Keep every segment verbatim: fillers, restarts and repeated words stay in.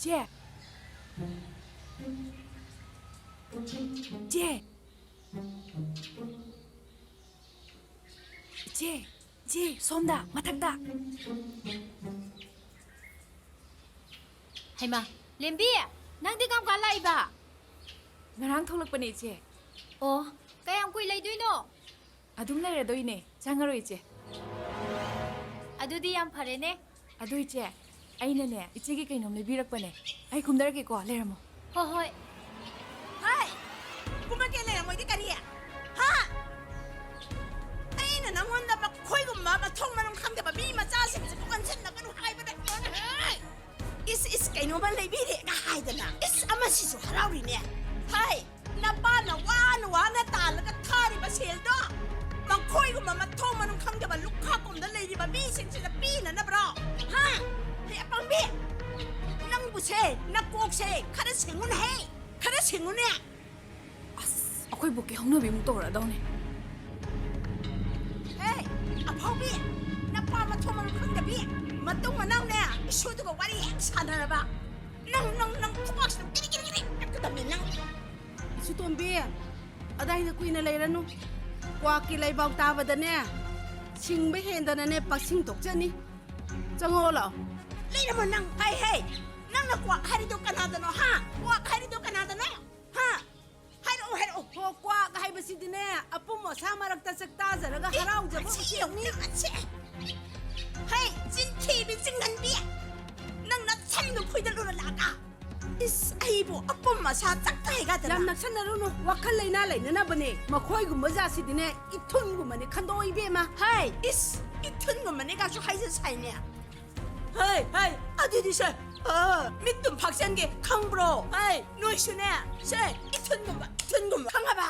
ꯆꯦ꯫ ꯆꯦ꯫ ꯏꯆꯦ, ꯏꯆꯦ, ꯁꯣꯝꯗ, ꯃꯊꯛꯇ꯫ ꯍꯩꯃꯥ, ꯂꯦꯝꯕꯤ, ꯅꯪꯗꯤ ꯀꯔꯝ ꯀꯥꯟ ꯂꯥꯛꯏꯕ? ꯉꯔꯥꯡ ꯊꯣꯛꯂꯛꯄꯅꯦ, ꯏꯆꯦ꯫ ꯑꯣ, ꯀꯌꯥꯝ ꯀꯨꯏ ꯂꯩꯗꯣꯏꯅꯣ? ꯑꯗꯨꯝ ꯂꯩꯔꯗꯣꯏꯅꯦ, ꯆꯪꯉꯔꯣꯏ, ꯏꯆꯦ꯫ ꯑꯗꯨꯗꯤ ꯌꯥꯝ ꯐꯔꯦꯅꯦ꯫ ꯑꯗꯨ ꯏꯆꯦ, ꯑꯩꯅꯅꯦ, ꯏꯆꯦꯒꯤ ꯀꯩꯅꯣꯝ ꯂꯩꯕꯤꯔꯛꯄꯅꯦ꯫ ꯑꯩ ꯀꯨꯝꯗꯔꯛꯀꯦꯀꯣ, ꯂꯩꯔꯝꯃꯣ꯫ ꯍꯣ ꯍꯣꯏ꯫ ꯍꯥꯏ! ꯀꯨꯝꯃꯛꯀꯦ ꯂꯩꯔꯝꯃꯣꯏꯗꯤ ꯀꯔꯤ? ꯍꯥ? ꯑꯩꯅ ꯅꯪꯉꯣꯟꯗ ꯃꯈꯣꯏꯒꯨꯝꯕ ꯃꯊꯣꯡ ꯃꯔꯝ ꯈꯪꯗꯕ ꯃꯤ ꯃꯆꯥꯁꯤꯡꯁꯤꯕꯨ ꯑꯣꯟꯁꯤꯟꯅꯒꯅꯨ ꯍꯥꯏꯕ ꯅꯠꯇ꯭ꯔꯣꯅꯦ? ꯍꯥꯏ! ꯏꯁ, ꯏꯁ, ꯀꯩꯅꯣꯝꯃ ꯂꯩꯕꯤꯔꯦꯒ ꯍꯥꯏꯗꯅ꯫ ꯏꯁ, ꯑꯃꯁꯤꯁꯨ ꯍꯔꯥꯎꯔꯤꯅꯦ꯫ ꯍꯥꯏ! ꯅꯄꯥꯅ ꯋꯥꯅ ꯋꯥꯅ ꯇꯥꯜꯂꯒ ꯊꯥꯔꯤꯕ ꯁꯦꯜꯗꯣ ꯃꯈꯣꯏꯒꯨꯝꯕ ꯃꯊꯣꯡ ꯃꯔꯝ ꯈꯪꯗꯕ ꯂꯨꯈꯥ ꯀꯣꯝꯗ ꯂꯩꯔꯤꯕ ꯃꯤꯁꯤꯡꯁꯤꯗ ꯄꯤꯅꯅꯕ꯭ꯔꯣ? ꯍꯥ? ꯍꯦ ꯑꯄꯪꯕꯤ! ꯅꯪꯕꯨꯁꯦ, ꯅꯀꯣꯛꯁꯦ ꯈꯔ ꯁꯦꯡꯉꯨꯅꯦꯍꯦ! ꯈꯔ ꯁꯦꯡꯉꯨꯅꯦ! ꯑꯁ, ꯑꯩꯈꯣꯏ ꯕꯣꯛꯀꯤ ꯍꯧꯅꯕꯤ ꯑꯃꯨꯛ ꯇꯧꯔꯛꯑꯗꯧꯅꯦ꯫ ꯍꯦ, ꯑꯐꯥꯎꯕꯤ! ꯅꯄꯥ ꯃꯊꯣꯡ ꯃꯔꯝ ꯈꯪꯗꯕꯤ! ꯃꯇꯨꯡ ꯃꯅꯥꯎꯅꯦ, ꯏꯁꯨꯗꯨꯒ ꯋꯥꯔꯤ ꯍꯦꯛ ꯁꯥꯟꯅꯔꯕ, ꯅꯪ, ꯅꯪ, ꯅꯪ ꯈꯨꯕꯥꯛꯁꯤꯗ ꯀꯤꯔꯤ ꯀꯤꯔꯤ ꯀꯤꯔꯤ ꯀꯛꯀꯗꯕꯅꯦ ꯅꯪ! ꯏꯁꯨꯇꯣꯝꯕꯤ, ꯑꯗꯥꯏꯗ ꯀꯨꯏꯅ ꯂꯩꯔꯅꯨ꯫ ꯀ꯭ꯋꯥꯛꯀꯤ ꯂꯩꯕꯥꯎ ꯇꯥꯕꯗꯅꯦ, ꯁꯤꯡꯕ ꯍꯦꯟꯗꯅꯅꯦ ꯄꯛꯁꯤꯡ ꯊꯣꯛꯆꯅꯤ꯫ ꯆꯪꯉꯛꯑꯣ ꯂꯥꯛꯑꯣ꯫ ꯂꯩꯔꯝꯃꯣ ꯅꯪ! ꯍꯩ, ꯍꯩ! ꯅꯪꯅ ꯀ꯭ꯋꯥꯛ ꯍꯥꯏꯔꯤꯗꯣ ꯀꯅꯥꯗꯅꯣ, ꯍꯥ? ꯀ꯭ꯋꯥꯛ ꯍꯥꯏꯔꯤꯗꯣ ꯀꯅꯥꯗꯅꯣ? ꯍꯥ? ꯍꯥꯏꯔꯛꯑꯣ, ꯍꯥꯏꯔꯛꯑꯣ! ꯍꯣ, ꯀ꯭ꯋꯥꯛ ꯍꯥꯏꯕꯁꯤꯗꯤꯅꯦ, ꯑꯄꯨꯝ ꯑꯁꯥ ꯃꯔꯛꯇ ꯆꯥꯛ ꯇꯥꯖꯔꯒ ꯑꯦ, ꯍꯔꯥꯎꯖꯕ ꯃꯁꯤ ꯎꯆꯦꯛꯅꯤ꯫ ꯌꯦꯡꯉꯨꯅꯦ, ꯃꯁꯤ! ꯍꯩ, ꯆꯤꯟꯊꯤꯕꯤ, ꯆꯤꯡꯍꯟꯕꯤ! ꯅꯪ ꯅꯁꯝꯗꯨ ꯐꯣꯏꯗꯠꯂꯨꯔ ꯂꯥꯛꯑꯒ! ꯏꯁ, ꯑꯩꯕꯨ ꯑꯄꯨꯝ ꯑꯁꯥ ꯆꯥꯛ ꯇꯥꯏꯒꯗꯅ! ꯌꯥꯝ ꯅꯛꯁꯟꯅꯔꯨꯅꯨ, ꯋꯥꯈꯜ ꯂꯩꯅꯥ ꯂꯩꯅꯅꯕꯅꯦ꯫ ꯃꯈꯣꯏꯒꯨꯝꯕ ꯖꯥꯠꯁꯤꯗꯤꯅꯦ, ꯏꯊꯨꯟꯒꯨꯝꯕꯅꯦ, ꯈꯟꯗꯣꯛꯑꯣ ꯏꯕꯦꯝꯃ꯫ ꯍꯥꯏ! ꯏꯁ, ꯏꯊꯨꯟꯒꯨꯝꯕꯅꯦ ꯀꯥꯏꯁꯨ ꯍꯥꯏꯖ ꯁꯥꯏꯅꯦ꯫ ꯍꯩ, ꯍꯩ, ꯑꯗꯨꯗꯤ ꯁꯦ, ꯑ, ꯃꯤꯠꯇꯨꯝ ꯐꯥꯛꯆꯟꯒꯦ, ꯈꯪꯕ꯭ꯔꯣ? ꯍꯩ, ꯅꯣꯏꯁꯨꯅꯦ, ꯁꯦ, ꯏꯊꯨꯟꯒꯨꯝꯕ, ꯏꯊꯨꯟꯒꯨꯝꯕ, ꯈꯪꯉꯕ?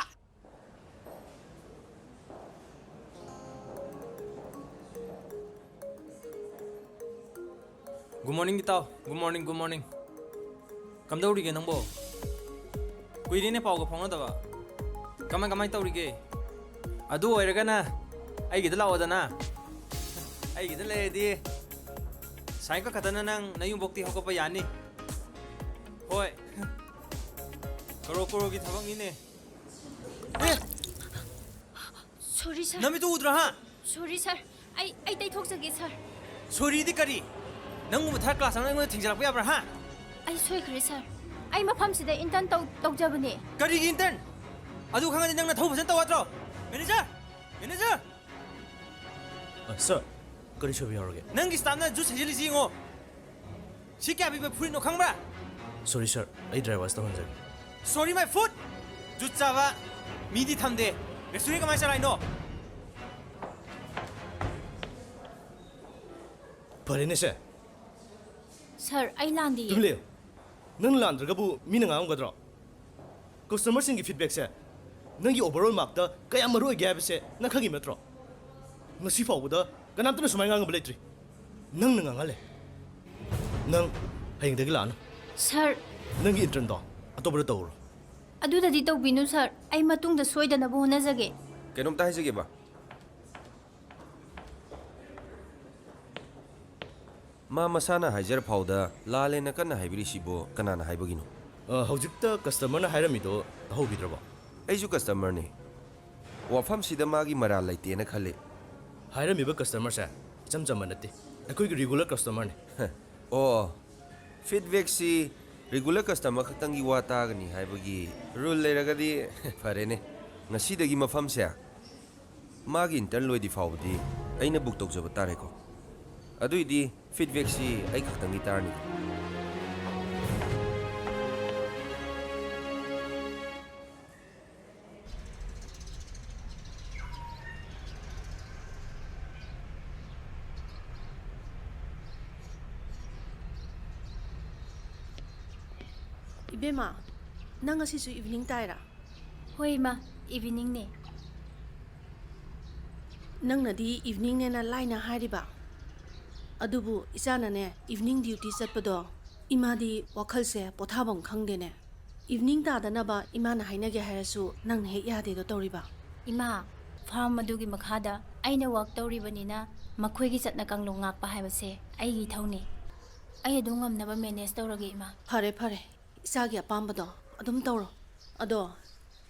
Good morning, ꯏꯇꯥꯎ꯫ Good morning, good morning꯫ ꯀꯝꯗꯧꯔꯤꯒꯦ ꯅꯪꯕꯣ? ꯀꯨꯏꯔꯦꯅꯦ ꯄꯥꯎꯒ ꯐꯥꯎꯅꯗꯕ꯫ ꯀꯃꯥꯏ, ꯀꯃꯥꯏ ꯇꯧꯔꯤꯒꯦ? ꯑꯗꯨ ꯑꯣꯏꯔꯒꯅ ꯑꯩꯒꯤꯗ ꯂꯥꯛꯑꯣꯗꯅ꯫ ꯑꯩꯒꯤꯗ ꯂꯩꯔꯗꯤ ꯁꯥꯏ ꯀꯛꯈꯠꯇꯅ ꯅꯪ ꯅꯌꯨꯝꯕꯣꯛꯇꯤ ꯍꯧꯒꯠꯄ ꯌꯥꯅꯤ꯫ ꯍꯣꯏ꯫ ꯀꯔꯣ ꯀꯔꯣꯒꯤ ꯊꯕꯛꯅꯤꯅꯦ꯫ ꯑꯦ! ꯁꯣꯔꯤ ꯁꯥꯔ꯫ ꯅꯃꯤꯠꯇꯨ ꯎꯗ꯭ꯔꯣ, ꯍꯥ? ꯁꯣꯔꯤ ꯁꯥꯔ꯫ ꯑꯩ ꯑꯩ ꯇꯩꯊꯣꯛꯆꯒꯦ ꯁꯥꯔ꯫ ꯁꯣꯔꯤꯗꯤ ꯀꯔꯤ? ꯅꯪꯒꯨꯝꯕ ꯊꯥꯔꯠ ꯀ꯭ꯂꯥꯁ ꯑꯉꯥꯡ ꯑꯩꯉꯣꯟꯗ ꯊꯦꯡꯖꯤꯜꯂꯛꯄ ꯌꯥꯕ꯭ꯔꯥ, ꯍꯥ? ꯑꯩ ꯁꯣꯏꯈ꯭ꯔꯦ ꯁꯥꯔ꯫ ꯑꯩ ꯃꯐꯝꯁꯤꯗ ꯏꯟꯇꯔꯟ ꯇꯧ ꯇꯧꯖꯕꯅꯦ꯫ ꯀꯔꯤꯒꯤ ꯏꯟꯇꯔꯟ? ꯑꯗꯨ ꯈꯪꯉꯗꯤ ꯅꯪ ꯅꯊꯧ ꯐꯖꯅ ꯇꯧ ꯌꯥꯗ꯭ꯔꯣ? ꯃꯦꯅꯦꯖꯔ! ꯃꯦꯅꯦꯖꯔ! ꯑ, ꯁꯥꯔ, ꯀꯔꯤ ꯁꯣꯏꯕ ꯌꯥꯎꯔꯒꯦ? ꯅꯪꯒꯤ ꯁ꯭ꯇꯥꯐꯅ ꯖꯨꯁ ꯍꯩꯖꯤꯜꯂꯤꯁꯤ ꯌꯦꯡꯉꯣ꯫ ꯁꯤ ꯀꯌꯥ ꯄꯤꯕ ꯐꯨꯔꯤꯠꯅꯣ ꯈꯪꯕ꯭ꯔꯥ? ꯁꯣꯔꯤ ꯁꯥꯔ, ꯑꯩ ꯗ꯭ꯔꯥꯏ ꯋꯥꯁ ꯇꯧꯍꯟꯖꯒꯦ꯫ Sorry, my foot! ꯖꯨꯠ ꯆꯥꯕ! ꯃꯤꯗꯤ ꯊꯝꯗꯦ꯫ ꯔꯦꯁꯇꯨꯔꯦꯟ ꯀꯃꯥꯏꯅ ꯆꯂꯥꯏꯅꯣ? ꯐꯔꯦꯅꯦ ꯁꯦ꯫ ꯁꯥꯔ, ꯑꯩ ꯂꯥꯟꯗꯤꯌꯦ꯫ ꯇꯨꯃꯤꯟ ꯂꯩꯌꯨ꯫ ꯅꯪ ꯂꯥꯟꯗ꯭ꯔꯒꯕꯨ ꯃꯤꯅ ꯉꯥꯡꯉꯝꯒꯗ꯭ꯔꯣ? ꯀꯁꯇꯃꯔꯁꯤꯡꯒꯤ ꯐꯤꯗꯕꯦꯛꯁꯦ ꯅꯪꯒꯤ ꯑꯣꯚꯔꯑꯣꯜ ꯃꯥꯔꯛꯇ ꯀꯌꯥꯝ ꯃꯔꯨ ꯑꯣꯏꯒꯦ ꯍꯥꯏꯕꯁꯦ ꯅꯪ ꯈꯪꯉꯤꯕ ꯅꯠꯇ꯭ꯔꯣ? ꯉꯁꯤ ꯐꯥꯎꯕꯗ ꯀꯅꯥꯝꯇꯅ ꯁꯨꯃꯥꯏꯅ ꯉꯥꯡꯉꯝꯕ ꯂꯩꯇ꯭ꯔꯤ꯫ ꯅꯪꯅ ꯉꯥꯡꯍꯜꯂꯦ꯫ ꯅꯪ ꯍꯌꯦꯡꯗꯒꯤ ꯂꯥꯛꯑꯅꯨ꯫ ꯁꯥꯔ, ꯅꯪꯒꯤ ꯏꯟꯇꯔꯟꯗꯣ ꯑꯇꯣꯞꯄꯗ ꯇꯧꯔꯣ꯫ ꯑꯗꯨꯗꯗꯤ ꯇꯧꯕꯤꯅꯨ ꯁꯥꯔ꯫ ꯑꯩ ꯃꯇꯨꯡꯗ ꯁꯣꯏꯗꯅꯕ ꯍꯣꯠꯅꯖꯒꯦ꯫ ꯀꯩꯅꯣꯝꯇ ꯍꯥꯏꯖꯒꯦꯕ꯫ ꯃꯥ ꯃꯁꯥꯅ ꯍꯥꯏꯖꯔ ꯐꯥꯎꯗ ꯂꯥꯜꯂꯦꯅ ꯀꯟꯅ ꯍꯥꯏꯕꯤꯔꯤꯁꯤꯕꯨ ꯀꯅꯥꯅ ꯍꯥꯏꯕꯒꯤꯅꯣ? ꯑ, ꯍꯧꯖꯤꯛꯇ ꯀꯁꯇꯃꯔꯅ ꯍꯥꯏꯔꯝꯃꯤꯗꯣ ꯇꯥꯍꯧꯕꯤꯗ꯭ꯔꯕꯣ? ꯑꯩꯁꯨ ꯀꯁꯇꯃꯔꯅꯤ꯫ ꯋꯥꯐꯝꯁꯤꯗ ꯃꯥꯒꯤ ꯃꯔꯥꯜ ꯂꯩꯇꯦꯅ ꯈꯜꯂꯤ꯫ ꯍꯥꯏꯔꯝꯃꯤꯕ ꯀꯁꯇꯃꯔꯁꯦ ꯏꯆꯝ ꯆꯝꯕ ꯅꯠꯇꯦ, ꯑꯩꯈꯣꯏꯒꯤ ꯔꯤꯒꯨꯂꯔ ꯀꯁꯇꯃꯔꯅꯤ꯫ ꯑꯣ, ꯐꯤꯗꯕꯦꯛꯁꯤ ꯔꯤꯒꯨꯂꯔ ꯀꯁꯇꯃꯔ ꯈꯛꯇꯪꯒꯤ ꯋꯥ ꯇꯥꯒꯅꯤ ꯍꯥꯏꯕꯒꯤ ꯔꯨꯜ ꯂꯩꯔꯒꯗꯤ ꯐꯔꯦꯅꯦ꯫ ꯉꯁꯤꯗꯒꯤ ꯃꯐꯝꯁꯦ ꯃꯥꯒꯤ ꯏꯟꯇꯔꯟ ꯂꯣꯏꯗ꯭ꯔꯤ ꯐꯥꯎꯕꯗꯤ ꯑꯩꯅ ꯕꯨꯛ ꯇꯧꯖꯕ ꯇꯥꯔꯦꯀꯣ꯫ ꯑꯗꯨꯏꯗꯤ ꯐꯤꯗꯕꯦꯛꯁꯤ ꯑꯩ ꯈꯛꯇꯪꯒꯤ ꯇꯥꯔꯅꯤꯀꯣ꯫ ꯏꯕꯦꯝꯃ, ꯅꯪ ꯉꯁꯤꯁꯨ ꯏꯚꯤꯅꯤꯡ ꯇꯥꯏꯔꯥ? ꯍꯣꯏ ꯏꯃꯥ, ꯏꯚꯤꯅꯤꯡꯅꯦ꯫ ꯅꯪꯅꯗꯤ ꯏꯚꯤꯅꯤꯡꯅꯦꯅ ꯂꯥꯏꯅ ꯍꯥꯏꯔꯤꯕ, ꯑꯗꯨꯕꯨ ꯏꯆꯥꯅꯅꯦ ꯏꯚꯤꯅꯤꯡ ꯗ꯭ꯌꯨꯇꯤ ꯆꯠꯄꯗꯣ ꯏꯃꯥꯗꯤ ꯋꯥꯈꯜꯁꯦ ꯄꯣꯊꯥꯐꯝ ꯈꯪꯗꯦꯅꯦ꯫ ꯏꯚꯤꯅꯤꯡ ꯇꯥꯗꯅꯕ ꯏꯃꯥꯅ ꯍꯥꯏꯅꯒꯦ ꯍꯥꯏꯔꯁꯨ ꯅꯪꯅ ꯍꯦꯛ ꯌꯥꯗꯦꯗꯣ ꯇꯧꯔꯤꯕ꯫ ꯏꯃꯥ, ꯐꯥꯔꯝ ꯑꯗꯨꯒꯤ ꯃꯈꯥꯗ ꯑꯩꯅ ꯋꯥꯛ ꯇꯧꯔꯤꯕꯅꯤꯅ ꯃꯈꯣꯏꯒꯤ ꯆꯠꯅ ꯀꯥꯡꯂꯣꯟ ꯉꯥꯛꯄ ꯍꯥꯏꯕꯁꯦ ꯑꯩꯒꯤ ꯏꯊꯧꯅꯤ꯫ ꯑꯩ ꯑꯗꯨꯝ ꯉꯝꯅꯕ ꯃꯦꯅꯦꯖ ꯇꯧꯔꯒꯦ ꯏꯃꯥ꯫ ꯐꯔꯦ ꯐꯔꯦ, ꯏꯆꯥꯒꯤ ꯑꯄꯥꯝꯕꯗꯣ ꯑꯗꯨꯝ ꯇꯧꯔꯣ꯫ ꯑꯗꯣ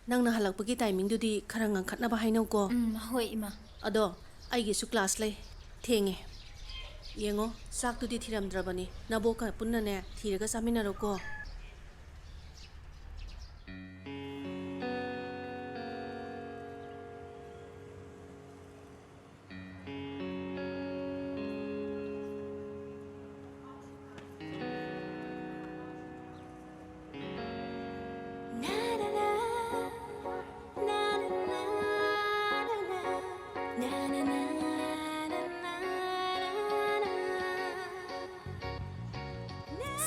ꯅꯪꯅ ꯍꯜꯂꯛꯄꯒꯤ ꯇꯥꯏꯃꯤꯡꯗꯨꯗꯤ ꯈꯔ ꯉꯟꯈꯠꯅꯕ ꯍꯥꯏꯅꯧꯀꯣ꯫ ꯎꯝ, ꯍꯣꯏ, ꯏꯃꯥ꯫ ꯑꯗꯣ ꯑꯩꯒꯤꯁꯨ ꯀ꯭ꯂꯥꯁ ꯂꯩ, ꯊꯦꯡꯉꯦ꯫ ꯌꯦꯡꯉꯣ, ꯆꯥꯛꯇꯨꯗꯤ ꯊꯤꯔꯝꯗ꯭ꯔꯕꯅꯤ꯫ ꯅꯕꯣꯛꯀ ꯄꯨꯟꯅꯅꯦ ꯊꯤꯔꯒ ꯆꯥꯃꯤꯟꯅꯔꯣꯀꯣ꯫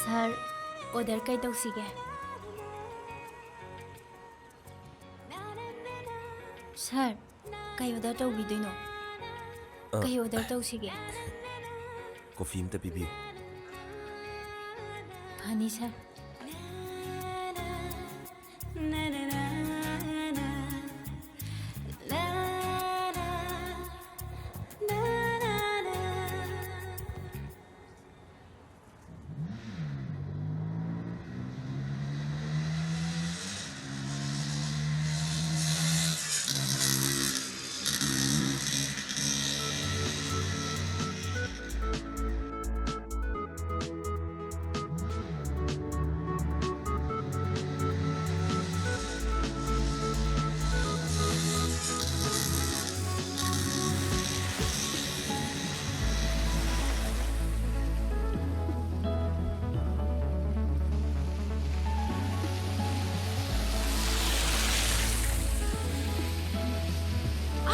ꯁꯥꯔ, ꯑꯣꯔꯗꯔ ꯀꯩ ꯇꯧꯁꯤꯒꯦ? ꯁꯥꯔ, ꯀꯩ ꯑꯣꯔꯗꯔ ꯇꯧꯕꯤꯗꯣꯏꯅꯣ? ꯑ, ꯀꯩ ꯑꯣꯔꯗꯔ ꯇꯧꯁꯤꯒꯦ? ꯀꯣꯐꯤ ꯑꯝꯇ ꯄꯤꯕꯤꯌꯨ꯫ ꯐꯅꯤ, ꯁꯥꯔ꯫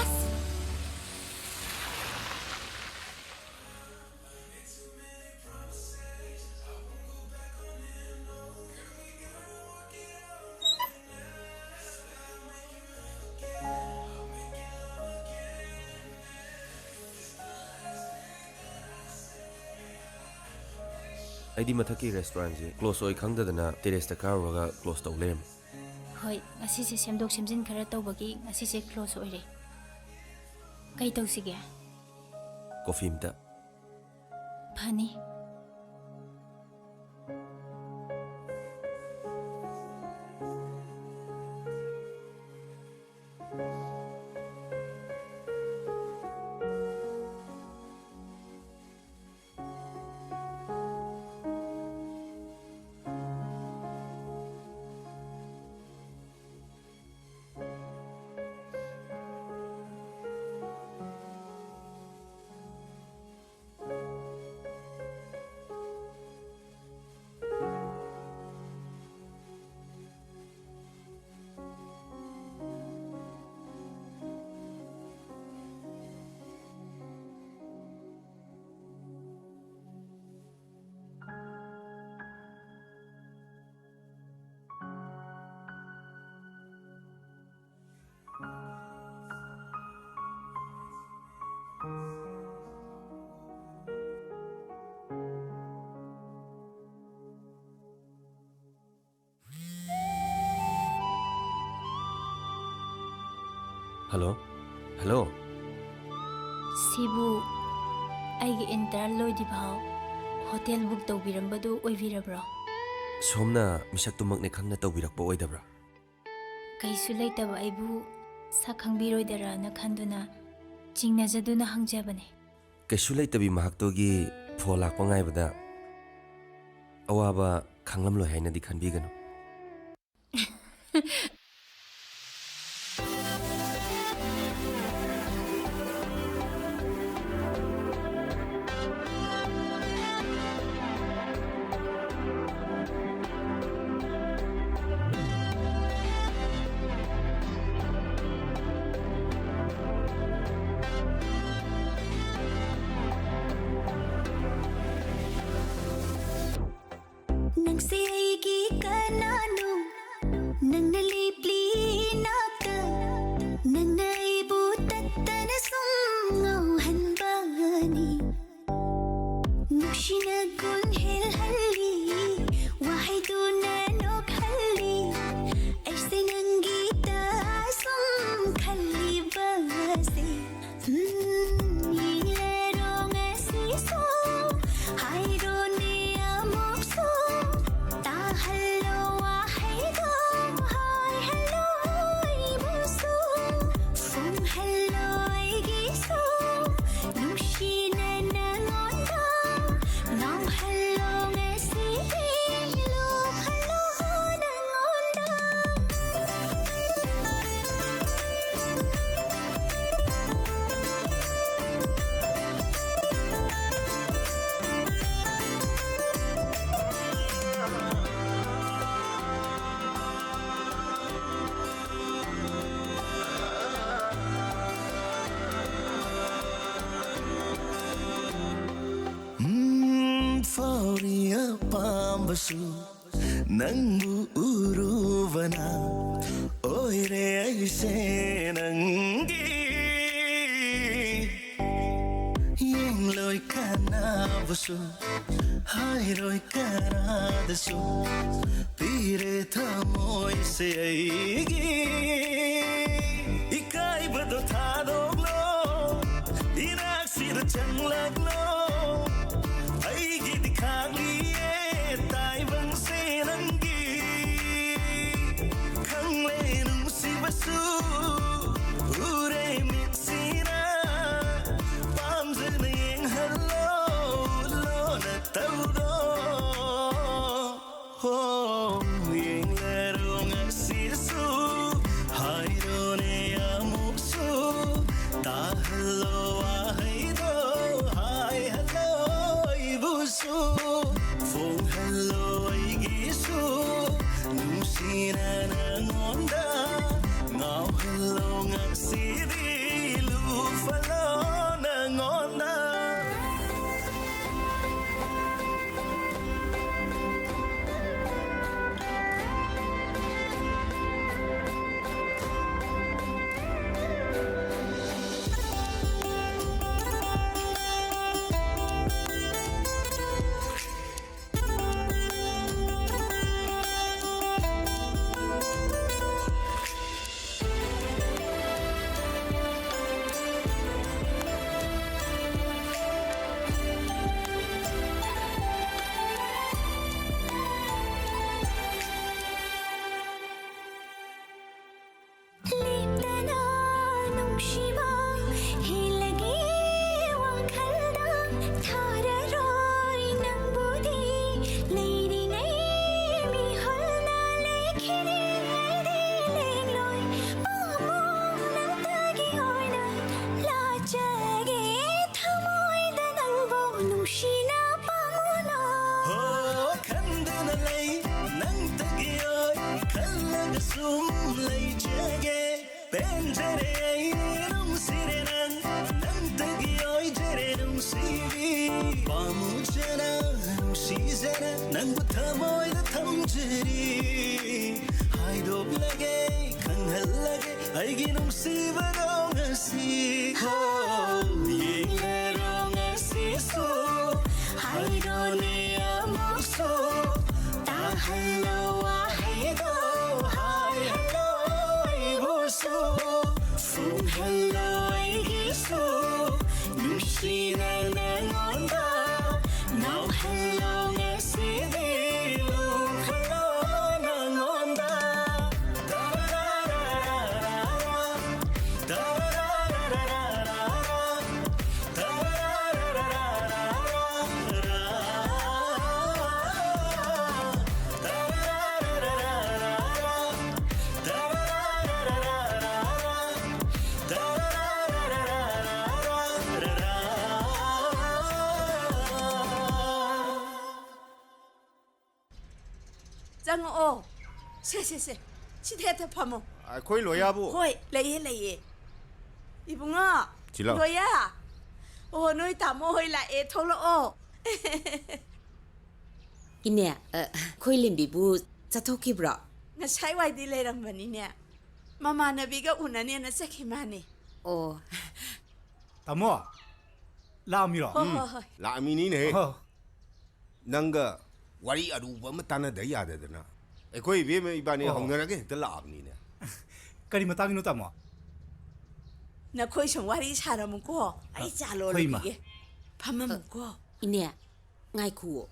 ꯑꯁ! ꯑꯩꯗꯤ ꯃꯊꯛꯀꯤ ꯔꯦꯁꯇꯨꯔꯦꯟꯁꯦ ꯀ꯭ꯂꯣꯁ ꯑꯣꯏ ꯈꯪꯗꯗꯅ ꯇꯦꯔꯦꯁꯇ ꯀꯥꯔꯨꯔꯒ ꯀ꯭ꯂꯣꯁ ꯇꯧ ꯂꯩꯔꯝꯃꯦ꯫ ꯍꯣꯏ, ꯉꯁꯤꯁꯦ ꯁꯦꯝꯗꯣꯛ ꯁꯦꯝꯖꯤꯟ ꯈꯔ ꯇꯧꯕꯒꯤ ꯉꯁꯤꯁꯦ ꯀ꯭ꯂꯣꯁ ꯑꯣꯏꯔꯦ꯫ ꯀꯩ ꯇꯧꯁꯤꯒꯦ? ꯀꯣꯐꯤ ꯑꯝꯇ꯫ ꯐꯅꯤ꯫ ꯍꯜꯂꯣ꯫ ꯍꯜꯂꯣ꯫ ꯁꯤꯕꯨ ꯑꯩꯒꯤ intern ꯂꯣꯏꯗ꯭ꯔꯤꯐꯥꯎ ꯍꯣꯇꯦꯜ ꯕꯨꯛ ꯇꯧꯕꯤꯔꯝꯕꯗꯨ ꯑꯣꯏꯕꯤꯔꯕ꯭ꯔꯣ? ꯁꯣꯝꯅ ꯃꯤꯁꯛꯇꯨꯃꯛꯅꯦ ꯈꯪꯅ ꯇꯧꯕꯤꯔꯛꯄ ꯑꯣꯏꯗꯕ꯭ꯔꯥ? ꯀꯩꯁꯨ ꯂꯩꯇꯕ ꯑꯩꯕꯨ ꯁꯛ ꯈꯪꯕꯤꯔꯣꯏꯗꯔꯥꯅ ꯈꯟꯗꯨꯅ ꯆꯤꯡꯅꯖꯗꯨꯅ ꯍꯪꯖꯕꯅꯦ꯫ ꯀꯩꯁꯨ ꯂꯩꯇꯕꯤ ꯃꯍꯥꯛꯇꯨꯒꯤ ꯐꯣꯟ ꯂꯥꯛꯄ ꯉꯥꯏꯕꯗ ꯑꯋꯥꯕ ꯈꯪꯂꯝꯂꯣꯏ ꯍꯥꯏꯅꯗꯤ ꯈꯟꯕꯤꯒꯅꯨ꯫ ꯅꯪꯁꯦ ꯑꯩꯒꯤ ꯀꯅꯥꯅꯣ? ꯅꯪꯅ ꯂꯦꯞꯂꯤ ꯏꯅꯥꯛꯇ, ꯅꯪꯅ ꯑꯩꯕꯨ ꯇꯠꯇꯅ ꯁꯨꯝ ꯉꯥꯎꯍꯟꯕꯅꯤ꯫ ꯅꯨꯡꯁꯤꯅ ꯒꯨꯟ ꯍꯦꯜꯍꯜꯂꯤ, ꯋꯥꯍꯩꯗꯨꯅ ꯅꯣꯛꯍꯜꯂꯤ꯫ ꯑꯩꯁꯦ ꯅꯪꯒꯤꯗ ꯁꯨꯝ ꯈꯜꯂꯤꯕꯁꯦ꯫ ꯎꯝ, ꯌꯦꯡꯂꯔꯣ ꯉꯁꯤꯁꯨ, ꯍꯥꯏꯔꯣꯅꯦ ꯑꯃꯨꯛꯁꯨ, ꯇꯥꯍꯜꯂꯣ ꯋꯥꯍꯩꯗꯣ, ꯍꯥꯏꯍꯜꯂꯣ ꯑꯩꯕꯨꯁꯨ꯫ ꯐꯨꯝꯍꯜꯂꯣ ꯑꯩꯒꯤꯁꯨ, ꯅꯨꯡꯁꯤꯅ ꯅꯉꯣꯟꯗ ꯉꯥꯎꯍꯜꯂꯣ ꯉꯁꯤꯗꯤ, ꯂꯨꯞꯍꯜꯂꯣ ꯅꯉꯣꯟꯗ꯫ ꯎꯝ, ꯐꯥꯎꯔꯤ ꯑꯄꯥꯝꯕꯁꯨ ꯅꯪꯕꯨ ꯎꯔꯨꯕꯅ ꯑꯣꯏꯔꯦ ꯑꯩꯁꯦ ꯅꯪꯒꯤ꯫ ꯌꯦꯡꯂꯣꯏ ꯀꯅꯥꯕꯨꯁꯨ, ꯍꯥꯏꯔꯣꯏ ꯀꯅꯥꯗꯁꯨ, ꯄꯤꯔꯦ ꯊꯃꯣꯏꯁꯦ ꯑꯩꯒꯤ꯫ ꯀꯥꯏꯕꯗꯣ ꯊꯥꯗꯣꯛꯂꯣ, ꯏꯅꯥꯛꯁꯤꯗ ꯆꯪꯂꯛꯂꯣ꯫ ꯑꯩꯒꯤꯗꯤ ꯈꯥꯛꯂꯤꯌꯦ ꯇꯥꯏꯕꯪꯁꯦ ꯅꯪꯒꯤ꯫ ꯈꯪꯂꯦ ꯅꯨꯡꯁꯤꯕꯁꯨ ꯎꯔꯦ ꯃꯤꯠꯁꯤꯅ꯫ ꯄꯥꯝꯖꯅ ꯌꯦꯡꯍꯜꯂꯣ ꯂꯣꯟꯅ ꯇꯧꯔꯣ꯫ ꯍꯣ, ꯌꯦꯡꯂꯔꯣ ꯉꯁꯤꯁꯨ, ꯍꯥꯏꯔꯣꯅꯦ ꯑꯃꯨꯛꯁꯨ꯫ ꯇꯥꯍꯜꯂꯣ ꯋꯥꯍꯩꯗꯣ, ꯍꯥꯏꯍꯜꯂꯣ ꯑꯩꯕꯨꯁꯨ꯫ ꯐꯣꯡꯍꯜꯂꯣ ꯑꯩꯒꯤꯁꯨ, ꯅꯨꯡꯁꯤꯅ ꯅꯉꯣꯟꯗ꯫ ꯉꯥꯎꯍꯜꯂꯣ ꯉꯁꯤꯗꯤ, ꯂꯨꯞꯍꯜꯂꯣ ꯅꯉꯣꯟꯗ꯫ ꯂꯦꯞꯇꯅ ꯅꯨꯡꯁꯤꯕ ꯍꯦꯜꯂꯒꯦ ꯋꯥꯈꯜꯗ꯫ ꯊꯥꯔꯔꯣꯏ ꯅꯪꯕꯨꯗꯤ ꯂꯩꯔꯤꯉꯩ ꯃꯤꯍꯨꯜꯅ ꯂꯩꯈꯤꯅꯤ ꯑꯩꯗꯤ ꯂꯦꯡꯂꯣꯏ꯫ ꯄꯥꯝꯃꯣ ꯅꯪꯇꯒꯤ ꯑꯣꯏꯅ ꯂꯥꯠꯆꯒꯦ ꯊꯃꯣꯏꯗ ꯅꯪꯕꯨ ꯅꯨꯡꯁꯤꯅ ꯄꯥꯝꯃꯨꯅ꯫ ꯍꯣ, ꯈꯟꯗꯨꯅ ꯂꯩ ꯅꯪꯇꯒꯤ ꯑꯣꯏ ꯈꯜꯂꯒ ꯁꯨꯝ ꯂꯩꯖꯒꯦ꯫ ꯄꯦꯟꯖꯔꯦ ꯑꯩ ꯅꯨꯡꯁꯤꯔꯦ ꯅꯪ ꯅꯪꯇꯒꯤ ꯑꯣꯏꯖꯔꯦ ꯅꯨꯡꯁꯤꯕꯤ꯫ ꯄꯥꯝꯖꯅ ꯅꯨꯡꯁꯤꯖꯅ ꯅꯪꯕꯨ ꯊꯃꯣꯏꯗ ꯊꯝꯖꯔꯤ꯫ ꯍꯥꯏꯗꯣꯛꯂꯒꯦ ꯈꯪꯍꯜꯂꯒꯦ ꯑꯩꯒꯤ ꯅꯨꯡꯁꯤꯕꯗꯣ ꯉꯁꯤ꯫ ꯍꯣ, ꯌꯦꯡꯂꯔꯣ ꯉꯁꯤꯁꯨ, ꯍꯥꯏꯔꯣꯅꯦ ꯑꯃꯨꯛꯁꯨ꯫ ꯇꯥꯍꯜꯂꯣ ꯋꯥꯍꯩꯗꯣ, ꯍꯥꯏꯍꯜꯂꯣ ꯑꯩꯕꯨꯁꯨ꯫ ꯆꯪꯉꯛꯑꯣ꯫ ꯁꯦ, ꯁꯦ, ꯁꯦ꯫ ꯁꯤꯗ ꯍꯦꯛꯇ ꯐꯝꯃꯣ꯫ ꯑꯩꯈꯣꯏ ꯂꯣꯌꯥꯕꯨ? ꯍꯣꯏ, ꯂꯩꯌꯦ, ꯂꯩꯌꯦ꯫ ꯏꯕꯨꯡꯉꯣ꯫ ꯆꯤꯜꯂꯥꯎ꯫ ꯂꯣꯌꯥ꯫ ꯑꯣ, ꯅꯣꯏ ꯇꯥꯃꯣ ꯍꯣꯏ ꯂꯥꯛꯑꯦ, ꯊꯣꯛꯂꯛꯑꯣ꯫ ꯏꯅꯦ, ꯑ, ꯑꯩꯈꯣꯏ ꯂꯦꯝꯕꯤꯕꯨ ꯆꯠꯊꯣꯛꯈꯤꯕ꯭ꯔꯣ? ꯉꯁꯥꯏ ꯋꯥꯏꯗꯤ ꯂꯩꯔꯝꯕꯅꯤꯅꯦ꯫ ꯃꯃꯥꯟꯅꯕꯤꯒ ꯎꯅꯅꯦꯅ ꯆꯠꯈꯤ ꯃꯥꯅꯦ꯫ ꯑꯣ꯫ ꯇꯥꯃꯣ, ꯂꯥꯛꯑꯝꯃꯤꯔꯣ? ꯍꯣꯏ, ꯎꯝ, ꯍꯣꯏ, ꯍꯣꯏ꯫ ꯂꯥꯛꯑꯝꯃꯤꯅꯤꯅꯦꯍꯦ꯫ ꯑꯣ꯫ ꯅꯪꯒ ꯋꯥꯔꯤ ꯑꯔꯨꯕ ꯑꯃ ꯇꯥꯟꯅꯗ ꯌꯥꯗꯗꯅ ꯑꯩꯈꯣꯏ ꯏꯕꯦꯝꯃ ꯏꯕꯥꯅꯤ ꯑꯣ꯫ ꯍꯧꯅꯔꯒ ꯍꯦꯛꯇ ꯂꯥꯛꯑꯕꯅꯤꯅꯦ꯫ ꯀꯔꯤ ꯃꯇꯥꯡꯒꯤꯅꯣ, ꯇꯥꯃꯣ? ꯅꯈꯣꯏ ꯁꯨꯝ ꯋꯥꯔꯤ ꯁꯥꯔꯝꯃꯨꯀꯣ, ꯑꯩ ꯆꯥ ꯍꯣꯏ, ꯏꯃꯥ꯫ ꯂꯣꯜꯂꯨꯈꯤꯒꯦ꯫ ꯐꯝꯃꯝꯃꯨꯀꯣ꯫ ꯏꯅꯦ, ꯉꯥꯏꯈꯨꯑꯣ꯫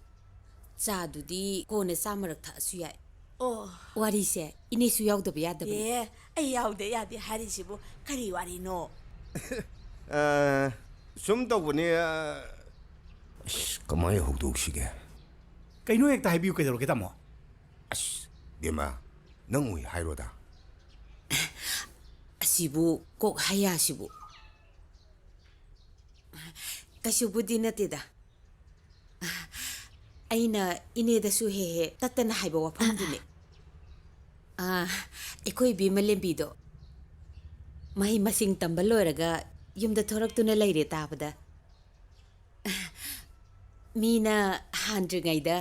ꯆꯥꯗꯨꯗꯤ ꯀꯣꯟꯅ ꯆꯥ ꯃꯔꯛ ꯊꯛꯑꯁꯨ ꯌꯥꯏ꯫ ꯑꯣ꯫ ꯋꯥꯔꯤꯁꯦ ꯏꯅꯦꯁꯨ ꯌꯥꯎꯗꯕ ꯌꯥꯗꯕꯅꯤ꯫ ꯑꯦ, ꯑꯩ ꯌꯥꯎꯗ ꯌꯥꯗꯦ ꯍꯥꯏꯔꯤꯁꯤꯕꯨ ꯀꯔꯤ ꯋꯥꯔꯤꯅꯣ? ꯑ, ꯁꯨꯝ ꯇꯧꯕꯅꯦ, ꯑ, ꯑꯁ, ꯀꯃꯥꯏꯅ ꯍꯧꯗꯣꯛꯁꯤꯒꯦ? ꯀꯩꯅꯣ ꯍꯦꯛꯇ ꯍꯥꯏꯕꯤꯌꯨ, ꯀꯩꯗꯧꯔꯒꯦ, ꯇꯥꯃꯣ? ꯑꯁ, ꯕꯦꯝꯃ, ꯅꯪ ꯑꯣꯏ ꯍꯥꯏꯔꯣꯗ꯫ ꯑꯁꯤꯕꯨ ꯀꯣꯛ ꯍꯌꯥꯁꯤꯕꯨ꯫ ꯀꯩꯁꯨꯕꯨꯗꯤ ꯅꯠꯇꯦꯗ꯫ ꯑꯩꯅ ꯏꯅꯦꯗꯁꯨ ꯍꯦꯛ ꯍꯦꯛ ꯇꯠꯇꯅ ꯍꯥꯏꯕ ꯋꯥꯐꯝꯗꯨꯅꯦ꯫ ꯑꯥ, ꯑꯩꯈꯣꯏ ꯏꯕꯦꯝꯃ ꯂꯦꯝꯕꯤꯗꯣ ꯃꯍꯩ ꯃꯁꯤꯡ ꯇꯝꯕ ꯂꯣꯏꯔꯒ ꯌꯨꯝꯗ ꯊꯣꯔꯛꯇꯨꯅ ꯂꯩꯔꯦ ꯇꯥꯕꯗ꯫ ꯃꯤꯅ ꯍꯥꯟꯗ꯭ꯔꯤꯉꯩꯗ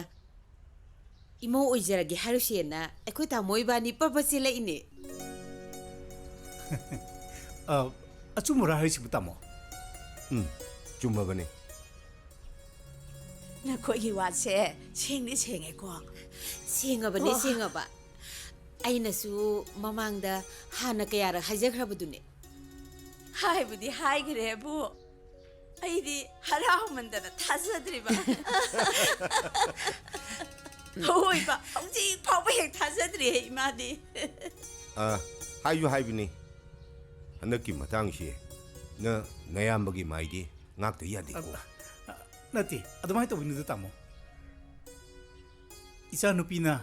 ꯏꯃꯧ ꯑꯣꯏꯖꯔꯒꯦ ꯍꯥꯏꯔꯨꯁꯦꯅ ꯑꯩꯈꯣꯏ ꯇꯥꯃꯣ ꯏꯕꯥꯅꯤ ꯄ꯭ꯔꯄꯣꯖ ꯆꯦꯜꯂꯛꯏꯅꯦ꯫ ꯑ, ꯑꯆꯨꯝꯕꯔꯥ ꯍꯥꯏꯔꯤꯁꯤꯕꯨ, ꯇꯥꯃꯣ? ꯎꯝ, ꯆꯨꯝꯃꯕꯅꯦ꯫ ꯅꯈꯣꯏꯒꯤ ꯋꯥꯁꯦ ꯁꯦꯡꯗꯤ ꯁꯦꯡꯉꯦꯀꯣ? ꯁꯦꯡꯉꯕꯅꯦ, ꯑꯣ꯫ ꯁꯦꯡꯉꯕ꯫ ꯑꯩꯅꯁꯨ ꯃꯃꯥꯡꯗ ꯍꯥꯟꯅ ꯀꯌꯥꯔꯛ ꯍꯥꯏꯖꯈ꯭ꯔꯕꯗꯨꯅꯦ꯫ ꯍꯥꯏꯕꯨꯗꯤ ꯍꯥꯏꯈ꯭ꯔꯦꯕꯨ, ꯑꯩꯗꯤ ꯍꯔꯥꯎꯃꯟꯗꯅ ꯊꯥꯖꯗ꯭ꯔꯤꯕ꯫ ꯑꯋꯣꯏꯕ, ꯍꯧꯖꯤꯛ ꯐꯥꯎꯕ ꯍꯦꯛ ꯊꯥꯖꯗ꯭ꯔꯤꯍꯦ, ꯏꯃꯥꯗꯤ꯫ ꯑ, ꯍꯥꯏꯁꯨ ꯍꯥꯏꯕꯅꯤ, ꯍꯟꯗꯛꯀꯤ ꯃꯇꯥꯡꯁꯤ ꯅ-, ꯅꯌꯥꯝꯕꯒꯤ ꯃꯥꯏꯗꯤ ꯉꯥꯛꯇ ꯌꯥꯗꯦꯀꯣ꯫ ꯑ, ꯑ, ꯅꯠꯇꯦ, ꯑꯗꯨꯃꯥꯏꯅ ꯇꯧꯕꯤꯅꯨꯗ, ꯇꯥꯃꯣ꯫ ꯏꯆꯥꯅꯨꯄꯤꯅ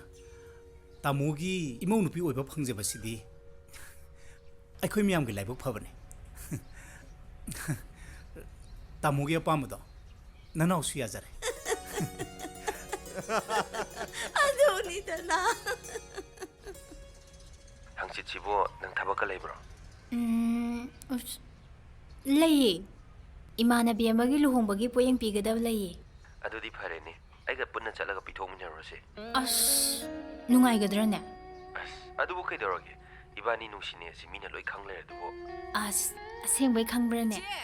ꯇꯥꯃꯣꯒꯤ ꯏꯃꯧ ꯅꯨꯄꯤ ꯑꯣꯏꯕ ꯐꯪꯖꯕꯁꯤꯗꯤ ꯑꯩꯈꯣꯏ ꯃꯌꯥꯝꯒꯤ ꯂꯥꯏꯕꯛ ꯐꯕꯅꯤ꯫ ꯇꯥꯃꯣꯒꯤ ꯑꯄꯥꯝꯕꯗꯣ ꯅꯅꯥꯎꯁꯨ ꯌꯥꯖꯔꯦ꯫ ꯑꯗꯨꯅꯤꯗꯅ꯫ ꯍꯪꯆꯤꯠꯁꯤꯕꯨ ꯅꯪ ꯊꯕꯛꯀ ꯂꯩꯕ꯭ꯔꯣ? ꯎꯝ, ꯑꯁ, ꯂꯩꯌꯦ꯫ ꯏꯃꯥꯟꯅꯕꯤ ꯑꯃꯒꯤ ꯂꯨꯍꯣꯡꯕꯒꯤ ꯄꯣꯠꯌꯦꯡ ꯄꯤꯒꯗꯕ ꯂꯩꯌꯦ꯫ ꯑꯗꯨꯗꯤ ꯐꯔꯦꯅꯦ, ꯑꯩꯒ ꯄꯨꯟꯅ ꯆꯠꯂꯒ ꯄꯤꯊꯣꯛꯃꯤꯟꯅꯔꯨꯔꯁꯦ꯫ ꯑꯁ, ꯅꯨꯡꯉꯥꯏꯒꯗ꯭ꯔꯅꯦ? ꯑꯁ, ꯑꯗꯨꯕꯨ ꯀꯩꯗꯧꯔꯒꯦ? ꯏꯕꯥꯅꯤ ꯅꯨꯡꯁꯤꯅꯩ ꯑꯁꯤ ꯃꯤꯅ ꯂꯣꯏ ꯈꯪ ꯂꯩꯔꯗꯨꯕꯨ꯫ ꯑꯁ, ꯑꯁꯦꯡꯕꯩ ꯈꯪꯕ꯭ꯔꯅꯦ? ꯆꯦ,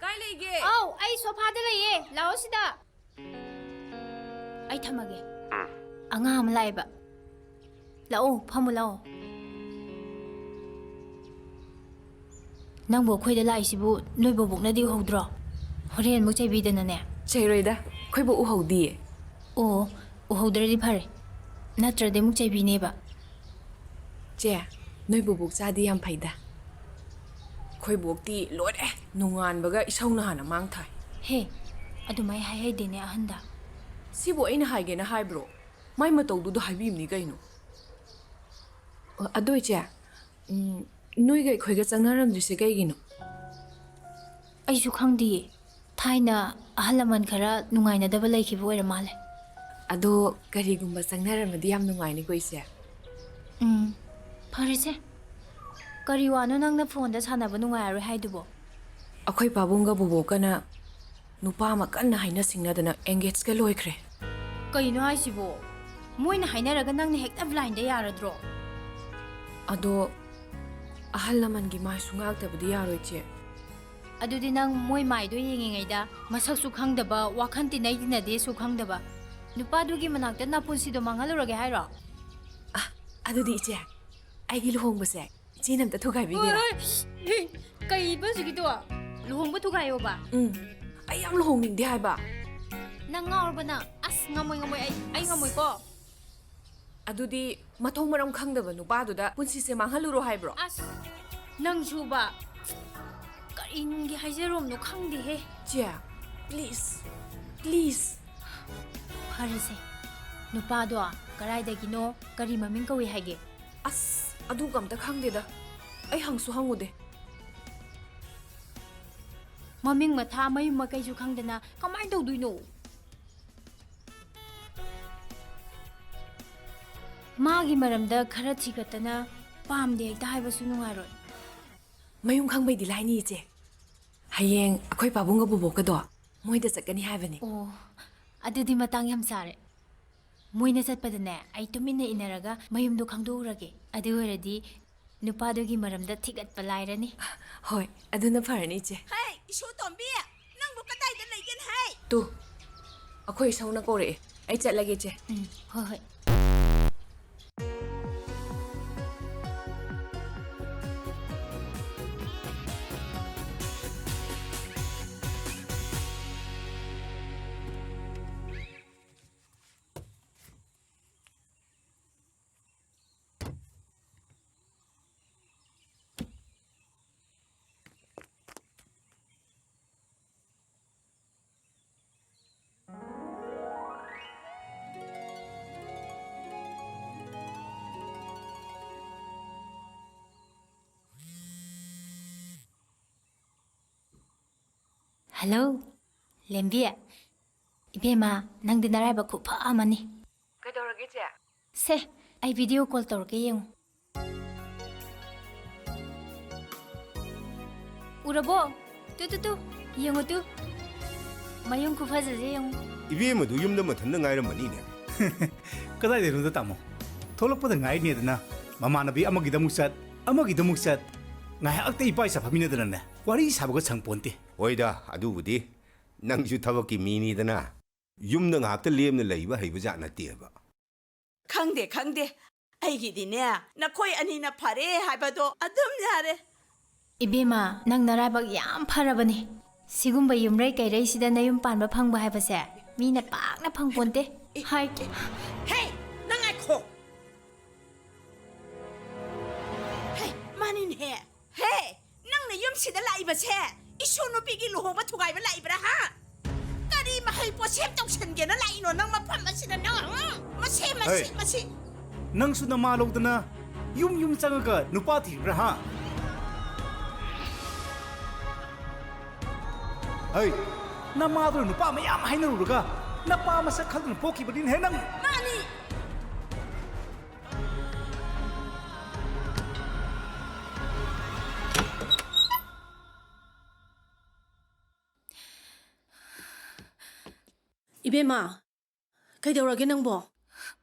ꯀꯥꯏ ꯂꯩꯒꯦ? ꯑꯧ, ꯑꯩ ꯁꯣꯐꯥꯗ ꯂꯩꯌꯦ꯫ ꯂꯥꯛꯑꯣ ꯁꯤꯗ꯫ ꯑꯩ ꯊꯝꯃꯒꯦ꯫ ꯎꯝ꯫ ꯑꯉꯥꯡ ꯑꯃ ꯂꯥꯛꯑꯦꯕ꯫ ꯂꯥꯛꯑꯣ, ꯐꯝꯃꯨ ꯂꯥꯛꯑꯣ꯫ ꯅꯪꯕꯨ ꯑꯩꯈꯣꯏꯗ ꯂꯥꯛꯏꯁꯤꯕꯨ ꯅꯣꯏ ꯕꯣꯕꯣꯛꯅꯗꯤ ꯎꯍꯧꯗ꯭ꯔꯣ? ꯍꯣꯔꯦꯟ ꯑꯃꯨꯛ ꯆꯩꯕꯤꯗꯅꯅꯦ꯫ ꯆꯩꯔꯣꯏꯗ, ꯑꯩꯈꯣꯏꯕꯨ ꯎꯍꯧꯗꯤꯌꯦ꯫ ꯑꯣ, ꯎꯍꯧꯗ꯭ꯔꯗꯤ ꯐꯔꯦ, ꯅꯠꯇ꯭ꯔꯗꯤ ꯑꯃꯨꯛ ꯆꯩꯕꯤꯅꯦꯕ꯫ ꯆꯦ, ꯅꯣꯏ ꯕꯣꯕꯣꯛ ꯆꯥꯗꯤ ꯌꯥꯝ ꯐꯩꯗ꯫ ꯑꯩꯈꯣꯏ ꯕꯣꯛꯇꯤ ꯂꯣꯏꯔꯦ, ꯅꯣꯡꯉꯥꯟꯕꯒ ꯏꯁꯧꯅ ꯍꯥꯟꯅ ꯃꯥꯡ ꯊꯥꯏ꯫ ꯍꯦ, ꯑꯗꯨꯃꯥꯏ ꯍꯥꯏꯍꯩꯗꯦꯅꯦ ꯑꯍꯟꯗ꯫ ꯁꯤꯕꯨ ꯑꯩꯅ ꯍꯥꯏꯒꯦꯅ ꯍꯥꯏꯕ꯭ꯔꯣ? ꯃꯥꯏ ꯃꯇꯧꯗꯨꯗ ꯍꯥꯏꯕꯤꯕꯅꯤ ꯀꯩꯅꯣ꯫ ꯑꯣ, ꯑꯗꯣ ꯏꯆꯦ, ꯎꯝ, ꯅꯣꯏꯒ ꯑꯩꯈꯣꯏꯒ ꯆꯪꯅꯔꯝꯗ꯭ꯔꯤꯁꯦ ꯀꯩꯒꯤꯅꯣ? ꯑꯩꯁꯨ ꯈꯪꯗꯤꯌꯦ꯫ ꯊꯥꯏꯅ ꯑꯍꯜ ꯂꯃꯟ ꯈꯔ ꯅꯨꯡꯉꯥꯏꯅꯗꯕ ꯂꯩꯈꯤꯕ ꯑꯣꯏꯔ ꯃꯥꯜꯂꯦ꯫ ꯑꯗꯣ ꯀꯔꯤꯒꯨꯝꯕ ꯆꯪꯅꯔꯝꯃꯗꯤ ꯌꯥꯝ ꯅꯨꯡꯉꯥꯏꯅꯤꯀꯣ ꯏꯆꯦ꯫ ꯎꯝ, ꯐꯔꯦꯁꯦ꯫ ꯀꯔꯤ ꯋꯥꯅꯣ ꯅꯪꯅ ꯐꯣꯟꯗ ꯁꯥꯟꯅꯕ ꯅꯨꯡꯉꯥꯏꯔꯔꯣꯏ ꯍꯥꯏꯗꯨꯕꯣ? ꯑꯩꯈꯣꯏ ꯄꯥꯕꯨꯡꯒ ꯕꯣꯕꯣꯛꯀꯅ ꯅꯨꯄꯥ ꯑꯃ ꯀꯟꯅ ꯍꯥꯏꯅ ꯁꯤꯡꯅꯗꯅ ꯑꯦꯡꯒꯦꯖꯀ ꯂꯣꯏꯈ꯭ꯔꯦ꯫ ꯀꯩꯅꯣ ꯍꯥꯏꯁꯤꯕꯣ? ꯃꯣꯏꯅ ꯍꯥꯏꯅꯔꯒ ꯅꯪꯅ ꯍꯦꯛꯇ ꯕ꯭ꯂꯥꯏꯟꯗ ꯌꯥꯔꯗ꯭ꯔꯣ? ꯑꯗꯣ ꯑꯍꯜ ꯂꯃꯟꯒꯤ ꯃꯥꯏꯁꯨ ꯉꯥꯛꯇꯕꯗꯤ ꯌꯥꯔꯣꯏ ꯆꯦ꯫ ꯑꯗꯨꯗꯤ ꯅꯪ ꯃꯣꯏ ꯃꯥꯏꯗꯣ ꯌꯦꯡꯉꯤꯉꯩꯗ ꯃꯁꯛꯁꯨ ꯈꯪꯗꯕ, ꯋꯥꯈꯜ ꯇꯤꯟꯅꯩ ꯇꯤꯟꯅꯗꯦꯁꯨ ꯈꯪꯗꯕ ꯅꯨꯄꯥꯗꯨꯒꯤ ꯃꯅꯥꯛꯇ ꯅꯄꯨꯟꯁꯤꯗꯣ ꯃꯥꯡꯍꯜꯂꯨꯔꯒꯦ ꯍꯥꯏꯔꯣ? ꯑꯗꯨꯗꯤ ꯏꯆꯦ, ꯑꯩꯒꯤ ꯂꯨꯍꯣꯡꯕꯁꯦ ꯏꯆꯦꯅ ꯑꯝꯇ ꯊꯨꯒꯥꯏꯕꯤꯒꯦꯔꯥ? ꯍꯣꯏ, ꯍꯣꯏ꯫ ꯀꯩꯕ ꯍꯧꯖꯤꯛꯀꯤꯗꯣ? ꯂꯨꯍꯣꯡꯕ ꯊꯨꯒꯥꯏꯌꯣꯕ? ꯎꯝ, ꯑꯩ ꯌꯥꯝ ꯂꯨꯍꯣꯡꯅꯤꯡꯗꯦ ꯍꯥꯏꯕ꯫ ꯅꯪ ꯉꯥꯎꯔꯕ ꯅꯪ? ꯑꯁ, ꯉꯝꯃꯣꯏ, ꯉꯝꯃꯣꯏ, ꯑꯩ, ꯑꯩ ꯉꯝꯃꯣꯏꯀꯣ꯫ ꯑꯗꯨꯗꯤ ꯃꯊꯣꯡ ꯃꯔꯝ ꯈꯪꯗꯕ ꯅꯨꯄꯥꯗꯨꯗ ꯄꯨꯟꯁꯤꯁꯦ ꯃꯥꯡꯍꯜꯂꯨꯔꯣ ꯍꯥꯏꯕ꯭ꯔꯣ? ꯑꯁ, ꯅꯪꯁꯨꯕ꯫ ꯀꯔꯤꯒꯤ ꯍꯥꯏꯖꯔꯣꯝꯅꯣ ꯈꯪꯗꯦꯍꯦ꯫ ꯆꯦ, please, please. ꯐꯔꯦꯁꯦ, ꯅꯨꯄꯥꯗꯣ ꯀꯗꯥꯏꯗꯒꯤꯅꯣ, ꯀꯔꯤ ꯃꯃꯤꯡ ꯀꯧꯏ ꯍꯥꯏꯒꯦ? ꯑꯁ, ꯑꯗꯨꯒ ꯑꯝꯇ ꯈꯪꯗꯦꯗ꯫ ꯑꯩ ꯍꯪꯁꯨ ꯍꯪꯉꯨꯗꯦ꯫ ꯃꯃꯤꯡ ꯃꯊꯥ ꯃꯌꯨꯝ ꯃꯀꯩꯁꯨ ꯈꯪꯗꯅ ꯀꯃꯥꯏꯅ ꯇꯧꯗꯣꯏꯅꯣ? ꯃꯥꯒꯤ ꯃꯔꯝꯗ ꯈꯔ ꯊꯤꯒꯠꯇꯅ ꯄꯥꯝꯗꯦ ꯍꯦꯛꯇ ꯍꯥꯏꯕꯁꯨ ꯅꯨꯡꯉꯥꯏꯔꯣꯏ꯫ ꯃꯌꯨꯝ ꯈꯪꯕꯩꯗꯤ ꯂꯥꯏꯅꯤ, ꯏꯆꯦ꯫ ꯍꯌꯦꯡ ꯑꯩꯈꯣꯏ ꯄꯥꯕꯨꯡꯒ ꯕꯨꯕꯣꯛꯀꯗꯣ ꯃꯣꯏꯗ ꯆꯠꯀꯅꯤ ꯍꯥꯏꯕꯅꯤ꯫ ꯑꯣ, ꯑꯗꯨꯗꯤ ꯃꯇꯥꯡ ꯌꯥꯝ ꯆꯥꯔꯦ꯫ ꯃꯣꯏꯅ ꯆꯠꯄꯗꯅꯦ, ꯑꯩ ꯇꯨꯃꯤꯟꯅ ꯏꯟꯅꯔꯒ ꯃꯌꯨꯝꯗꯣ ꯈꯪꯗꯣꯛꯎꯔꯒꯦ꯫ ꯑꯗꯨ ꯑꯣꯏꯔꯗꯤ ꯅꯨꯄꯥꯗꯨꯒꯤ ꯃꯔꯝꯗ ꯊꯤꯒꯠꯄ ꯂꯥꯏꯔꯅꯤ꯫ ꯍꯣꯏ, ꯑꯗꯨꯅ ꯐꯔꯅꯤ, ꯏꯆꯦ꯫ ꯍꯦ, ꯏꯁꯣꯔꯇꯣꯝꯕꯤ, ꯅꯪꯕꯨ ꯀꯗꯥꯏꯗ ꯂꯩꯒꯦꯅ ꯍꯥꯏ? ꯇꯨ, ꯑꯩꯈꯣꯏ ꯏꯁꯧꯅ ꯀꯧꯔꯛꯑꯦ꯫ ꯑꯩ ꯆꯠꯂꯒꯦ, ꯏꯆꯦ꯫ ꯎꯝ, ꯍꯣꯏ, ꯍꯣꯏ꯫ ꯍꯜꯂꯣ, ꯂꯦꯝꯕꯤ꯫ ꯏꯕꯦꯝꯃ, ꯅꯪꯗꯤ ꯅꯔꯥꯏꯕꯛ ꯈꯨꯐ ꯑꯃꯅꯤ꯫ ꯀꯩꯗꯧꯔꯒꯦ, ꯆꯦ? ꯁꯦ, ꯑꯩ ꯚꯤꯗꯤꯑꯣ ꯀꯣꯜ ꯇꯧꯔꯛꯀꯦ, ꯌꯦꯡꯉꯨ꯫ ꯎꯔꯕꯣ? ꯇꯨ, ꯇꯨ, ꯇꯨ, ꯌꯦꯡꯉꯨ ꯇꯨ꯫ ꯃꯌꯨꯝ ꯈꯨꯐꯖꯁꯦ ꯌꯦꯡꯉꯨ꯫ ꯏꯕꯦꯝꯃꯗꯨ ꯌꯨꯝꯗ ꯃꯊꯟꯇ ꯉꯥꯏꯔꯝꯃꯅꯤꯅꯦ꯫ ꯀꯗꯥꯏꯗꯩꯅꯣꯗ, ꯇꯥꯃꯣ? ꯊꯣꯛꯂꯛꯄꯗ ꯉꯥꯏꯔꯤꯅꯦꯗꯅ꯫ ꯃꯃꯥꯟꯅꯕꯤ ꯑꯃꯒꯤꯗ ꯑꯃꯨꯛ ꯆꯠ, ꯑꯃꯒꯤꯗ ꯑꯃꯨꯛ ꯆꯠ꯫ ꯉꯥꯏꯍꯥꯛꯇ ꯏꯄꯥ ꯏꯆꯥ ꯐꯝꯃꯤꯟꯅꯗꯅꯅꯦ, ꯋꯥꯔꯤ ꯁꯥꯕꯒ ꯁꯪꯄꯣꯟꯇꯦ꯫ ꯍꯣꯏꯗ, ꯑꯗꯨꯕꯨꯗꯤ ꯅꯪꯁꯨ ꯊꯕꯛꯀꯤ ꯃꯤꯅꯤꯗꯅ꯫ ꯌꯨꯝꯗ ꯉꯥꯏꯍꯥꯛꯇ ꯂꯦꯝꯅ ꯂꯩꯕ ꯍꯩꯕ ꯖꯥꯠ ꯅꯠꯇꯦꯕ꯫ ꯈꯪꯗꯦ, ꯈꯪꯗꯦ꯫ ꯑꯩꯒꯤꯗꯤꯅꯦ, ꯅꯈꯣꯏ ꯑꯅꯤꯅ ꯐꯔꯦ ꯍꯥꯏꯕꯗꯣ ꯑꯗꯨꯝ ꯌꯥꯔꯦ꯫ ꯏꯕꯦꯝꯃ, ꯅꯪ ꯅꯔꯥꯏꯕꯛ ꯌꯥꯝ ꯐꯔꯕꯅꯤ꯫ ꯁꯤꯒꯨꯝꯕ ꯌꯨꯝꯔꯩ ꯀꯩꯔꯩꯁꯤꯗ ꯅꯌꯨꯝ ꯄꯥꯟꯕ ꯐꯪꯕ ꯍꯥꯏꯕꯁꯦ ꯃꯤꯅ ꯄꯥꯛꯅ ꯐꯪꯄꯣꯟꯇꯦ꯫ ꯍꯥꯏ꯫ ꯍꯦ, ꯅꯪ ꯉꯥꯏꯈꯣ꯫ ꯍꯦ, ꯃꯥꯅꯤꯅꯦꯍꯦ꯫ ꯍꯦ, ꯅꯪꯅ ꯌꯨꯝꯁꯤꯗ ꯂꯥꯛꯏꯕꯁꯦ ꯏꯁꯨ ꯅꯨꯄꯤꯒꯤ ꯂꯨꯍꯣꯡꯕ ꯊꯨꯒꯥꯏꯕ ꯂꯥꯛꯏꯕ꯭ꯔꯥ, ꯍꯥ? ꯀꯔꯤ ꯃꯍꯩ ꯄꯣꯠꯁꯦꯝ ꯇꯧꯁꯟꯒꯦꯅ ꯂꯥꯛꯏꯅꯣ ꯅꯪ ꯃꯐꯝ ꯑꯁꯤꯗ, ꯅꯪ, ꯍꯥ? ꯃꯁꯤ, ꯃꯁꯤ, ꯍꯩ! ꯃꯁꯤ꯫ ꯅꯪꯁꯨ ꯅꯃꯥ ꯂꯧꯗꯅ ꯌꯨꯝ ꯌꯨꯝ ꯆꯪꯉꯒ ꯅꯨꯄꯥ ꯊꯤꯕ꯭ꯔꯥ, ꯍꯥ? ꯍꯩ! ꯅꯃꯥꯗꯨꯅ ꯅꯨꯄꯥ ꯃꯌꯥꯝ ꯍꯥꯏꯅꯔꯨꯔꯒ ꯅꯄꯥ ꯃꯁꯛ ꯈꯪꯗꯅ ꯄꯣꯛꯈꯤꯕꯅꯤꯅꯦꯍꯦ ꯅꯪ! ꯃꯥꯅꯤ! ꯏꯕꯦꯝꯃ, ꯀꯩꯗꯧꯔꯒꯦ ꯅꯪꯕꯣ?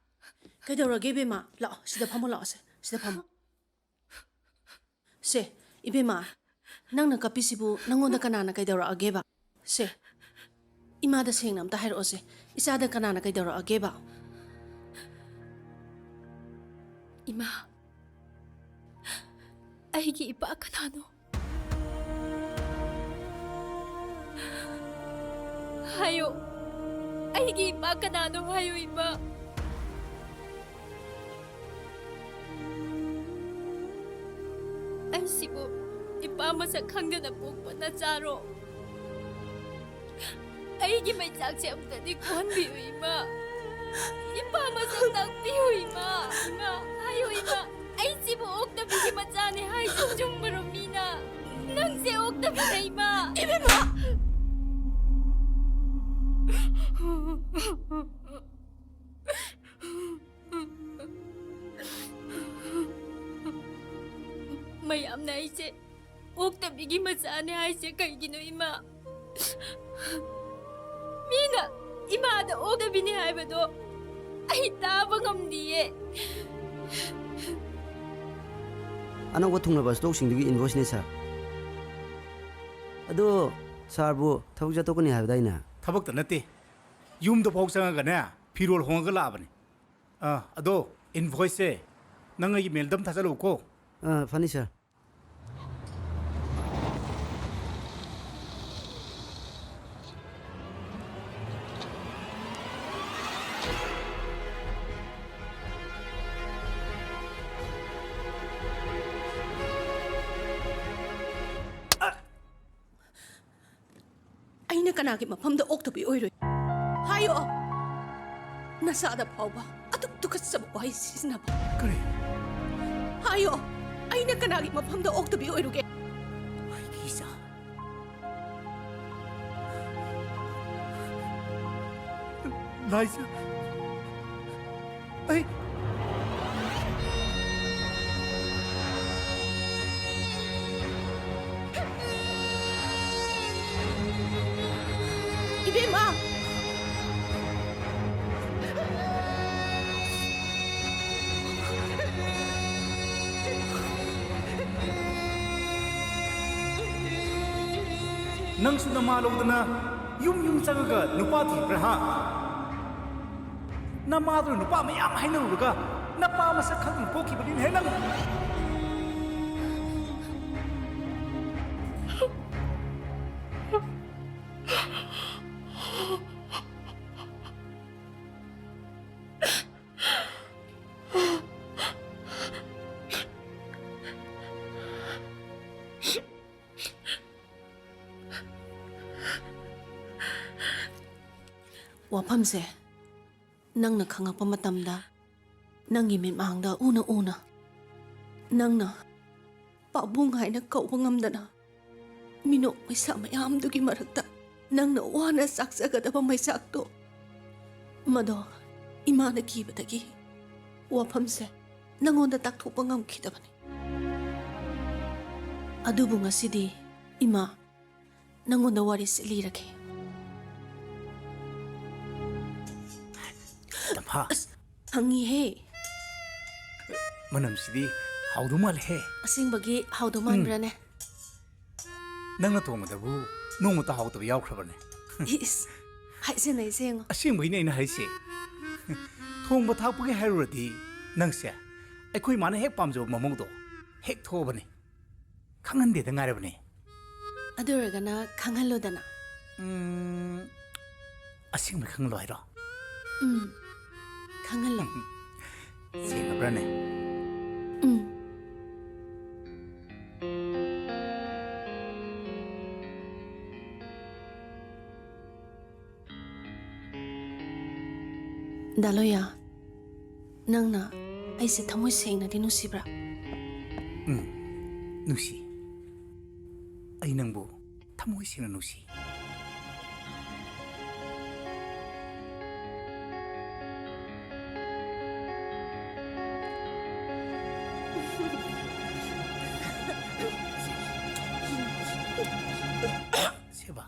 ꯀꯩꯗꯧꯔꯒꯦ ꯏꯕꯦꯝꯃ? ꯂꯥꯛꯑꯣ, ꯁꯤꯗ ꯐꯝꯃꯣ, ꯂꯥꯛꯑꯣ, ꯁꯦ, ꯁꯤꯗ ꯐꯝꯃꯣ꯫ ꯁꯦ, ꯏꯕꯦꯝꯃ, ꯅꯪꯅ ꯀꯞꯄꯤꯁꯤꯕꯨ ꯅꯪꯉꯣꯟꯗ ꯀꯅꯥꯅ ꯀꯩꯗꯧꯔꯛꯑꯒꯦꯕ? ꯁꯦ, ꯏꯃꯥꯗ ꯁꯦꯡꯅ ꯑꯝꯇ ꯍꯥꯏꯔꯛꯑꯣꯁꯦ, ꯏꯆꯥꯗ ꯀꯅꯥꯅ ꯀꯩꯗꯧꯔꯛꯑꯒꯦꯕ? ꯏꯃꯥ, ꯑꯩꯒꯤ ꯏꯄꯥ ꯀꯅꯥꯅꯣ? ꯍꯥꯏꯌꯣ, ꯑꯩꯒꯤ ꯏꯄꯥ ꯀꯅꯥꯅꯣ ꯍꯥꯏꯌꯣ, ꯏꯃꯥ꯫ ꯑꯩꯁꯤꯕꯨ ꯏꯄꯥ ꯃꯁꯛ ꯈꯪꯗꯅ ꯄꯣꯛꯄ ꯅꯆꯥꯔꯣ? ꯑꯩꯒꯤ ꯃꯩꯆꯥꯛꯁꯦ ꯑꯝꯇꯗꯤ ꯀꯣꯟꯕꯤꯌꯨ, ꯏꯃꯥ꯫ ꯏꯄꯥ ꯃꯁꯛ ꯇꯥꯛꯄꯤꯌꯨ, ꯏꯃꯥ꯫ ꯏꯃꯥ, ꯍꯥꯏꯌꯨ, ꯏꯃꯥ꯫ ꯑꯩꯁꯤꯕꯨ ꯑꯣꯛꯇꯕꯤꯒꯤ ꯃꯆꯥꯅꯦ ꯍꯥꯏꯁꯦ ꯆꯨꯝꯕꯔꯣ ꯃꯤꯅ? ꯅꯪꯁꯦ ꯑꯣꯛꯇꯕꯤꯅꯦ, ꯏꯃꯥ꯫ ꯏꯕꯦꯝꯃ! ꯃꯌꯥꯝꯅ ꯑꯩꯁꯦ ꯑꯣꯛꯇꯕꯤꯒꯤ ꯃꯆꯥꯅꯦ ꯍꯥꯏꯁꯦ ꯀꯩꯒꯤꯅꯣ, ꯏꯃꯥ? ꯃꯤꯅ ꯏꯃꯥꯗ ꯑꯣꯛꯇꯕꯤꯅꯦ ꯍꯥꯏꯕꯗꯣ ꯑꯩ ꯇꯥꯕ ꯉꯝꯗꯤꯌꯦ꯫ ꯑꯅꯧꯕ ꯊꯨꯡꯂꯕ ꯁ꯭ꯇꯣꯛꯁꯤꯡꯗꯨꯒꯤ ꯏꯟꯚꯣꯏꯁꯅꯦ, ꯁꯥꯔ꯫ ꯑꯗꯣ ꯁꯥꯔꯕꯨ ꯊꯕꯛ ꯆꯠꯊꯣꯛꯀꯅꯤ ꯍꯥꯏꯕꯗꯥꯏꯅꯦ? ꯊꯕꯛꯇ ꯅꯠꯇꯦ, ꯌꯨꯝꯗ ꯐꯥꯎ ꯆꯪꯉꯒꯅꯦ, ꯐꯤꯔꯣꯜ ꯍꯣꯡꯉꯒ ꯂꯥꯛꯑꯕꯅꯤ꯫ ꯑꯥ, ꯑꯗꯣ ꯏꯟꯚꯣꯏꯁꯁꯦ ꯅꯪ ꯑꯩꯒꯤ ꯃꯦꯜꯗ ꯑꯝ ꯊꯥꯖꯜꯂꯛꯎꯀꯣ꯫ ꯑꯥ, ꯐꯅꯤ, ꯁꯥꯔ꯫ ꯑꯩꯅ ꯀꯅꯥꯒꯤ ꯃꯐꯝꯗ ꯑꯣꯛꯇꯕꯤ ꯑꯣꯏꯔꯨꯏ? ꯍꯥꯏꯌꯣ꯫ ꯅꯁꯥꯗ ꯐꯥꯎꯕ ꯑꯗꯨꯛ ꯇꯨꯀꯠꯆꯕ ꯋꯥꯍꯩ ꯁꯤꯖꯤꯟꯅꯕ꯫ ꯀꯔꯤ? ꯍꯥꯏꯌꯣ꯫ ꯑꯩꯅ ꯀꯅꯥꯒꯤ ꯃꯐꯝꯗ ꯑꯣꯛꯇꯕꯤ ꯑꯣꯏꯔꯨꯒꯦ? ꯑꯩꯒꯤ ꯏꯆꯥ꯫ ꯂꯥꯏꯖꯥ꯫ ꯑꯩ ꯏꯕꯦꯝꯃ! ꯅꯪꯁꯨ ꯅꯃꯥ ꯂꯧꯗꯅ ꯌꯨꯝ ꯌꯨꯝ ꯆꯪꯉꯒ ꯅꯨꯄꯥ ꯊꯤꯕ꯭ꯔꯥ, ꯍꯥ? ꯅꯃꯥꯗꯨꯅ ꯅꯨꯄꯥ ꯃꯌꯥꯝ ꯍꯥꯏꯅꯔꯨꯔꯒ ꯅꯄꯥ ꯃꯁꯛ ꯈꯪꯗꯅ ꯄꯣꯛꯈꯤꯕꯅꯤꯅꯦꯍꯦ ꯅꯪ꯫ ꯋꯥꯐꯝꯁꯦ ꯅꯪꯅ ꯈꯪꯉꯛꯄ ꯃꯇꯝꯗ, ꯅꯪꯒꯤ ꯃꯤꯠꯃꯥꯡꯗ ꯎꯅ ꯎꯅ, ꯅꯪꯅ ꯄꯥꯕꯨꯡ ꯍꯥꯏꯅ ꯀꯧꯕ ꯉꯝꯗꯅ, ꯃꯤꯅꯣꯛ ꯃꯩꯁꯥ ꯃꯌꯥꯝꯗꯨꯒꯤ ꯃꯔꯛꯇ ꯅꯪꯅ ꯋꯥꯅ ꯆꯥꯛꯆꯒꯗꯕ ꯃꯩꯆꯥꯛꯇꯣ, ꯃꯗꯣ ꯏꯃꯥꯅ ꯀꯤꯕꯗꯒꯤ ꯋꯥꯐꯝꯁꯦ ꯅꯪꯉꯣꯟꯗ ꯇꯥꯛꯊꯣꯛꯄ ꯉꯝꯈꯤꯗꯕꯅꯤ꯫ ꯑꯗꯨꯕꯨ ꯉꯁꯤꯗꯤ ꯏꯃꯥ ꯅꯪꯉꯣꯟꯗ ꯋꯥꯔꯤꯁꯦ ꯂꯤꯔꯒꯦ꯫ ꯇꯝꯐꯥ꯫ ꯑꯁ, ꯈꯪꯉꯤꯍꯦ꯫ ꯃꯅꯝꯁꯤꯗꯤ ꯍꯥꯎꯗꯧ ꯃꯥꯜꯂꯦꯍꯦ꯫ ꯑꯁꯦꯡꯕꯒꯤ ꯍꯥꯎꯗꯧ ꯎꯝ꯫ ꯃꯥꯟꯕ꯭ꯔꯥꯅꯦ? ꯅꯪꯅ ꯊꯣꯡꯕꯗꯕꯨ ꯅꯣꯡꯃꯇ ꯍꯥꯎꯇꯕ ꯌꯥꯎꯈ꯭ꯔꯕꯅꯦ? ꯏꯁ, ꯍꯥꯏꯖꯅꯩꯁꯦ ꯌꯦꯡꯉꯣ꯫ ꯑꯁꯦꯡꯕꯒꯤꯅꯦ ꯑꯩꯅ ꯍꯥꯏꯁꯦ꯫ ꯊꯣꯡꯕ ꯊꯥꯛꯄꯒꯤ ꯍꯥꯏꯔꯨꯔꯗꯤ ꯅꯪꯁꯦ ꯑꯩꯈꯣꯏ ꯃꯥꯅ ꯍꯦꯛ ꯄꯥꯝꯖꯕ ꯃꯑꯣꯡꯗꯣ ꯍꯦꯛ ꯊꯣꯛꯑꯕꯅꯦ꯫ ꯈꯪꯍꯟꯗꯦꯗ ꯉꯥꯏꯔꯕꯅꯦ꯫ ꯑꯗꯨ ꯑꯣꯏꯔꯒꯅ ꯈꯪꯍꯜꯂꯣꯗꯅ꯫ ꯎꯝ, ꯑꯁꯦꯡꯕ ꯈꯪꯍꯜꯂꯣ ꯍꯥꯏꯔꯣ? ꯎꯝ, ꯈꯪꯍꯜꯂꯣ꯫ ꯁꯦꯡꯉꯕ꯭ꯔꯥꯅꯦ? ꯎꯝ꯫ ꯗꯥ ꯂꯣꯌꯥ, ꯅꯪꯅ ꯑꯩꯁꯦ ꯊꯃꯣꯏ ꯁꯦꯡꯅꯗꯤ ꯅꯨꯡꯁꯤꯕ꯭ꯔꯥ? ꯎꯝ, ꯅꯨꯡꯁꯤ꯫ ꯑꯩ ꯅꯪꯕꯨ ꯊꯃꯣꯏ ꯁꯦꯡꯅ ꯅꯨꯡꯁꯤ꯫ ꯁꯦꯕꯥ꯫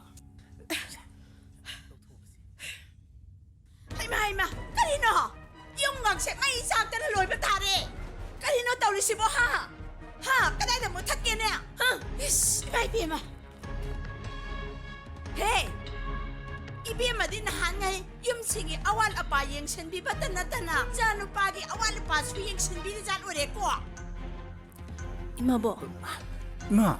ꯍꯩꯃꯥ, ꯍꯩꯃꯥ, ꯀꯔꯤꯅꯣ? ꯌꯨꯝꯒꯁꯦ ꯃꯩ ꯆꯥꯛꯇꯅ ꯂꯣꯏꯕ ꯇꯥꯔꯦ꯫ ꯀꯔꯤꯅꯣ ꯇꯧꯔꯤꯁꯤꯕꯣ, ꯍꯥ? ꯍꯥ? ꯀꯗꯥꯏꯗ ꯃꯨꯊꯠꯀꯦꯅꯦ? ꯍꯥ? ꯏꯁ, ꯏꯃꯥ ꯏꯕꯦꯝꯃ꯫ ꯍꯦ! ꯏꯕꯦꯝꯃꯗꯤ ꯅꯍꯥꯟꯉꯩ ꯌꯨꯝꯁꯤꯒꯤ ꯑꯋꯥꯠ ꯑꯄꯥ ꯌꯦꯡꯁꯤꯟꯕꯤꯕꯇ ꯅꯠꯇꯅ ꯏꯆꯥꯅꯨꯄꯥꯒꯤ ꯑꯋꯥꯠ ꯑꯄꯥꯁꯨ ꯌꯦꯡꯁꯤꯟꯕꯤꯔꯤꯖꯥꯠ ꯑꯣꯏꯔꯦꯀꯣ꯫ ꯏꯃꯥꯕꯣꯛ꯫ ꯏꯃꯥ!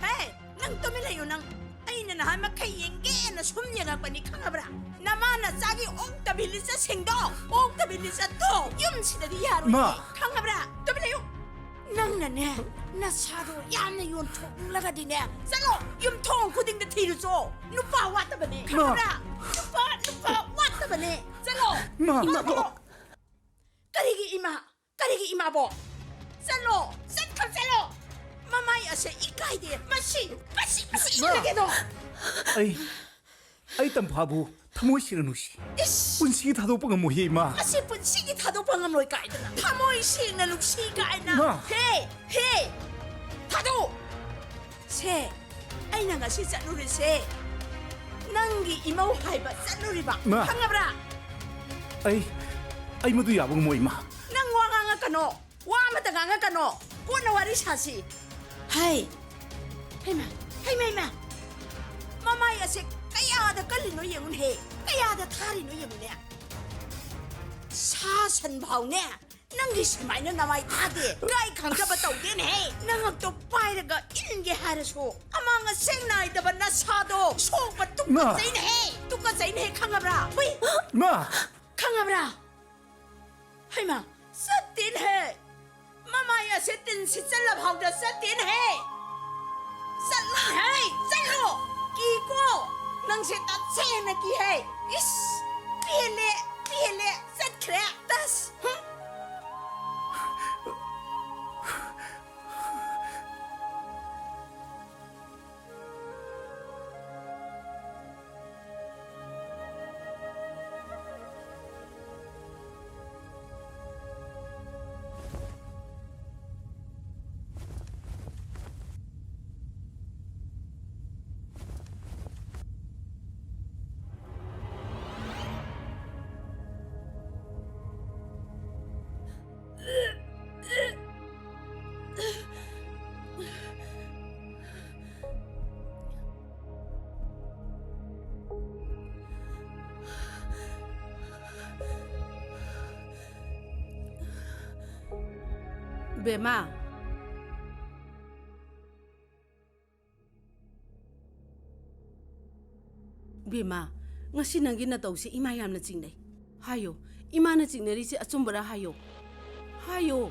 ꯍꯦ! ꯅꯪ ꯇꯨꯃꯤꯟ ꯂꯩꯌꯨ ꯅꯪ꯫ ꯑꯩꯅ ꯅꯍꯥꯟ ꯃꯈꯩ ꯌꯦꯡꯒꯦꯅ ꯁꯨꯝ ꯌꯦꯡꯉꯛꯄꯅꯤ ꯈꯪꯉꯕ꯭ꯔꯥ? ꯅꯃꯥ ꯅꯆꯥꯒꯤ ꯑꯣꯛꯇꯕꯤ ꯂꯤꯆꯠꯁꯤꯡꯗꯣ, ꯑꯣꯛꯇꯕꯤ ꯂꯤꯆꯠꯇꯣ ꯌꯨꯝꯁꯤꯗꯗꯤ ꯌꯥꯔꯣꯏ꯫ ꯏꯃꯥ! ꯈꯪꯉꯕ꯭ꯔꯥ? ꯇꯨꯃꯤꯟ ꯂꯩꯌꯨ꯫ ꯅꯪꯅꯅꯦ, ꯅꯁꯥꯗꯣ ꯌꯥꯝꯅ ꯌꯣꯟꯊꯣꯛꯅꯤꯡꯂꯒꯗꯤꯅꯦ, ꯆꯠꯂꯣ, ꯌꯨꯝꯊꯣꯡ ꯈꯨꯗꯤꯡꯗ ꯊꯤꯔꯨꯆꯣ꯫ ꯅꯨꯄꯥ ꯋꯥꯠꯇꯕꯅꯦ, ꯏꯃꯥ! ꯈꯪꯕ꯭ꯔꯥ? ꯅꯨꯄꯥ, ꯅꯨꯄꯥ ꯋꯥꯠꯇꯕꯅꯦ꯫ ꯆꯠꯂꯣ꯫ ꯏꯃꯥ! ꯏꯃꯥꯕꯣꯛ! ꯀꯔꯤꯒꯤ ꯏꯃꯥ? ꯀꯔꯤꯒꯤ ꯏꯃꯥꯕꯣꯛ? ꯆꯠꯂꯣ, ꯆꯠꯈ꯭ꯔꯣ, ꯆꯠꯂꯣ꯫ ꯃꯃꯥꯏ ꯑꯁꯦ ꯏꯀꯥꯏꯗꯦ꯫ ꯃꯁꯤ, ꯃꯁꯤ, ꯃꯁꯤ ꯏꯃꯥ! ꯏꯜꯂꯒꯦꯗꯣ꯫ ꯑꯩ ꯑꯩ ꯇꯝꯐꯥꯕꯨ ꯊꯃꯣꯏ ꯁꯦꯡꯅ ꯅꯨꯡꯁꯤ꯫ ꯏꯁ! ꯄꯨꯟꯁꯤ ꯊꯥꯗꯣꯛꯄ ꯉꯝꯃꯣꯏꯍꯦ, ꯏꯃꯥ꯫ ꯑꯁꯤ ꯄꯨꯟꯁꯤꯒꯤ ꯊꯥꯗꯣꯛꯄ ꯉꯝꯂꯣꯏ ꯀꯥꯏꯗꯅ꯫ ꯊꯃꯣꯏ ꯁꯦꯡꯅ ꯅꯨꯡꯁꯤ ꯀꯥꯏꯅ꯫ ꯏꯃꯥ! ꯍꯦ! ꯍꯦ! ꯊꯥꯗꯣꯛ! ꯁꯦ, ꯑꯩꯅ ꯉꯁꯤ ꯆꯠꯂꯨꯔꯤꯁꯦ ꯅꯪꯒꯤ ꯏꯃꯧ ꯍꯥꯏꯕ ꯆꯠꯂꯨꯔꯤꯕ꯫ ꯏꯃꯥ! ꯈꯪꯉꯕ꯭ꯔꯥ? ꯑꯩ, ꯑꯩ ꯃꯗꯨ ꯌꯥꯕ ꯉꯝꯃꯣꯏ, ꯏꯃꯥ꯫ ꯅꯪ ꯋꯥ ꯉꯥꯡꯉꯛꯀꯅꯣ꯫ ꯋꯥ ꯑꯃꯇ ꯉꯥꯡꯉꯛꯀꯅꯣ꯫ ꯀꯣꯟꯅ ꯋꯥꯔꯤ ꯁꯥꯁꯤ꯫ ꯍꯩ! ꯍꯩꯃꯥ! ꯍꯩꯃꯥ, ꯍꯩꯃꯥ! ꯃꯃꯥꯏ ꯑꯁꯦ ꯀꯌꯥꯗ ꯀꯜꯂꯤꯅꯣ ꯌꯦꯡꯉꯨꯅꯦꯍꯦ! ꯀꯌꯥꯗ ꯊꯥꯔꯤꯅꯣ ꯌꯦꯡꯉꯨꯅꯦ! ꯁꯥ ꯁꯟ ꯐꯥꯎꯅꯦ ꯅꯪꯒꯤ ꯁꯨꯃꯥꯏꯅ ꯅꯃꯥꯏ ꯊꯥꯗꯦ꯫ ꯏꯀꯥꯏ ꯈꯪꯗꯕ ꯇꯧꯗꯦꯅꯦꯍꯦ! ꯅꯉꯛꯇꯣ ꯄꯥꯏꯔꯒ ꯏꯟꯒꯦ ꯍꯥꯏꯔꯁꯨ ꯑꯃꯥꯡ ꯑꯁꯦꯡ ꯅꯥꯏꯗꯕ ꯅꯁꯥꯗꯣ ꯁꯣꯛꯄ ꯏꯃꯥ! ꯇꯨꯀꯠꯆꯩꯅꯦꯍꯦ! ꯇꯨꯀꯠꯆꯩꯅꯦꯍꯦ, ꯈꯪꯉꯕ꯭ꯔꯥ? ꯍꯨꯏ! ꯏꯃꯥ! ꯈꯪꯉꯕ꯭ꯔꯥ? ꯍꯩꯃꯥ! ꯆꯠꯇꯦꯅꯦꯍꯦ! ꯃꯃꯥꯏ ꯑꯁꯦ ꯇꯤꯟ ꯁꯤꯠꯆꯜꯂ ꯐꯥꯎꯗ ꯆꯠꯇꯦꯅꯦꯍꯦ! ꯆꯠꯂꯣꯅꯦꯍꯦ! ꯆꯠꯂꯣ! ꯀꯤꯀꯣ! ꯅꯪꯁꯦ ꯇꯁꯦꯡꯅ ꯀꯤꯍꯦ! ꯏꯁ! ꯄꯦꯜꯂꯦ! ꯄꯦꯜꯂꯦ! ꯆꯠꯈ꯭ꯔꯦ! ꯇꯁ! ꯍꯨꯝ! ꯕꯦꯝꯃ꯫ ꯕꯦꯝꯃ, ꯉꯁꯤ ꯅꯪꯒꯤ ꯅꯇꯧꯁꯦ ꯏꯃꯥ ꯌꯥꯝꯅ ꯆꯤꯡꯅꯩ꯫ ꯍꯥꯏꯌꯣ, ꯏꯃꯥꯅ ꯆꯤꯡꯅꯔꯤꯁꯦ ꯑꯆꯨꯝꯕꯔꯥ ꯍꯥꯏꯌꯣ꯫ ꯍꯥꯏꯌꯣ꯫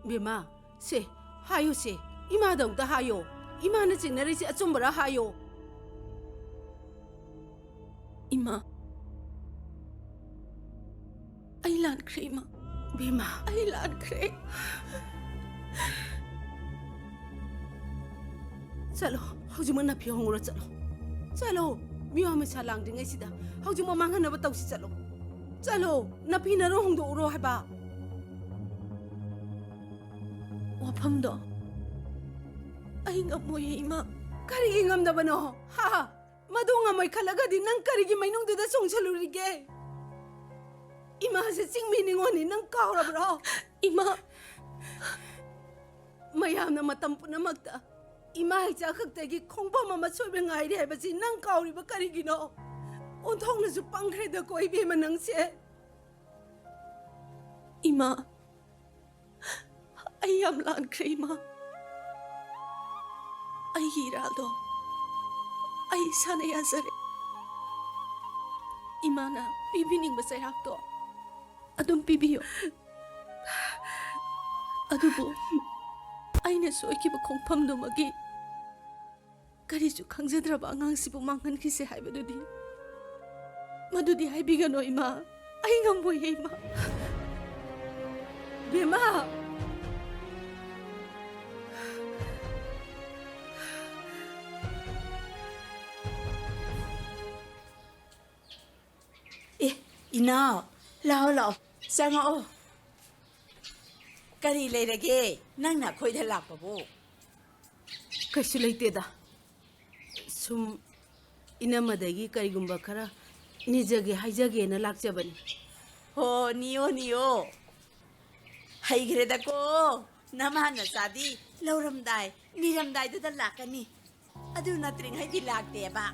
ꯕꯦꯝꯃ, ꯁꯦ, ꯍꯥꯏꯌꯨ ꯁꯦ꯫ ꯏꯃꯥꯗ ꯑꯃꯨꯛꯇ ꯍꯥꯏꯌꯣ꯫ ꯏꯃꯥꯅ ꯆꯤꯡꯅꯔꯤꯁꯦ ꯑꯆꯨꯝꯕꯔꯥ ꯍꯥꯏꯌꯣ꯫ ꯏꯃꯥ, ꯑꯩ ꯂꯥꯟꯈ꯭ꯔꯦ, ꯏꯃꯥ꯫ ꯕꯦꯝꯃ꯫ ꯑꯩ ꯂꯥꯟꯈ꯭ꯔꯦ꯫ ꯆꯠꯂꯣ, ꯍꯧꯖꯤꯛꯃꯛ ꯅꯐꯤ ꯍꯣꯡꯉꯨꯔꯣ, ꯆꯠꯂꯣ꯫ ꯆꯠꯂꯣ, ꯃꯤꯋꯥ ꯃꯩꯁꯥ ꯂꯥꯡꯗ꯭ꯔꯤꯉꯩꯁꯤꯗ ꯍꯧꯖꯤꯛꯃꯛ ꯃꯥꯡꯍꯟꯅꯕ ꯇꯧꯁꯤ, ꯆꯠꯂꯣ꯫ ꯆꯠꯂꯣ, ꯅꯐꯤ ꯅꯔꯣꯟ ꯍꯣꯡꯗꯣꯛꯎꯔꯣ ꯍꯥꯏꯕ꯫ ꯋꯥꯐꯝꯗꯣ ꯑꯩ ꯉꯝꯃꯣꯏꯌꯦ, ꯏꯃꯥ꯫ ꯀꯔꯤꯒꯤ ꯉꯝꯗꯕꯅꯣ? ꯍꯥ? ꯃꯗꯨ ꯉꯝꯃꯣꯏ ꯈꯜꯂꯒꯗꯤ ꯅꯪ ꯀꯔꯤꯒꯤ ꯃꯩꯅꯨꯡꯗꯨꯗ ꯆꯣꯡꯁꯤꯜꯂꯨꯔꯤꯒꯦ? ꯏꯃꯥꯁꯦ ꯆꯤꯡꯃꯤ ꯅꯤꯉꯣꯜꯅꯤ, ꯅꯪ ꯀꯥꯎꯔꯕ꯭ꯔꯣ? ꯏꯃꯥ! ꯃꯌꯥꯝꯅ ꯃꯇꯝ ꯄꯨꯝꯅꯃꯛꯇ ꯏꯃꯥ ꯏꯆꯥ ꯈꯛꯇꯒꯤ ꯈꯣꯡꯐꯝ ꯑꯃ ꯁꯣꯏꯕ ꯉꯥꯏꯔꯤ ꯍꯥꯏꯕꯁꯤ ꯅꯪ ꯀꯥꯎꯔꯤꯕ ꯀꯔꯤꯒꯤꯅꯣ? ꯑꯣꯟꯊꯣꯛꯅꯁꯨ ꯄꯪꯈ꯭ꯔꯦꯗꯀꯣ, ꯏꯕꯦꯝꯃ, ꯅꯪꯁꯦ꯫ ꯏꯃꯥ, ꯑꯩ ꯌꯥꯝ ꯂꯥꯟꯈ꯭ꯔꯦ, ꯏꯃꯥ꯫ ꯑꯩꯒꯤ ꯏꯔꯥꯜꯗꯣ ꯑꯩ ꯏꯁꯥꯅ ꯌꯥꯖꯔꯦ꯫ ꯏꯃꯥꯅ ꯄꯤꯕꯤꯅꯤꯡꯕ ꯆꯩꯔꯥꯛꯇꯣ ꯑꯗꯨꯝ ꯄꯤꯕꯤꯌꯨ꯫ ꯑꯗꯨꯕꯨ ꯑꯩꯅ ꯁꯣꯏꯈꯤꯕ ꯈꯣꯡꯐꯝꯗꯨꯃꯒꯤ ꯀꯔꯤꯁꯨ ꯈꯪꯖꯗ꯭ꯔꯕ ꯑꯉꯥꯡꯁꯤꯕꯨ ꯃꯥꯡꯍꯟꯈꯤꯁꯦ ꯍꯥꯏꯕꯗꯨꯗꯤ, ꯃꯗꯨꯗꯤ ꯍꯥꯏꯕꯤꯒꯅꯨ, ꯏꯃꯥ꯫ ꯑꯩ ꯉꯝꯃꯣꯏꯌꯦ, ꯏꯃꯥ꯫ ꯕꯦꯝꯃ! ꯑꯦ, ꯏꯅꯥꯎ, ꯂꯥꯛꯑꯣ, ꯂꯥꯛꯑꯣ, ꯆꯪꯉꯛꯑꯣ꯫ ꯀꯔꯤ ꯂꯩꯔꯒꯦ ꯅꯪꯅ ꯑꯩꯈꯣꯏꯗ ꯂꯥꯛꯄꯕꯨ? ꯀꯩꯁꯨ ꯂꯩꯇꯦꯗ꯫ ꯁꯨꯝ ꯏꯅꯝꯃꯗꯒꯤ ꯀꯔꯤꯒꯨꯝꯕ ꯈꯔ ꯅꯤꯖꯒꯦ ꯍꯥꯏꯖꯒꯦꯅ ꯂꯥꯛꯆꯕꯅꯤ꯫ ꯍꯣ, ꯅꯤꯌꯣ, ꯅꯤꯌꯣ꯫ ꯍꯩꯈ꯭ꯔꯦꯗꯀꯣ, ꯅꯃꯥ ꯅꯆꯥꯗꯤ ꯂꯧꯔꯝꯗꯥꯏ, ꯅꯤꯔꯝꯗꯥꯏꯗꯨꯗ ꯂꯥꯛꯀꯅꯤ꯫ ꯑꯗꯨ ꯅꯠꯇ꯭ꯔꯤꯉꯩꯗꯤ ꯂꯥꯛꯇꯦꯕ꯫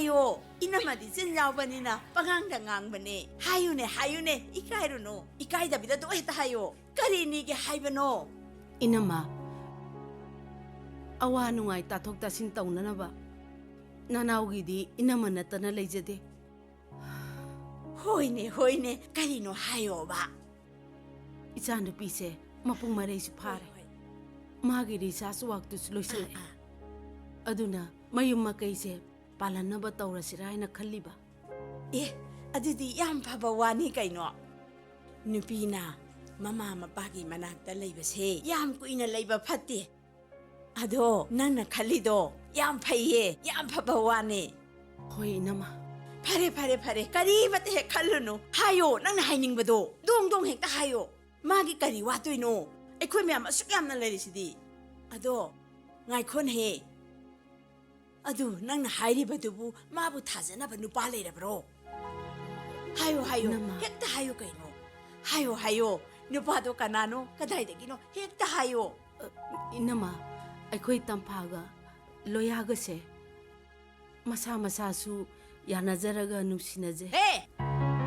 ꯍꯥꯏꯌꯣ, ꯏꯅꯝꯃꯗꯤ ꯆꯤꯟ ꯌꯥꯎꯕꯅꯤꯅ ꯄꯉꯥꯡꯗ ꯉꯥꯡꯕꯅꯦ꯫ ꯍꯥꯏꯌꯨꯅꯦ, ꯍꯥꯏꯌꯨꯅꯦ, ꯏꯀꯥꯏꯔꯨꯅꯨ꯫ ꯏꯀꯥꯏꯗꯕꯤꯗ ꯑꯗꯨ ꯍꯦꯛꯇ ꯍꯥꯏꯌꯣ꯫ ꯀꯔꯤꯅꯤꯒꯦ ꯍꯥꯏꯕꯅꯣ? ꯏꯅꯝꯃ, ꯑꯋꯥ ꯅꯨꯡꯉꯥꯏ ꯇꯥꯊꯣꯛ ꯇꯥꯁꯤꯟ ꯇꯧꯅꯅꯕ ꯅꯅꯥꯎꯒꯤꯗꯤ ꯏꯅꯝꯃ ꯅꯠꯇꯅ ꯂꯩꯖꯗꯦ꯫ ꯍꯣꯏꯅꯦ, ꯍꯣꯏꯅꯦ, ꯀꯔꯤꯅꯣ ꯍꯥꯏꯌꯣꯕ꯫ ꯏꯆꯥꯅꯨꯄꯤꯁꯦ ꯃꯄꯨꯡ ꯃꯔꯩꯁꯨ ꯐꯥꯔꯦ꯫ ꯍꯣꯏ, ꯍꯣꯏ꯫ ꯃꯥꯒꯤ ꯔꯤꯁꯥꯔꯆ ꯋꯥꯔꯛꯇꯨꯁꯨ ꯂꯣꯏꯁꯤꯜꯂꯛꯑꯦ꯫ ꯑꯥ, ꯑꯥ꯫ ꯑꯗꯨꯅ ꯃꯌꯨꯝ ꯃꯀꯩꯁꯦ ꯄꯥꯜꯍꯟꯅꯕ ꯇꯧꯔꯁꯤꯔꯥ ꯍꯥꯏꯅ ꯈꯜꯂꯤꯕ꯫ ꯑꯦ, ꯑꯗꯨꯗꯤ ꯌꯥꯝ ꯐꯕ ꯋꯥꯅꯤ ꯀꯩꯅꯣ꯫ ꯅꯨꯄꯤꯅ ꯃꯃꯥ ꯃꯄꯥꯒꯤ ꯃꯅꯥꯛꯇ ꯂꯩꯕꯁꯦ ꯌꯥꯝ ꯀꯨꯏꯅ ꯂꯩꯕ ꯐꯠꯇꯦ꯫ ꯑꯗꯣ ꯅꯪꯅ ꯈꯜꯂꯤꯗꯣ ꯌꯥꯝ ꯐꯩꯌꯦ, ꯌꯥꯝ ꯐꯕ ꯋꯥꯅꯦ꯫ ꯍꯣꯏ, ꯏꯅꯝꯃ꯫ ꯐꯔꯦ, ꯐꯔꯦ, ꯐꯔꯦ, ꯀꯔꯤꯃꯠꯇ ꯍꯦꯛ ꯈꯜꯂꯨꯅꯨ꯫ ꯍꯥꯏꯌꯣ, ꯅꯪꯅ ꯍꯥꯏꯅꯤꯡꯕꯗꯣ ꯗꯣꯡ ꯗꯣꯡ ꯍꯦꯛꯇ ꯍꯥꯏꯌꯣ꯫ ꯃꯥꯒꯤ ꯀꯔꯤ ꯋꯥꯠꯇꯣꯏꯅꯣ? ꯑꯩꯈꯣꯏ ꯃꯌꯥꯝ ꯑꯁꯨꯛ ꯌꯥꯝꯅ ꯂꯩꯔꯤꯁꯤꯗꯤ꯫ ꯑꯗꯣ ꯉꯥꯏꯈꯣꯅꯦꯍꯦ꯫ ꯑꯗꯨ ꯅꯪꯅ ꯍꯥꯏꯔꯤꯕꯗꯨꯕꯨ ꯃꯥꯕꯨ ꯊꯥꯖꯅꯕ ꯅꯨꯄꯥ ꯂꯩꯔꯕ꯭ꯔꯣ? ꯍꯥꯏꯌꯣ, ꯍꯥꯏꯌꯣ꯫ ꯏꯅꯝꯃ꯫ ꯍꯦꯛꯇ ꯍꯥꯏꯌꯨ ꯀꯩꯅꯣ꯫ ꯍꯥꯏꯌꯣ, ꯍꯥꯏꯌꯣ꯫ ꯅꯨꯄꯥꯗꯣ ꯀꯅꯥꯅꯣ, ꯀꯗꯥꯏꯗꯒꯤꯅꯣ? ꯍꯦꯛꯇ ꯍꯥꯏꯌꯣ꯫ ꯑ, ꯏꯅꯝꯃ, ꯑꯩꯈꯣꯏ ꯇꯝꯐꯥꯒ ꯂꯣꯌꯥꯒꯁꯦ ꯃꯁꯥ ꯃꯁꯥꯁꯨ ꯌꯥꯅꯖꯔꯒ ꯅꯨꯡꯁꯤꯅꯖꯩ꯫ ꯍꯦ!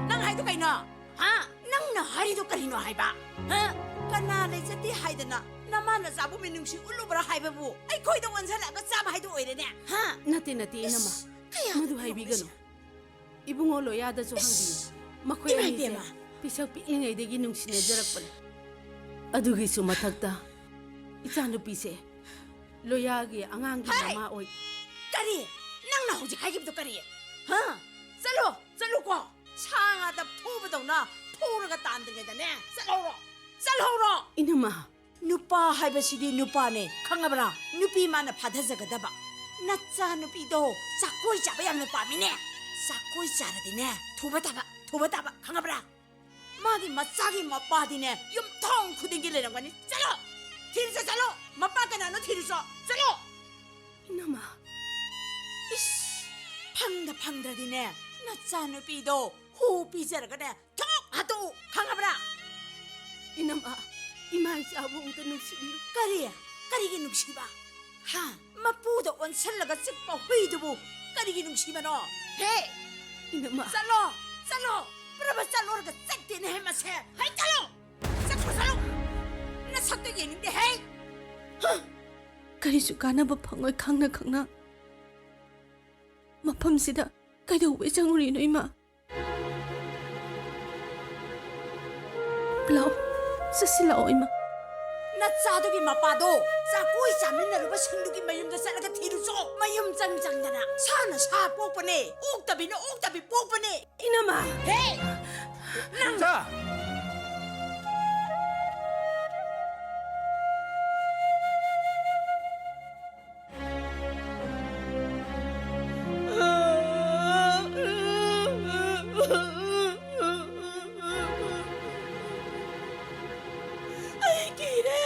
ꯅꯪ ꯍꯥꯏꯗꯣ ꯀꯩꯅꯣ? ꯍꯥ? ꯅꯪꯅ ꯍꯥꯏꯔꯤꯗꯣ ꯀꯔꯤꯅꯣ ꯍꯥꯏꯕ? ꯍꯥ? ꯀꯅꯥ ꯂꯩꯖꯗꯦ ꯍꯥꯏꯗꯅ ꯅꯃꯥ ꯅꯆꯥꯕꯨ ꯃꯤꯅꯨꯡꯁꯤ ꯎꯠꯂꯨꯕ꯭ꯔꯥ ꯍꯥꯏꯕꯕꯨ ꯑꯩꯈꯣꯏꯗ ꯑꯣꯟꯁꯤꯜꯂꯛꯑꯒ ꯆꯥꯕ ꯍꯥꯏꯗꯣ ꯑꯣꯏꯔꯦꯅꯦ? ꯍꯥ? ꯅꯠꯇꯦ, ꯅꯠꯇꯦ, ꯏꯅꯝꯃ꯫ ꯏꯁ, ꯀꯌꯥ ꯃꯗꯨ ꯍꯥꯏꯕꯤꯒꯅꯨ꯫ ꯏꯕꯨꯡꯉꯣ ꯂꯣꯌꯥꯗꯁꯨ ꯍꯪꯕꯤꯌꯨ꯫ ꯏꯁ! ꯃꯈꯣꯏ ꯏꯃꯥ ꯑꯅꯤꯁꯦ ꯏꯕꯦꯝꯃ! ꯄꯤꯁꯛ ꯄꯤꯛꯂꯤꯉꯩꯗꯒꯤ ꯅꯨꯡꯁꯤꯅꯖꯔꯛꯄꯅꯤ꯫ ꯑꯗꯨꯒꯤꯁꯨ ꯃꯊꯛꯇ ꯏꯆꯥꯅꯨꯄꯤꯁꯦ ꯂꯣꯌꯥꯒꯤ ꯑꯉꯥꯡꯒꯤ ꯍꯦ! ꯃꯃꯥ ꯑꯣꯏ꯫ ꯀꯔꯤ? ꯅꯪꯅ ꯍꯧꯖꯤꯛ ꯍꯥꯏꯈꯤꯕꯗꯣ ꯀꯔꯤ? ꯍꯥ? ꯆꯠꯂꯣ, ꯆꯠꯂꯨꯀꯣ꯫ ꯁꯥ ꯉꯥꯗ ꯐꯨꯕꯗꯧꯅ ꯐꯨꯔꯒ ꯇꯥꯟꯗ꯭ꯔꯤꯉꯩꯗꯅꯦ, ꯆꯠꯍꯧꯔꯣ, ꯆꯠꯍꯧꯔꯣ꯫ ꯏꯅꯝꯃ, ꯅꯨꯄꯥ ꯍꯥꯏꯕꯁꯤꯗꯤ ꯅꯨꯄꯥꯅꯦ, ꯈꯪꯉꯕ꯭ꯔꯥ? ꯅꯨꯄꯤ ꯃꯥꯅ ꯐꯥꯊꯖꯒꯗꯕ꯫ ꯅꯆꯥ ꯅꯨꯄꯤꯗꯣ ꯆꯥꯛꯀꯣꯏ ꯆꯥꯕ ꯌꯥꯝꯅ ꯄꯥꯝꯃꯤꯅꯦ꯫ ꯆꯥꯛꯀꯣꯏ ꯆꯥꯔꯗꯤꯅꯦ, ꯊꯨꯕ ꯇꯥꯕ, ꯊꯨꯕ ꯇꯥꯕ, ꯈꯪꯉꯕ꯭ꯔꯥ? ꯃꯥꯒꯤ ꯃꯆꯥꯒꯤ ꯃꯄꯥꯗꯤꯅꯦ, ꯌꯨꯝꯊꯣꯡ ꯈꯨꯗꯤꯡꯒꯤ ꯂꯩꯔꯝꯒꯅꯤ꯫ ꯆꯠꯂꯣ! ꯊꯤꯔꯨꯆꯣ, ꯆꯠꯂꯣ! ꯃꯄꯥ ꯀꯅꯥꯅꯣ ꯊꯤꯔꯨꯆꯣ! ꯆꯠꯂꯣ! ꯏꯅꯝꯃ꯫ ꯏꯁ! ꯐꯪꯗ ꯐꯪꯗ꯭ꯔꯗꯤꯅꯦ, ꯅꯆꯥ ꯅꯨꯄꯤꯗꯣ ꯍꯨ ꯄꯤꯖꯔꯒꯅꯦ, ꯊꯣꯛ ꯍꯥꯠꯇꯣꯛꯎ, ꯈꯪꯉꯕ꯭ꯔꯥ? ꯏꯅꯝꯃ, ꯏꯃꯥ ꯏꯆꯥꯕꯨ ꯑꯃꯨꯛꯇ ꯅꯨꯡꯁꯤꯕꯤꯌꯨ꯫ ꯀꯔꯤ? ꯀꯔꯤꯒꯤ ꯅꯨꯡꯁꯤꯕ? ꯍꯥ? ꯃꯄꯨꯗ ꯑꯣꯟꯁꯜꯂꯒ ꯆꯤꯛꯄ ꯍꯨꯏꯗꯨꯕꯨ ꯀꯔꯤꯒꯤ ꯅꯨꯡꯁꯤꯕꯅꯣ? ꯍꯦ! ꯏꯅꯝꯃ꯫ ꯆꯠꯂꯣ! ꯆꯠꯂꯣ! ꯄ꯭ꯔꯚ ꯆꯠꯂꯣꯔꯒ ꯆꯠꯇꯦꯅꯦ ꯍꯦ ꯃꯁꯦ! ꯍꯩ, ꯆꯠꯂꯣ! ꯆꯠꯈ꯭ꯔꯣ, ꯆꯠꯂꯣ! ꯅꯁꯛꯇꯣ ꯌꯦꯡꯅꯤꯡꯗꯦ ꯍꯦ! ꯀꯔꯤꯁꯨ ꯀꯥꯟꯅꯕ ꯐꯪꯉꯣꯏ ꯈꯪꯅ ꯈꯪꯅ ꯃꯐꯝꯁꯤꯗ ꯀꯩꯗꯧꯕꯩ ꯆꯪꯉꯨꯔꯤꯅꯣ, ꯏꯃꯥ? ꯂꯥꯛꯑꯣ, ꯆꯠꯁꯤ ꯂꯥꯛꯑꯣ, ꯏꯃꯥ꯫ ꯅꯆꯥꯗꯨꯒꯤ ꯃꯄꯥꯗꯣ ꯆꯥꯛꯀꯣꯏ ꯆꯥꯃꯤꯟꯅꯔꯨꯕꯁꯤꯡꯗꯨꯒꯤ ꯃꯌꯨꯝꯗ ꯆꯠꯂꯒ ꯊꯤꯔꯨꯆꯣ꯫ ꯃꯌꯨꯝ ꯆꯪ ꯆꯪꯗꯅ ꯁꯥꯅ ꯁꯥ ꯄꯣꯛꯄꯅꯦ, ꯑꯣꯛꯇꯕꯤꯅ ꯑꯣꯛꯇꯕꯤ ꯄꯣꯛꯄꯅꯦ꯫ ꯏꯅꯝꯃ! ꯍꯦ! ꯅꯪ ꯏꯆꯥ! ꯑꯩ ꯀꯤꯔꯦ꯫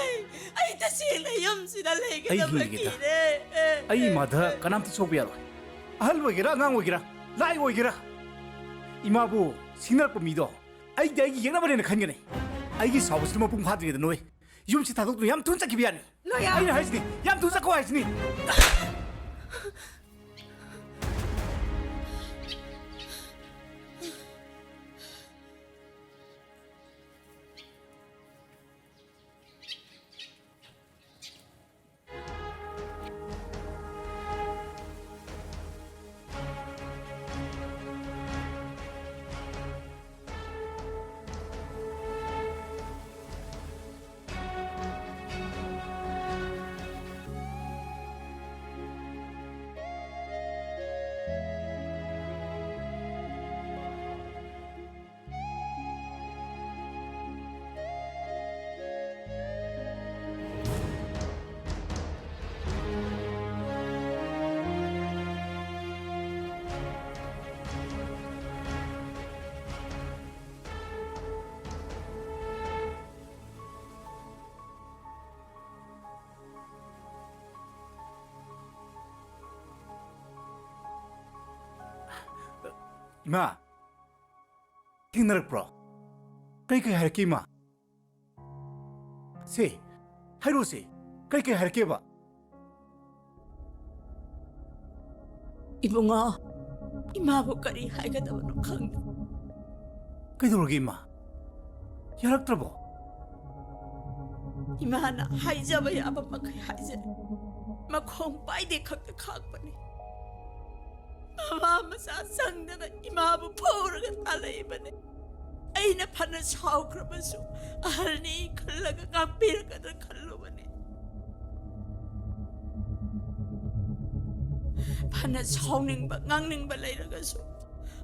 ꯑꯩ ꯇꯁꯦꯡꯅ ꯌꯨꯝꯁꯤꯗ ꯑꯩ ꯂꯩꯒꯗꯕ ꯍꯤꯡꯂꯤꯉꯩꯗ ꯀꯤꯔꯦ꯫ ꯑꯩ ꯏꯃꯥꯗ ꯀꯅꯥꯝꯇ ꯁꯣꯛꯄ ꯌꯥꯔꯣꯏ꯫ ꯑꯍꯜ ꯑꯣꯏꯒꯦꯔꯥ, ꯑꯉꯥꯡ ꯑꯣꯏꯒꯦꯔꯥ, ꯂꯥꯏ ꯑꯣꯏꯒꯦꯔꯥ, ꯏꯃꯥꯕꯨ ꯁꯤꯡꯅꯔꯛꯄ ꯃꯤꯗꯣ ꯑꯩꯗꯤ ꯑꯩꯒꯤ ꯌꯦꯛꯅꯕꯅꯦꯅ ꯈꯟꯒꯅꯤ꯫ ꯑꯩꯒꯤ ꯁꯥꯎꯕꯁꯤꯅ ꯃꯄꯨꯡ ꯐꯥꯗ꯭ꯔꯤꯉꯩꯗ ꯅꯣꯏ ꯌꯨꯝꯁꯤ ꯊꯥꯗꯣꯛꯇꯨꯅ ꯌꯥꯝ ꯊꯨꯅ ꯆꯠꯈꯤꯕ ꯌꯥꯅꯤ꯫ ꯂꯣꯌꯥ! ꯑꯩꯅ ꯍꯥꯏꯁꯤꯅꯤ, ꯌꯥꯝ ꯊꯨꯅ ꯆꯠꯈꯣ ꯍꯥꯏꯁꯤꯅꯤ꯫ ꯏꯃꯥ, ꯊꯦꯡꯅꯔꯛꯄ꯭ꯔꯣ? ꯀꯩ ꯀꯩ ꯍꯥꯏꯔꯛꯀꯦ, ꯏꯃꯥ? ꯁꯦ, ꯍꯥꯏꯔꯣꯁꯦ, ꯀꯩ ꯀꯩ ꯍꯥꯏꯔꯛꯀꯦꯕ? ꯏꯕꯨꯡꯉꯣ, ꯏꯃꯥꯕꯨ ꯀꯔꯤ ꯍꯥꯏꯒꯗꯕꯅꯣ ꯈꯪꯗꯦ꯫ ꯀꯩꯗꯧꯔꯒꯦ ꯏꯃꯥ? ꯌꯥꯔꯛꯇ꯭ꯔꯕꯣ? ꯏꯃꯥꯅ ꯍꯥꯏꯖꯕ ꯌꯥꯕ ꯃꯈꯩ ꯍꯥꯏꯖꯔꯦ꯫ ꯃꯈꯣꯡ ꯄꯥꯏꯗꯦ ꯈꯛꯇ ꯈꯥꯛꯄꯅꯤ꯫ ꯃꯃꯥ ꯃꯆꯥ ꯆꯪꯗꯅ ꯏꯃꯥꯕꯨ ꯐꯨꯔꯒ ꯊꯥꯜꯂꯛꯏꯕꯅꯤ꯫ ꯑꯩꯅ ꯐꯅ ꯁꯥꯎꯈ꯭ꯔꯕꯁꯨ ꯑꯍꯜꯅꯤ ꯈꯜꯂꯒ ꯉꯥꯛꯄꯤꯔꯛꯀꯗ꯭ꯔꯥ ꯈꯜꯂꯨꯕꯅꯤ꯫ ꯐꯅ ꯁꯥꯎꯅꯤꯡꯕ ꯉꯥꯡꯅꯤꯡꯕ ꯂꯩꯔꯒꯁꯨ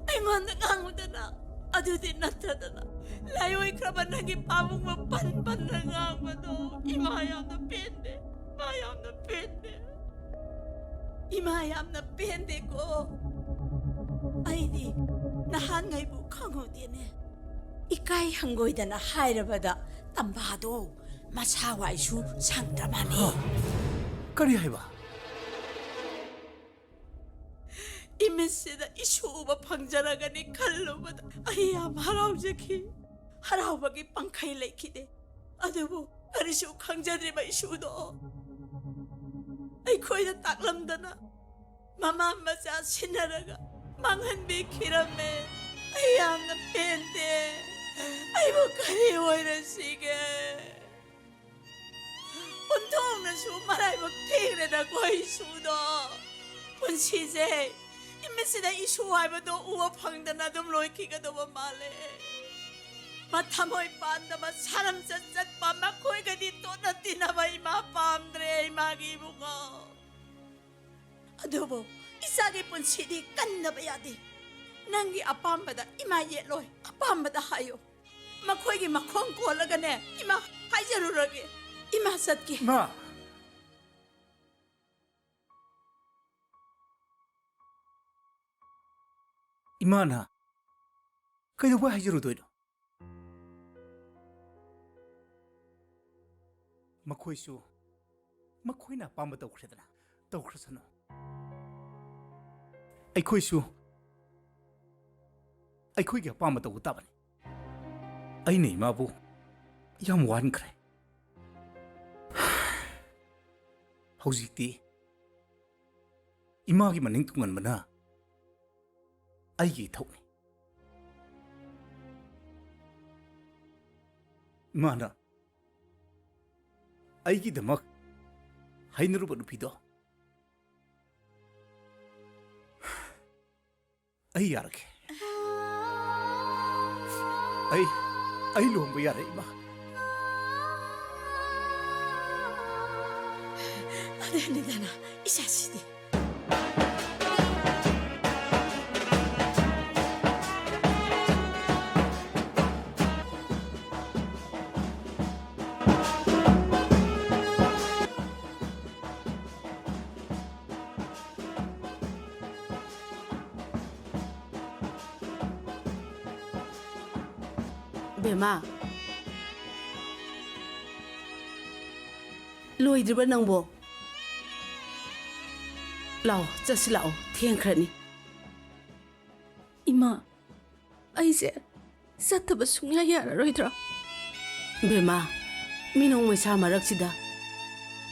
ꯑꯩꯉꯣꯟꯗ ꯉꯥꯡꯉꯨꯗꯅ꯫ ꯑꯗꯨꯗꯤ ꯅꯠꯇꯗꯅ ꯂꯥꯏꯑꯣꯏꯈ꯭ꯔꯕ ꯅꯪꯒꯤ ꯄꯥꯕꯨꯡꯕꯨ ꯄꯟ ꯄꯟꯅ ꯉꯥꯡꯕꯗꯣ ꯏꯃꯥ ꯌꯥꯝꯅ ꯄꯦꯟꯗꯦ꯫ ꯏꯃꯥ ꯌꯥꯝꯅ ꯄꯦꯟꯗꯦ꯫ ꯏꯃꯥ ꯌꯥꯝꯅ ꯄꯦꯟꯗꯦꯀꯣ꯫ ꯑꯩꯗꯤ ꯅꯍꯥꯟꯉꯩꯕꯨ ꯈꯪꯍꯧꯗꯦꯅꯦ꯫ ꯏꯀꯥꯏ ꯍꯪꯒꯣꯏꯗꯅ ꯍꯥꯏꯔꯕꯗ ꯇꯝꯕꯥꯗꯣ ꯃꯁꯥ ꯋꯥꯏꯁꯨ ꯁꯪꯗ꯭ꯔ ꯃꯥꯜꯂꯤ꯫ ꯀꯔꯤ ꯍꯥꯏꯕ? ꯏꯃꯤꯠꯁꯤꯗ ꯏꯁꯨ ꯎꯕ ꯐꯪꯖꯔꯒꯅꯤ ꯈꯜꯂꯨꯕꯗ ꯑꯩ ꯌꯥꯝ ꯍꯔꯥꯎꯖꯈꯤ꯫ ꯍꯔꯥꯎꯕꯒꯤ ꯄꯪꯈꯩ ꯂꯩꯈꯤꯗꯦ꯫ ꯑꯗꯨꯕꯨ ꯀꯔꯤꯁꯨ ꯈꯪꯖꯗ꯭ꯔꯤꯕ ꯏꯁꯨꯗꯣ ꯑꯩꯈꯣꯏꯗ ꯇꯥꯛꯂꯝꯗꯅ ꯃꯃꯥ ꯃꯆꯥ ꯁꯤꯟꯅꯔꯒ ꯃꯥꯡꯍꯟꯕꯤꯈꯤꯔꯝꯃꯦ꯫ ꯑꯩ ꯌꯥꯝꯅ ꯄꯦꯟꯗꯦ꯫ ꯑꯩꯕꯨ ꯀꯔꯤ ꯑꯣꯏꯔꯁꯤꯒꯦ? ꯑꯣꯟꯊꯣꯛꯅꯁꯨ ꯃꯔꯥꯏꯕꯛ ꯊꯤꯈ꯭ꯔꯦꯗꯀꯣ ꯏꯁꯨꯗꯣ꯫ ꯄꯨꯟꯁꯤꯁꯦ ꯏꯃꯤꯠꯁꯤꯗ ꯏꯁꯨ ꯍꯥꯏꯕꯗꯣ ꯎꯕ ꯐꯪꯗꯅ ꯑꯗꯨꯝ ꯂꯣꯏꯈꯤꯒꯗꯧꯕ ꯃꯥꯜꯂꯦ꯫ ꯃꯊꯃꯣꯏ ꯄꯥꯟꯗꯕ, ꯁꯥꯔꯝꯆꯠ ꯆꯠꯄ, ꯃꯈꯣꯏꯒꯗꯤ ꯇꯣꯠꯅ ꯇꯤꯟꯅꯕ ꯏꯃꯥ ꯄꯥꯝꯗ꯭ꯔꯦ, ꯏꯃꯥꯒꯤ ꯏꯕꯨꯡꯉꯣ꯫ ꯑꯗꯨꯕꯨ ꯏꯆꯥꯒꯤ ꯄꯨꯟꯁꯤꯗꯤ ꯀꯟꯗꯕ ꯌꯥꯗꯦ꯫ ꯅꯪꯒꯤ ꯑꯄꯥꯝꯕꯗ ꯏꯃꯥ ꯌꯦꯠꯂꯣꯏ, ꯑꯄꯥꯝꯕꯗ ꯍꯥꯏꯌꯣ꯫ ꯃꯈꯣꯏꯒꯤ ꯃꯈꯣꯡ ꯀꯣꯜꯂꯒꯅꯦ, ꯏꯃꯥ ꯍꯥꯏꯖꯔꯨꯔꯒꯦ꯫ ꯏꯃꯥ ꯆꯠꯀꯦ꯫ ꯏꯃꯥ! ꯏꯃꯥꯅ ꯀꯩꯗꯧꯕꯩ ꯍꯥꯏꯖꯔꯨꯗꯣꯏꯅꯣ? ꯃꯈꯣꯏꯁꯨ ꯃꯈꯣꯏꯅ ꯑꯄꯥꯝꯕ ꯇꯧꯈ꯭ꯔꯦꯗꯅ, ꯇꯧꯈ꯭ꯔꯁꯅꯨ꯫ ꯑꯩꯈꯣꯏꯁꯨ ꯑꯩꯈꯣꯏꯒꯤ ꯑꯄꯥꯝꯕ ꯇꯧꯕ ꯇꯥꯕꯅꯤ꯫ ꯑꯩꯅ ꯏꯃꯥꯕꯨ ꯌꯥꯝ ꯋꯥꯍꯟꯈ꯭ꯔꯦ꯫ ꯍꯧꯖꯤꯛꯇꯤ ꯏꯃꯥꯒꯤ ꯃꯅꯤꯡ ꯇꯨꯡꯍꯟꯕꯅ ꯑꯩꯒꯤ ꯏꯊꯧꯅꯤ꯫ ꯏꯃꯥꯅ ꯑꯩꯒꯤꯗꯃꯛ ꯍꯩꯅꯔꯨꯕ ꯅꯨꯄꯤꯗꯣ ꯑꯩ ꯌꯥꯔꯒꯦ꯫ ꯑꯩ, ꯑꯩ ꯂꯨꯍꯣꯡꯕ ꯌꯥꯔꯦ, ꯏꯃꯥ꯫ ꯑꯗꯨꯅꯤꯗꯅ, ꯏꯆꯥꯁꯤꯗꯤ꯫ ꯕꯦꯝꯃ, ꯂꯣꯏꯗ꯭ꯔꯤꯕ꯭ꯔꯥ ꯅꯪꯕꯣ? ꯂꯥꯛꯑꯣ, ꯆꯠꯁꯤ ꯂꯥꯛꯑꯣ, ꯊꯦꯡꯈ꯭ꯔꯅꯤ꯫ ꯏꯃꯥ, ꯑꯩꯁꯦ ꯆꯠꯇꯕ ꯁꯨꯡꯌꯥ ꯌꯥꯔꯔꯣꯏꯗ꯭ꯔꯥ? ꯕꯦꯝꯃ, ꯃꯤꯅꯣꯡ ꯃꯩꯁꯥ ꯃꯔꯛꯁꯤꯗ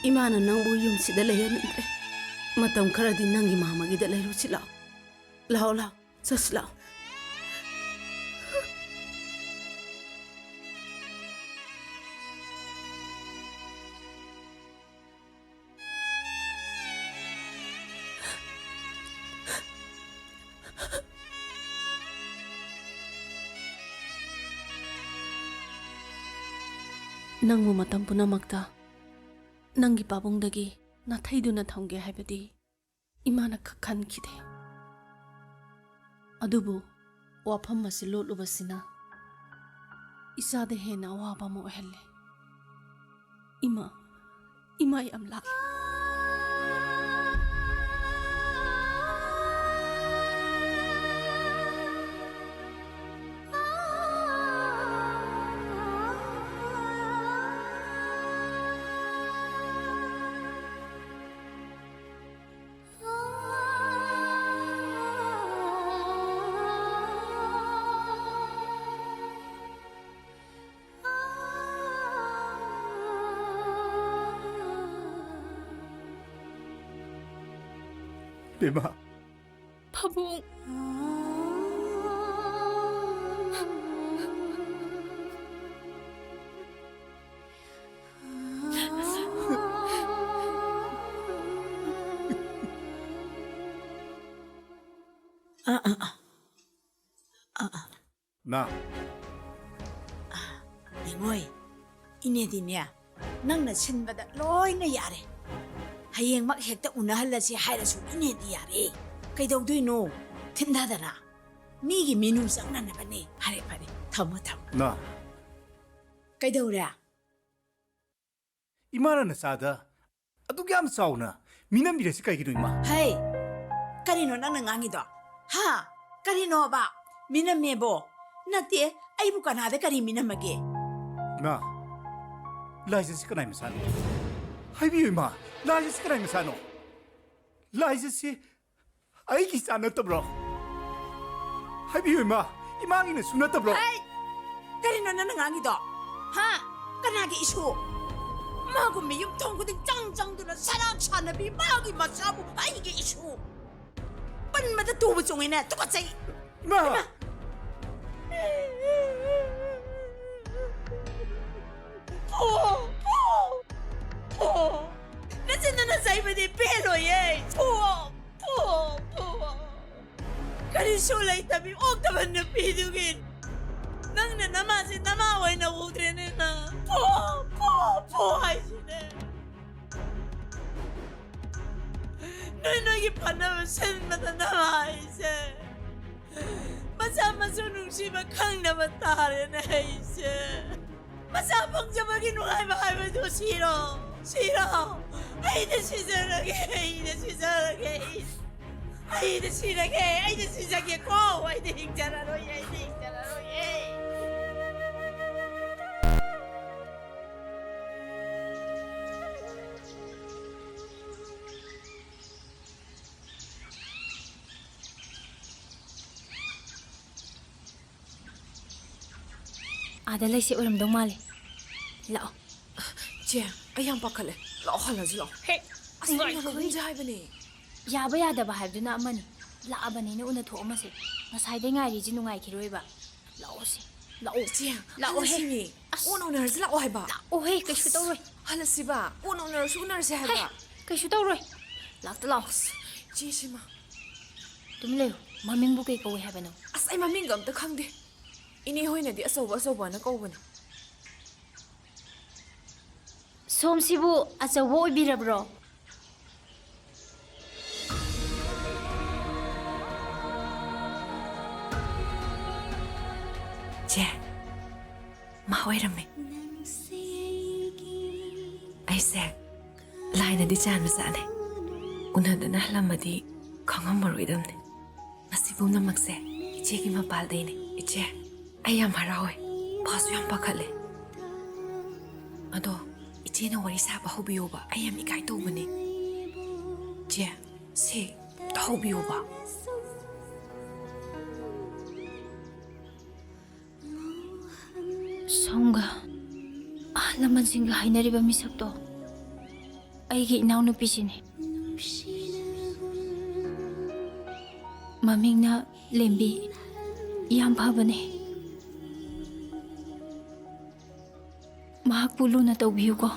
ꯏꯃꯥꯅ ꯅꯪꯕꯨ ꯌꯨꯝꯁꯤꯗ ꯂꯩꯍꯟꯅꯤꯡꯗ꯭ꯔꯦ꯫ ꯃꯇꯝ ꯈꯔꯗꯤ ꯅꯪꯒꯤ ꯃꯥꯃꯒꯤꯗ ꯂꯩꯔꯨꯁꯤ ꯂꯥꯛꯑꯣ꯫ ꯂꯥꯛꯑꯣ, ꯂꯥꯛꯑꯣ, ꯆꯠꯁꯤ ꯂꯥꯛꯑꯣ꯫ ꯅꯪꯕꯨ ꯃꯇꯝ ꯄꯨꯝꯅꯃꯛꯇ ꯅꯪꯒꯤ ꯄꯥꯕꯨꯡꯗꯒꯤ ꯅꯥꯊꯩꯗꯨꯅ ꯊꯝꯒꯦ ꯍꯥꯏꯕꯗꯤ ꯏꯃꯥꯅ ꯈ-, ꯈꯟꯈꯤꯗꯦ꯫ ꯑꯗꯨꯕꯨ ꯋꯥꯐꯝ ꯑꯁꯤ ꯂꯣꯠꯂꯨꯕꯁꯤꯅ ꯏꯆꯥꯗ ꯍꯦꯟꯅ ꯑꯋꯥꯕ ꯑꯃ ꯑꯣꯏꯍꯜꯂꯦ꯫ ꯏꯃꯥ, ꯏꯃꯥ ꯌꯥꯝ ꯂꯥꯛꯂꯦ꯫ ꯏꯃꯥ꯫ ꯄꯥꯕꯨꯡ꯫ ꯑꯥ, ꯑꯥ, ꯑꯥ꯫ ꯑꯥ, ꯑꯥ꯫ ꯃꯥ꯫ ꯌꯦꯡꯉꯣꯏ, ꯏꯅꯦꯗꯤꯅꯦ, ꯅꯪꯅ ꯁꯤꯟꯕꯗ ꯂꯣꯏꯅ ꯌꯥꯔꯦ꯫ ꯍꯌꯦꯡꯃꯛ ꯍꯦꯛꯇ ꯎꯅꯍꯜꯂꯁꯤ ꯍꯥꯏꯔꯁꯨ ꯏꯅꯦꯗꯤ ꯌꯥꯔꯦ꯫ ꯀꯩꯗꯧꯗꯣꯏꯅꯣ? ꯊꯤꯟꯊꯗꯅ꯫ ꯃꯤꯒꯤ ꯃꯤꯅꯨ ꯆꯪꯅꯅꯕꯅꯦ꯫ ꯐꯔꯦ, ꯐꯔꯦ꯫ ꯊꯝꯃꯣ, ꯊꯝꯃꯣ꯫ ꯃꯥ꯫ ꯀꯩꯗꯧꯔꯦ? ꯏꯃꯥꯅ ꯅꯆꯥꯗ ꯑꯗꯨꯛ ꯌꯥꯝ ꯆꯥꯎꯅ ꯃꯤꯅꯝꯕꯤꯔꯁꯤ ꯀꯩꯒꯤꯅꯣ, ꯏꯃꯥ? ꯍꯩ! ꯀꯔꯤꯅꯣ ꯅꯪꯅ ꯉꯥꯡꯉꯤꯗꯣ? ꯍꯥ? ꯀꯔꯤꯅꯣꯕ? ꯃꯤꯅꯝꯃꯦꯕꯣ? ꯅꯠꯇꯦ, ꯑꯩꯕꯨ ꯀꯅꯥꯗ ꯀꯔꯤ ꯃꯤꯅꯝꯃꯒꯦ? ꯏꯃꯥ, ꯂꯥꯏꯖꯠꯁꯤ ꯀꯅꯥꯏ ꯃꯆꯥꯅꯣ? ꯍꯥꯏꯕꯤꯌꯨ, ꯏꯃꯥ, ꯂꯥꯏꯖꯠꯁꯤ ꯀꯅꯥꯏ ꯃꯆꯥꯅꯣ? ꯂꯥꯏꯖꯠꯁꯤ ꯑꯩꯒꯤ ꯏꯆꯥ ꯅꯠꯇꯕ꯭ꯔꯣ? ꯍꯥꯏꯕꯤꯌꯨ, ꯏꯃꯥ, ꯏꯃꯥꯒꯤꯅꯁꯨ ꯅꯠꯇꯕ꯭ꯔꯣ? ꯍꯩ! ꯀꯔꯤꯅꯣ ꯅꯪꯅ ꯉꯥꯡꯉꯤꯗꯣ? ꯍꯥ? ꯀꯅꯥꯒꯤ ꯏꯁꯨ? ꯃꯥꯒꯨꯝꯕ ꯌꯨꯝꯊꯣꯡ ꯈꯨꯗꯤꯡ ꯆꯪ ꯆꯪꯗꯨꯅ ꯁꯔꯥꯛ ꯁꯥꯟꯅꯕꯤ ꯃꯥꯒꯤ ꯃꯆꯥꯕꯨ ꯑꯩꯒꯤ ꯏꯁꯨ? ꯄꯟꯕꯗ ꯇꯨꯕ ꯆꯣꯡꯉꯤꯅꯦ, ꯇꯨꯀꯠꯆꯩ! ꯏꯃꯥ! ꯏꯃꯥ! ꯐꯨ! ꯐꯨ! ꯐꯨ! ꯅꯆꯤꯟꯗꯨꯅ ꯆꯩꯕꯗꯤ ꯄꯦꯜꯂꯣꯏꯌꯦ! ꯐꯨ! ꯐꯨ! ꯐꯨ! ꯀꯔꯤꯁꯨ ꯂꯩꯇꯕꯤ ꯑꯣꯛꯇꯕ ꯅꯨꯄꯤꯗꯨꯒꯤ ꯅꯪꯅ ꯅꯃꯥꯁꯦ ꯅꯃꯥ ꯑꯣꯏꯅ ꯎꯗ꯭ꯔꯦꯅꯦ ꯅꯪ! ꯐꯨ! ꯐꯨ! ꯐꯨ ꯍꯥꯏꯁꯤꯅꯦ! ꯅꯣꯏ ꯅꯣꯏꯒꯤ ꯐꯅꯕ ꯁꯤꯟꯕꯗ ꯅꯃꯥ ꯍꯥꯏꯁꯦ ꯃꯆꯥ ꯃꯁꯨ ꯅꯨꯡꯁꯤꯕ ꯈꯪꯗꯕ ꯇꯥꯔꯦꯅꯦ ꯑꯩꯁꯦ꯫ ꯃꯆꯥ ꯐꯪꯖꯕꯒꯤ ꯅꯨꯡꯉꯥꯏꯕ ꯍꯥꯏꯕꯗꯨ ꯁꯤꯔꯣ? ꯁꯤꯔꯣ? ꯑꯩꯗꯤ ꯁꯤꯖꯔꯒꯦ, ꯑꯩꯗꯤ ꯁꯤꯖꯔꯒꯦ, ꯑꯩꯗꯤ ꯁꯤꯔꯒꯦ, ꯑꯩꯗꯤ ꯁꯤꯖꯒꯦꯀꯣ, ꯑꯩꯗꯤ ꯍꯤꯡꯖꯔꯔꯣꯏ, ꯑꯩꯗꯤ ꯍꯤꯡꯖꯔꯔꯣꯏꯌꯦ꯫ ꯑꯥꯗ ꯂꯩꯁꯦ ꯑꯣꯏꯔꯝꯗꯧ ꯃꯥꯜꯂꯦ꯫ ꯂꯥꯛꯑꯣ꯫ ꯆꯦ, ꯑꯩ ꯌꯥꯝ ꯄꯥꯈꯠꯂꯦ꯫ ꯂꯥꯛꯑꯣ, ꯍꯜꯂꯁꯤ ꯂꯥꯛꯑꯣ꯫ ꯍꯦ, ꯑꯁ, ꯉꯥꯏꯈꯣ꯫ ꯍꯜꯂꯒꯨꯝꯁꯦ ꯍꯥꯏꯕꯅꯦ꯫ ꯌꯥꯕ ꯌꯥꯗꯕ ꯍꯥꯏꯕꯗꯨꯅ ꯑꯃꯅꯤ꯫ ꯂꯥꯛꯑꯕꯅꯤꯅ ꯎꯅꯊꯣꯛꯑꯝꯃꯁꯦ꯫ ꯉꯁꯥꯏꯗꯩ ꯉꯥꯏꯔꯤꯁꯤ ꯅꯨꯡꯉꯥꯏꯈꯤꯔꯣꯏꯕ꯫ ꯂꯥꯛꯑꯣꯁꯦ, ꯂꯥꯛꯑꯣ꯫ ꯏꯆꯦ, ꯂꯥꯛꯑꯣꯍꯦ꯫ ꯍꯜꯂꯁꯤꯅꯦ꯫ ꯑꯁ꯫ ꯎꯅ ꯎꯅꯔꯁꯤ ꯂꯥꯛꯑꯣ ꯍꯥꯏꯕ꯫ ꯂꯥꯛꯑꯣꯍꯦ, ꯀꯩꯁꯨ ꯇꯧꯔꯣꯏ꯫ ꯍꯜꯂꯁꯤꯕ꯫ ꯎꯅ ꯎꯅꯔꯁꯨ ꯎꯅꯔꯁꯦ ꯍꯥꯏꯕ꯫ ꯍꯩ, ꯀꯩꯁꯨ ꯇꯧꯔꯣꯏ꯫ ꯂꯥꯛꯇ ꯂꯥꯛꯑꯣ꯫ ꯏꯆꯦ, ꯁꯤꯃ꯫ ꯇꯨꯝ ꯂꯩꯌꯨ꯫ ꯃꯃꯤꯡꯕꯨ ꯀꯩ ꯀꯧꯏ ꯍꯥꯏꯕꯅꯣ? ꯑꯁ, ꯑꯩ ꯃꯃꯤꯡꯒ ꯑꯝꯇ ꯈꯪꯗꯦ꯫ ꯏꯅꯦ ꯍꯣꯏꯅꯗꯤ ꯑꯆꯧꯕ ꯑꯆꯧꯕꯅ ꯀꯧꯕꯅꯦ꯫ ꯁꯣꯝꯁꯤꯕꯨ ꯑꯆꯧꯕ ꯑꯣꯏꯕꯤꯔꯕ꯭ꯔꯣ? ꯆꯦ, ꯃꯥ ꯑꯣꯏꯔꯝꯃꯦ꯫ ꯑꯩꯁꯦ ꯂꯥꯏꯅꯗꯤ ꯆꯥꯟꯕ ꯆꯠꯂꯦ꯫ ꯎꯅꯗꯅ ꯍꯜꯂꯝꯃꯗꯤ ꯈꯪꯉꯝꯃꯔꯣꯏꯗꯕꯅꯦ꯫ ꯃꯁꯤ ꯄꯨꯝꯅꯃꯛꯁꯦ ꯏꯆꯦꯒꯤ ꯃꯄꯥꯜꯗꯩꯅꯦ꯫ ꯏꯆꯦ, ꯑꯩ ꯌꯥꯝ ꯍꯔꯥꯎꯋꯦ꯫ ꯐꯁꯨ ꯌꯥꯝ ꯄꯥꯈꯠꯂꯦ꯫ ꯑꯗꯣ ꯏꯆꯦꯅ ꯋꯥꯔꯤ ꯁꯥꯕ ꯍꯧꯕꯤꯌꯣꯕ꯫ ꯑꯩ ꯌꯥꯝ ꯏꯀꯥꯏ ꯇꯧꯕꯅꯦ꯫ ꯆꯦ, ꯁꯦ, ꯇꯧꯕꯤꯌꯣꯕ꯫ ꯁꯣꯝꯒ ꯑꯍꯜ ꯂꯃꯟꯁꯤꯡꯒ ꯍꯥꯏꯅꯔꯤꯕ ꯃꯤꯁꯛꯇꯣ ꯑꯩꯒꯤ ꯏꯅꯥꯎꯅꯨꯄꯤꯁꯤꯅꯤ꯫ ꯃꯃꯤꯡꯅ ꯂꯦꯝꯕꯤ꯫ ꯌꯥꯝ ꯐꯕꯅꯦ꯫ ꯃꯍꯥꯛꯄꯨ ꯂꯨꯅ ꯇꯧꯕꯤꯌꯨꯀꯣ꯫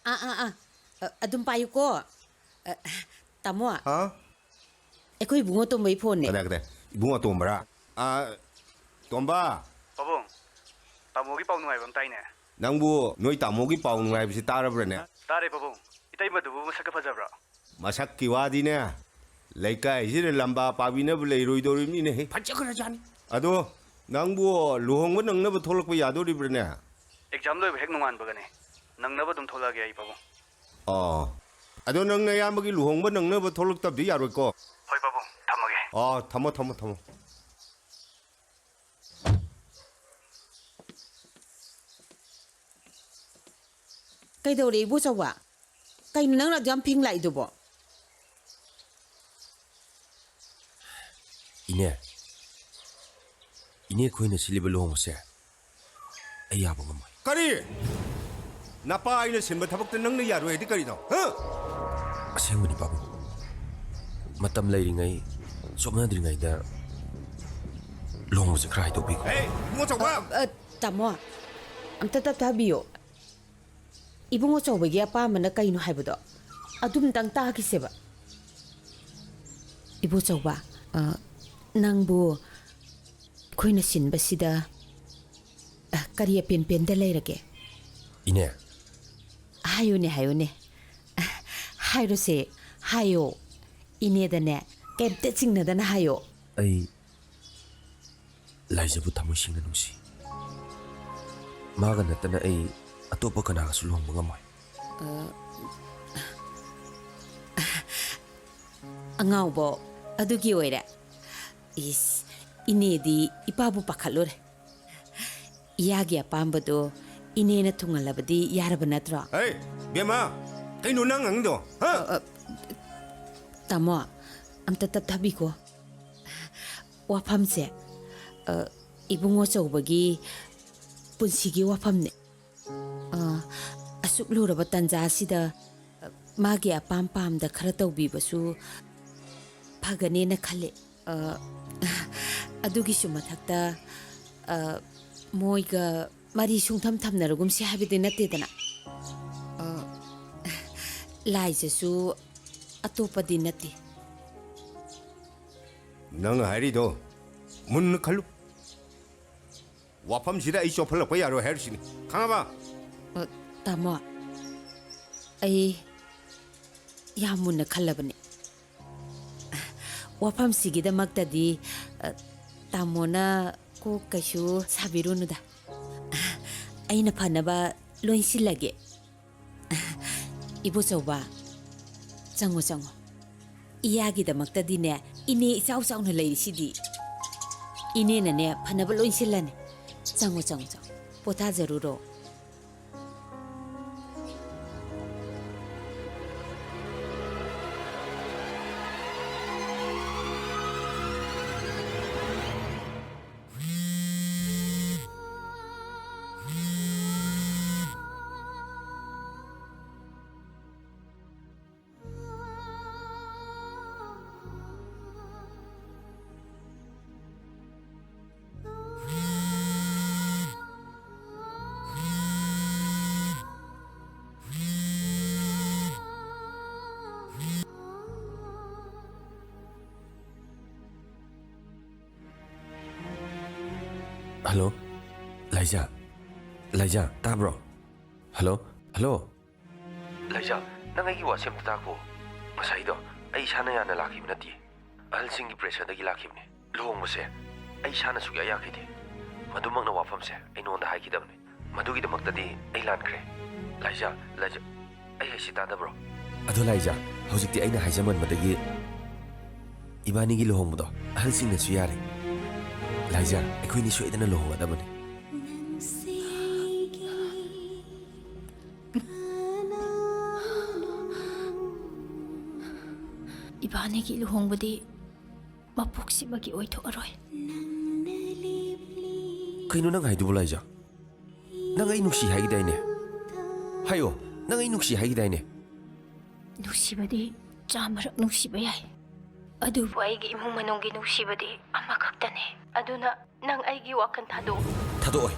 ꯑꯥ, ꯑꯥ, ꯑꯥ꯫ ꯑ, ꯑꯗꯨꯝ ꯄꯥꯏꯌꯨꯀꯣ꯫ ꯑ, ꯇꯥꯃꯣ꯫ ꯍꯥ? ꯑꯩꯈꯣꯏ ꯏꯕꯨꯡꯉꯣ ꯇꯣꯝꯕꯒꯤ ꯐꯣꯟꯅꯦ꯫ ꯀꯗꯥꯏ, ꯀꯗꯥꯏ? ꯏꯕꯨꯡꯉꯣ ꯇꯣꯝꯕꯔꯥ? ꯑꯥ, ꯇꯣꯝꯕ꯫ ꯄꯥꯕꯨꯡ, ꯇꯥꯃꯣꯒꯤ ꯄꯥꯎ ꯅꯨꯡꯉꯥꯏꯕ ꯑꯃ ꯇꯥꯏꯅꯦ꯫ ꯅꯪꯕꯨ ꯅꯣꯏ ꯇꯥꯃꯣꯒꯤ ꯄꯥꯎ ꯅꯨꯡꯉꯥꯏꯕꯁꯤ ꯇꯥꯔꯕ꯭ꯔꯅꯦ? ꯇꯥꯔꯦ ꯄꯥꯕꯨꯡ꯫ ꯏꯇꯩꯃꯗꯨꯕꯨ ꯃꯁꯛꯀ ꯐꯖꯕ꯭ꯔꯣ? ꯃꯁꯛꯀꯤ ꯋꯥꯗꯤꯅꯦ, ꯂꯩꯀꯥꯏꯁꯤꯗ ꯂꯝꯕꯥ ꯄꯥꯕꯤꯅꯕ ꯂꯩꯔꯣꯏꯗꯧꯔꯤꯕꯅꯤꯅꯦꯍꯦ꯫ ꯐꯖꯈ꯭ꯔꯖꯥꯠꯅꯤ꯫ ꯑꯗꯣ ꯅꯪꯕꯨ ꯂꯨꯍꯣꯡꯕ ꯅꯪꯅꯕ ꯊꯣꯛꯂꯛꯄ ꯌꯥꯗꯣꯔꯤꯕ꯭ꯔꯅꯦ? ꯑꯦꯛꯖꯥꯝ ꯂꯣꯏꯕ ꯍꯦꯛ ꯅꯣꯡꯉꯥꯟꯕꯒꯅꯦ꯫ ꯅꯪꯅꯕ ꯑꯗꯨꯝ ꯊꯣꯛꯂꯛꯑꯒꯦ ꯑꯩ, ꯄꯥꯕꯨꯡ꯫ ꯑꯥ, ꯑꯗꯣ ꯅꯪ ꯅꯌꯥꯝꯕꯒꯤ ꯂꯨꯍꯣꯡꯕ ꯅꯪꯅꯕ ꯊꯣꯛꯂꯛꯇꯕꯗꯤ ꯌꯥꯔꯣꯏꯀꯣ꯫ ꯍꯣꯏ, ꯄꯥꯕꯨꯡ, ꯊꯝꯃꯒꯦ꯫ ꯑꯥ, ꯊꯝꯃꯣ, ꯊꯝꯃꯣ, ꯊꯝꯃꯣ꯫ ꯀꯩꯗꯧꯔꯦ, ꯏꯕꯣꯆꯧꯕ? ꯀꯩꯅꯣ ꯅꯪꯅ ꯑꯗꯨ ꯌꯥꯝ ꯐꯤꯡ ꯂꯥꯛꯏꯗꯨꯕꯣ? ꯏꯅꯦ, ꯏꯅꯦ, ꯑꯩꯈꯣꯏꯅ ꯁꯤꯜꯂꯤꯕ ꯂꯨꯍꯣꯡꯕꯁꯦ ꯑꯩ ꯌꯥꯕ ꯉꯝꯃꯣꯏ꯫ ꯀꯔꯤ? ꯅꯄꯥ ꯑꯩꯅ ꯁꯤꯟꯕ ꯊꯕꯛꯇ ꯅꯪꯅ ꯌꯥꯔꯣꯏ ꯍꯥꯏꯗꯤ ꯀꯔꯤꯅꯣ? ꯍꯥ? ꯑꯁꯦꯡꯕꯅꯤ, ꯄꯥꯕꯨꯡ꯫ ꯃꯇꯝ ꯂꯩꯔꯤꯉꯩ, ꯆꯣꯞꯅꯗ꯭ꯔꯤꯉꯩꯗ ꯂꯨꯍꯣꯡꯕꯁꯦ ꯈꯔ ꯍꯥꯏꯗꯣꯛꯄꯤꯈꯣ꯫ ꯍꯦ, ꯏꯕꯨꯡꯉꯣ ꯆꯧꯕ! ꯑ, ꯑ, ꯇꯥꯃꯣ, ꯑꯝꯇ ꯇꯞꯊꯕꯤꯌꯣ꯫ ꯏꯕꯨꯡꯉꯣ ꯆꯧꯕꯒꯤ ꯑꯄꯥꯝꯕꯅ ꯀꯩꯅꯣ ꯍꯥꯏꯕꯗꯣ ꯑꯗꯨꯝꯇꯪ ꯇꯥꯈꯤꯁꯦꯕ꯫ ꯏꯕꯣꯆꯧꯕ, ꯑ, ꯅꯪꯕꯨ ꯑꯩꯈꯣꯏꯅ ꯁꯤꯟꯕꯁꯤꯗ, ꯑ, ꯀꯔꯤ ꯑꯄꯦꯟ ꯄꯦꯟꯗ ꯂꯩꯔꯒꯦ? ꯏꯅꯦ꯫ ꯍꯥꯏꯌꯨꯅꯦ, ꯍꯥꯏꯌꯨꯅꯦ꯫ ꯍꯥꯏꯔꯨꯁꯦ, ꯍꯥꯏꯌꯣ꯫ ꯏꯅꯦꯗꯅꯦ, ꯀꯩꯝꯇ ꯆꯤꯡꯅꯗꯅ ꯍꯥꯏꯌꯣ꯫ ꯑꯩ ꯂꯥꯏꯖꯕꯨ ꯊꯃꯣꯏ ꯁꯦꯡꯅ ꯅꯨꯡꯁꯤ꯫ ꯃꯥꯒ ꯅꯠꯇꯅ ꯑꯩ ꯑꯇꯣꯞꯄ ꯀꯅꯥꯒꯁꯨ ꯂꯨꯍꯣꯡꯕ ꯉꯝꯃꯣꯏ꯫ ꯑ, ꯑꯉꯥꯎꯕ ꯑꯗꯨꯒꯤ ꯑꯣꯏꯔꯦ? ꯏꯁ, ꯏꯅꯦꯗꯤ ꯏꯄꯥꯕꯨ ꯄꯥꯈꯠꯂꯨꯔꯦ꯫ ꯏꯌꯥꯒꯤ ꯑꯄꯥꯝꯕꯗꯣ ꯏꯅꯦꯅ ꯊꯨꯡꯍꯜꯂꯕꯗꯤ ꯌꯥꯔꯕ ꯅꯠꯇ꯭ꯔꯣ? ꯍꯦ, ꯕꯦꯝꯃ, ꯀꯩꯅꯣ ꯅꯪ ꯉꯥꯡꯗꯣ? ꯍꯥ? ꯑ, ꯑ, ꯇꯥꯃꯣ, ꯑꯝꯇ ꯇꯞꯊꯕꯤꯀꯣ꯫ ꯋꯥꯐꯝꯁꯦ, ꯑ, ꯏꯕꯨꯡꯉꯣ ꯆꯧꯕꯒꯤ ꯄꯨꯟꯁꯤꯒꯤ ꯋꯥꯐꯝꯅꯦ꯫ ꯑ, ꯑꯁꯨꯛ ꯂꯨꯔꯕ ꯇꯥꯟꯖꯥ ꯑꯁꯤꯗ, ꯑ, ꯃꯥꯒꯤ ꯑꯄꯥꯝ ꯄꯥꯝꯗ ꯈꯔ ꯇꯧꯕꯤꯕꯁꯨ ꯐꯒꯅꯦꯅ ꯈꯜꯂꯦ꯫ ꯑ, ꯑꯗꯨꯒꯤꯁꯨ ꯃꯊꯛꯇ, ꯑ, ꯃꯣꯏꯒ ꯃꯔꯤ ꯁꯨꯡꯊꯝ ꯊꯝꯅꯔꯒꯨꯝꯁꯤ ꯍꯥꯏꯕꯗꯤ ꯅꯠꯇꯦꯗꯅ꯫ ꯑ, ꯂꯥꯏꯖꯁꯨ ꯑꯇꯣꯞꯄꯗꯤ ꯅꯠꯇꯦ꯫ ꯅꯪ ꯍꯥꯏꯔꯤꯗꯣ ꯃꯨꯟꯅ ꯈꯜꯂꯨ꯫ ꯋꯥꯐꯝꯁꯤꯗ ꯑꯩ ꯆꯣꯞꯍꯜꯂꯛꯄ ꯌꯥꯔꯣꯏ ꯍꯥꯏꯔꯤꯁꯤꯅꯤ꯫ ꯈꯪꯉꯕ? ꯑ, ꯇꯥꯃꯣ, ꯑꯩ ꯌꯥꯝ ꯃꯨꯟꯅ ꯈꯜꯂꯕꯅꯤ꯫ ꯋꯥꯐꯝꯁꯤꯒꯤꯗꯃꯛꯇꯗꯤ, ꯑ, ꯇꯥꯃꯣꯅ ꯀꯣꯛ ꯀꯩꯁꯨ ꯁꯥꯕꯤꯔꯨꯅꯨꯗ꯫ ꯑꯩꯅ ꯐꯅꯕ ꯂꯣꯏ ꯁꯤꯜꯂꯒꯦ꯫ ꯏꯕꯣꯆꯧꯕ, ꯆꯪꯉꯣ, ꯆꯪꯉꯣ꯫ ꯏꯌꯥꯒꯤꯗꯃꯛꯇꯗꯤꯅꯦ, ꯏꯅꯦ ꯏꯆꯥꯎ ꯆꯥꯎꯅ ꯂꯩꯔꯤꯁꯤꯗꯤ꯫ ꯏꯅꯦꯅꯅꯦ, ꯐꯅꯕ ꯂꯣꯏ ꯁꯤꯜꯂꯅꯤ꯫ ꯆꯪꯉꯣ, ꯆꯪꯉꯣ, ꯆꯪꯉꯣ꯫ ꯄꯣꯊꯥꯖꯔꯨꯔꯣ꯫ ꯍꯜꯂꯣ? ꯂꯥꯏꯖꯥ? ꯂꯥꯏꯖꯥ, ꯇꯥꯕ꯭ꯔꯣ? ꯍꯜꯂꯣ? ꯍꯜꯂꯣ? ꯂꯥꯏꯖꯥ, ꯅꯪ ꯑꯩꯒꯤ ꯋꯥꯁꯦ ꯑꯝꯇ ꯇꯥꯈꯣ꯫ ꯉꯁꯥꯏꯗꯣ ꯑꯩ ꯏꯁꯥꯅ ꯌꯥꯅ ꯂꯥꯛꯈꯤꯕ ꯅꯠꯇꯦ꯫ ꯑꯍꯜꯁꯤꯡꯒꯤ pressureꯗꯒꯤ ꯂꯥꯛꯈꯤꯕꯅꯦ꯫ ꯂꯨꯍꯣꯡꯕꯁꯦ ꯑꯩ ꯏꯁꯥꯅ ꯁꯨꯛꯌꯥ ꯌꯥꯈꯤꯗꯦ꯫ ꯃꯗꯨꯃꯛꯅ ꯋꯥꯐꯝꯁꯦ ꯑꯩ ꯅꯉꯣꯟꯗ ꯍꯥꯏꯈꯤꯗꯕꯅꯦ꯫ ꯃꯗꯨꯒꯤꯗꯃꯛꯇꯗꯤ ꯑꯩ ꯂꯥꯟꯈ꯭ꯔꯦ꯫ ꯂꯥꯏꯖꯥ, ꯂꯥꯏꯖꯥ, ꯑꯩ ꯍꯥꯏꯁꯤ ꯇꯥꯗꯕ꯭ꯔꯣ? ꯑꯗꯣ ꯂꯥꯏꯖꯥ, ꯍꯧꯖꯤꯛꯇꯤ ꯑꯩꯅ ꯍꯥꯏꯖꯃꯟꯕꯗꯒꯤ ꯏꯕꯥꯅꯤꯒꯤ ꯂꯨꯍꯣꯡꯕꯗꯣ ꯑꯍꯜꯁꯤꯡꯅꯁꯨ ꯌꯥꯔꯦ꯫ ꯂꯥꯏꯖꯥ, ꯑꯩꯈꯣꯏꯅꯤ ꯁꯣꯏꯗꯅ ꯂꯨꯍꯣꯡꯒꯗꯕꯅꯤ꯫ ꯏꯕꯥꯅꯤꯒꯤ ꯂꯨꯍꯣꯡꯕꯗꯤ ꯃꯄꯣꯛꯁꯤꯃꯒꯤ ꯑꯣꯏꯊꯣꯛꯑꯔꯣꯏ꯫ ꯀꯩꯅꯣ ꯅꯪ ꯍꯥꯏꯗꯨꯕꯨ, ꯂꯥꯏꯖꯥ? ꯅꯪ ꯑꯩ ꯅꯨꯡꯁꯤ ꯍꯥꯏꯈꯤꯗꯥꯏꯅꯦ? ꯍꯥꯏꯌꯣ, ꯅꯪ ꯑꯩ ꯅꯨꯡꯁꯤ ꯍꯥꯏꯈꯤꯗꯥꯏꯅꯦ? ꯅꯨꯡꯁꯤꯕꯗꯤ ꯆꯥꯝꯃꯔꯛ ꯅꯨꯡꯁꯤꯕ ꯌꯥꯏ, ꯑꯗꯨꯕꯨ ꯑꯩꯒꯤ ꯏꯃꯨꯡ ꯃꯅꯨꯡꯒꯤ ꯅꯨꯡꯁꯤꯕꯗꯤ ꯑꯃꯈꯛꯇꯅꯤ꯫ ꯑꯗꯨꯅ ꯅꯪ ꯑꯩꯒꯤ ꯋꯥꯈꯜ ꯊꯥꯗꯣꯛꯎ꯫ ꯊꯥꯗꯣꯛꯑꯣꯏ꯫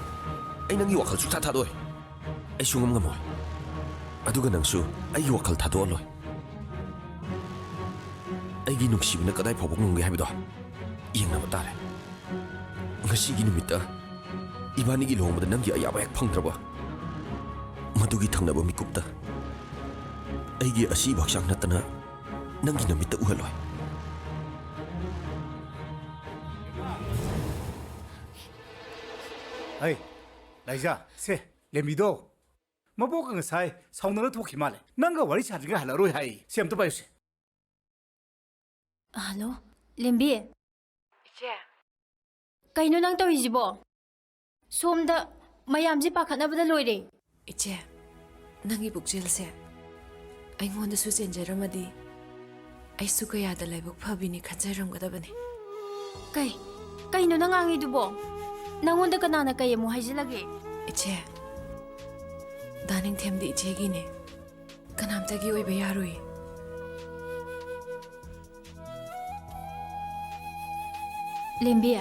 ꯑꯩ ꯅꯪꯒꯤ ꯋꯥꯈꯜ ꯁꯨꯛꯊꯥ ꯊꯥꯗꯣꯛꯑꯣꯏ꯫ ꯑꯩ ꯁꯨꯡꯉꯝ ꯉꯝꯃꯣꯏ꯫ ꯑꯗꯨꯒ ꯅꯪꯁꯨ ꯑꯩꯒꯤ ꯋꯥꯈꯜ ꯊꯥꯗꯣꯛꯍꯜꯂꯣꯏ꯫ ꯑꯩꯒꯤ ꯅꯨꯡꯁꯤꯕꯅ ꯀꯗꯥꯏ ꯐꯥꯎꯕ ꯉꯝꯒꯦ ꯍꯥꯏꯕꯗꯣ ꯌꯦꯡꯅꯕ ꯇꯥꯔꯦ꯫ ꯉꯁꯤꯒꯤ ꯅꯨꯃꯤꯠꯇ ꯏꯕꯥꯅꯤꯒꯤ ꯂꯨꯍꯣꯡꯕꯗ ꯅꯪꯒꯤ ꯑꯌꯥꯕ ꯍꯦꯛ ꯐꯪꯗ꯭ꯔꯕ, ꯃꯗꯨꯒꯤ ꯊꯪꯅꯕ ꯃꯤꯀꯨꯞꯇ ꯑꯩꯒꯤ ꯑꯁꯤꯕ ꯍꯛꯆꯥꯡ ꯅꯠꯇꯅ ꯅꯪꯒꯤ ꯅꯃꯤꯠꯇ ꯎꯍꯜꯂꯣꯏ꯫ ꯍꯩ, ꯂꯥꯏꯖꯥ, ꯁꯦ, ꯂꯦꯝꯕꯤꯗꯣ꯫ ꯃꯕꯣꯛꯀ ꯉꯁꯥꯏ ꯁꯥꯎꯅꯔ ꯊꯣꯛꯈꯤ ꯃꯥꯜꯂꯦ꯫ ꯅꯪꯒ ꯋꯥꯔꯤ ꯁꯥꯗ꯭ꯔꯤꯉꯩ ꯍꯜꯂꯛꯑꯔꯣꯏ ꯍꯥꯏ꯫ ꯁꯤ ꯑꯝꯇ ꯄꯥꯏꯌꯨꯁꯦ꯫ ꯍꯜꯂꯣ, ꯂꯦꯝꯕꯤ꯫ ꯏꯆꯦ꯫ ꯀꯩꯅꯣ ꯅꯪ ꯇꯧꯔꯤꯁꯤꯕꯣ? ꯁꯣꯝꯗ ꯃꯌꯥꯝꯁꯦ ꯄꯥꯈꯠꯅꯕꯗ ꯂꯣꯏꯔꯦ꯫ ꯏꯆꯦ, ꯅꯪꯒꯤ ꯄꯨꯛꯆꯦꯜꯁꯦ ꯑꯩꯉꯣꯟꯗꯁꯨ ꯆꯦꯟꯖꯔꯝꯃꯗꯤ ꯑꯩꯁꯨ ꯀꯌꯥꯗ ꯂꯥꯏꯕꯛ ꯐꯕꯤꯅꯤ ꯈꯟꯖꯔꯝꯒꯗꯕꯅꯤ꯫ ꯀꯩ? ꯀꯩꯅꯣ ꯅꯪ ꯉꯥꯡꯉꯤꯗꯨꯕꯣ? ꯅꯪꯉꯣꯟꯗ ꯀꯅꯥꯅ ꯀꯩ ꯑꯃꯨꯛ ꯍꯥꯏꯖꯤꯜꯂꯒꯦ? ꯏꯆꯦ, ꯗꯥ ꯅꯤꯡꯊꯦꯝꯗꯤ ꯏꯆꯦꯒꯤꯅꯦ꯫ ꯀꯅꯥꯝꯇꯒꯤ ꯑꯣꯏꯕ ꯌꯥꯔꯣꯏ꯫ ꯂꯦꯝꯕꯤ,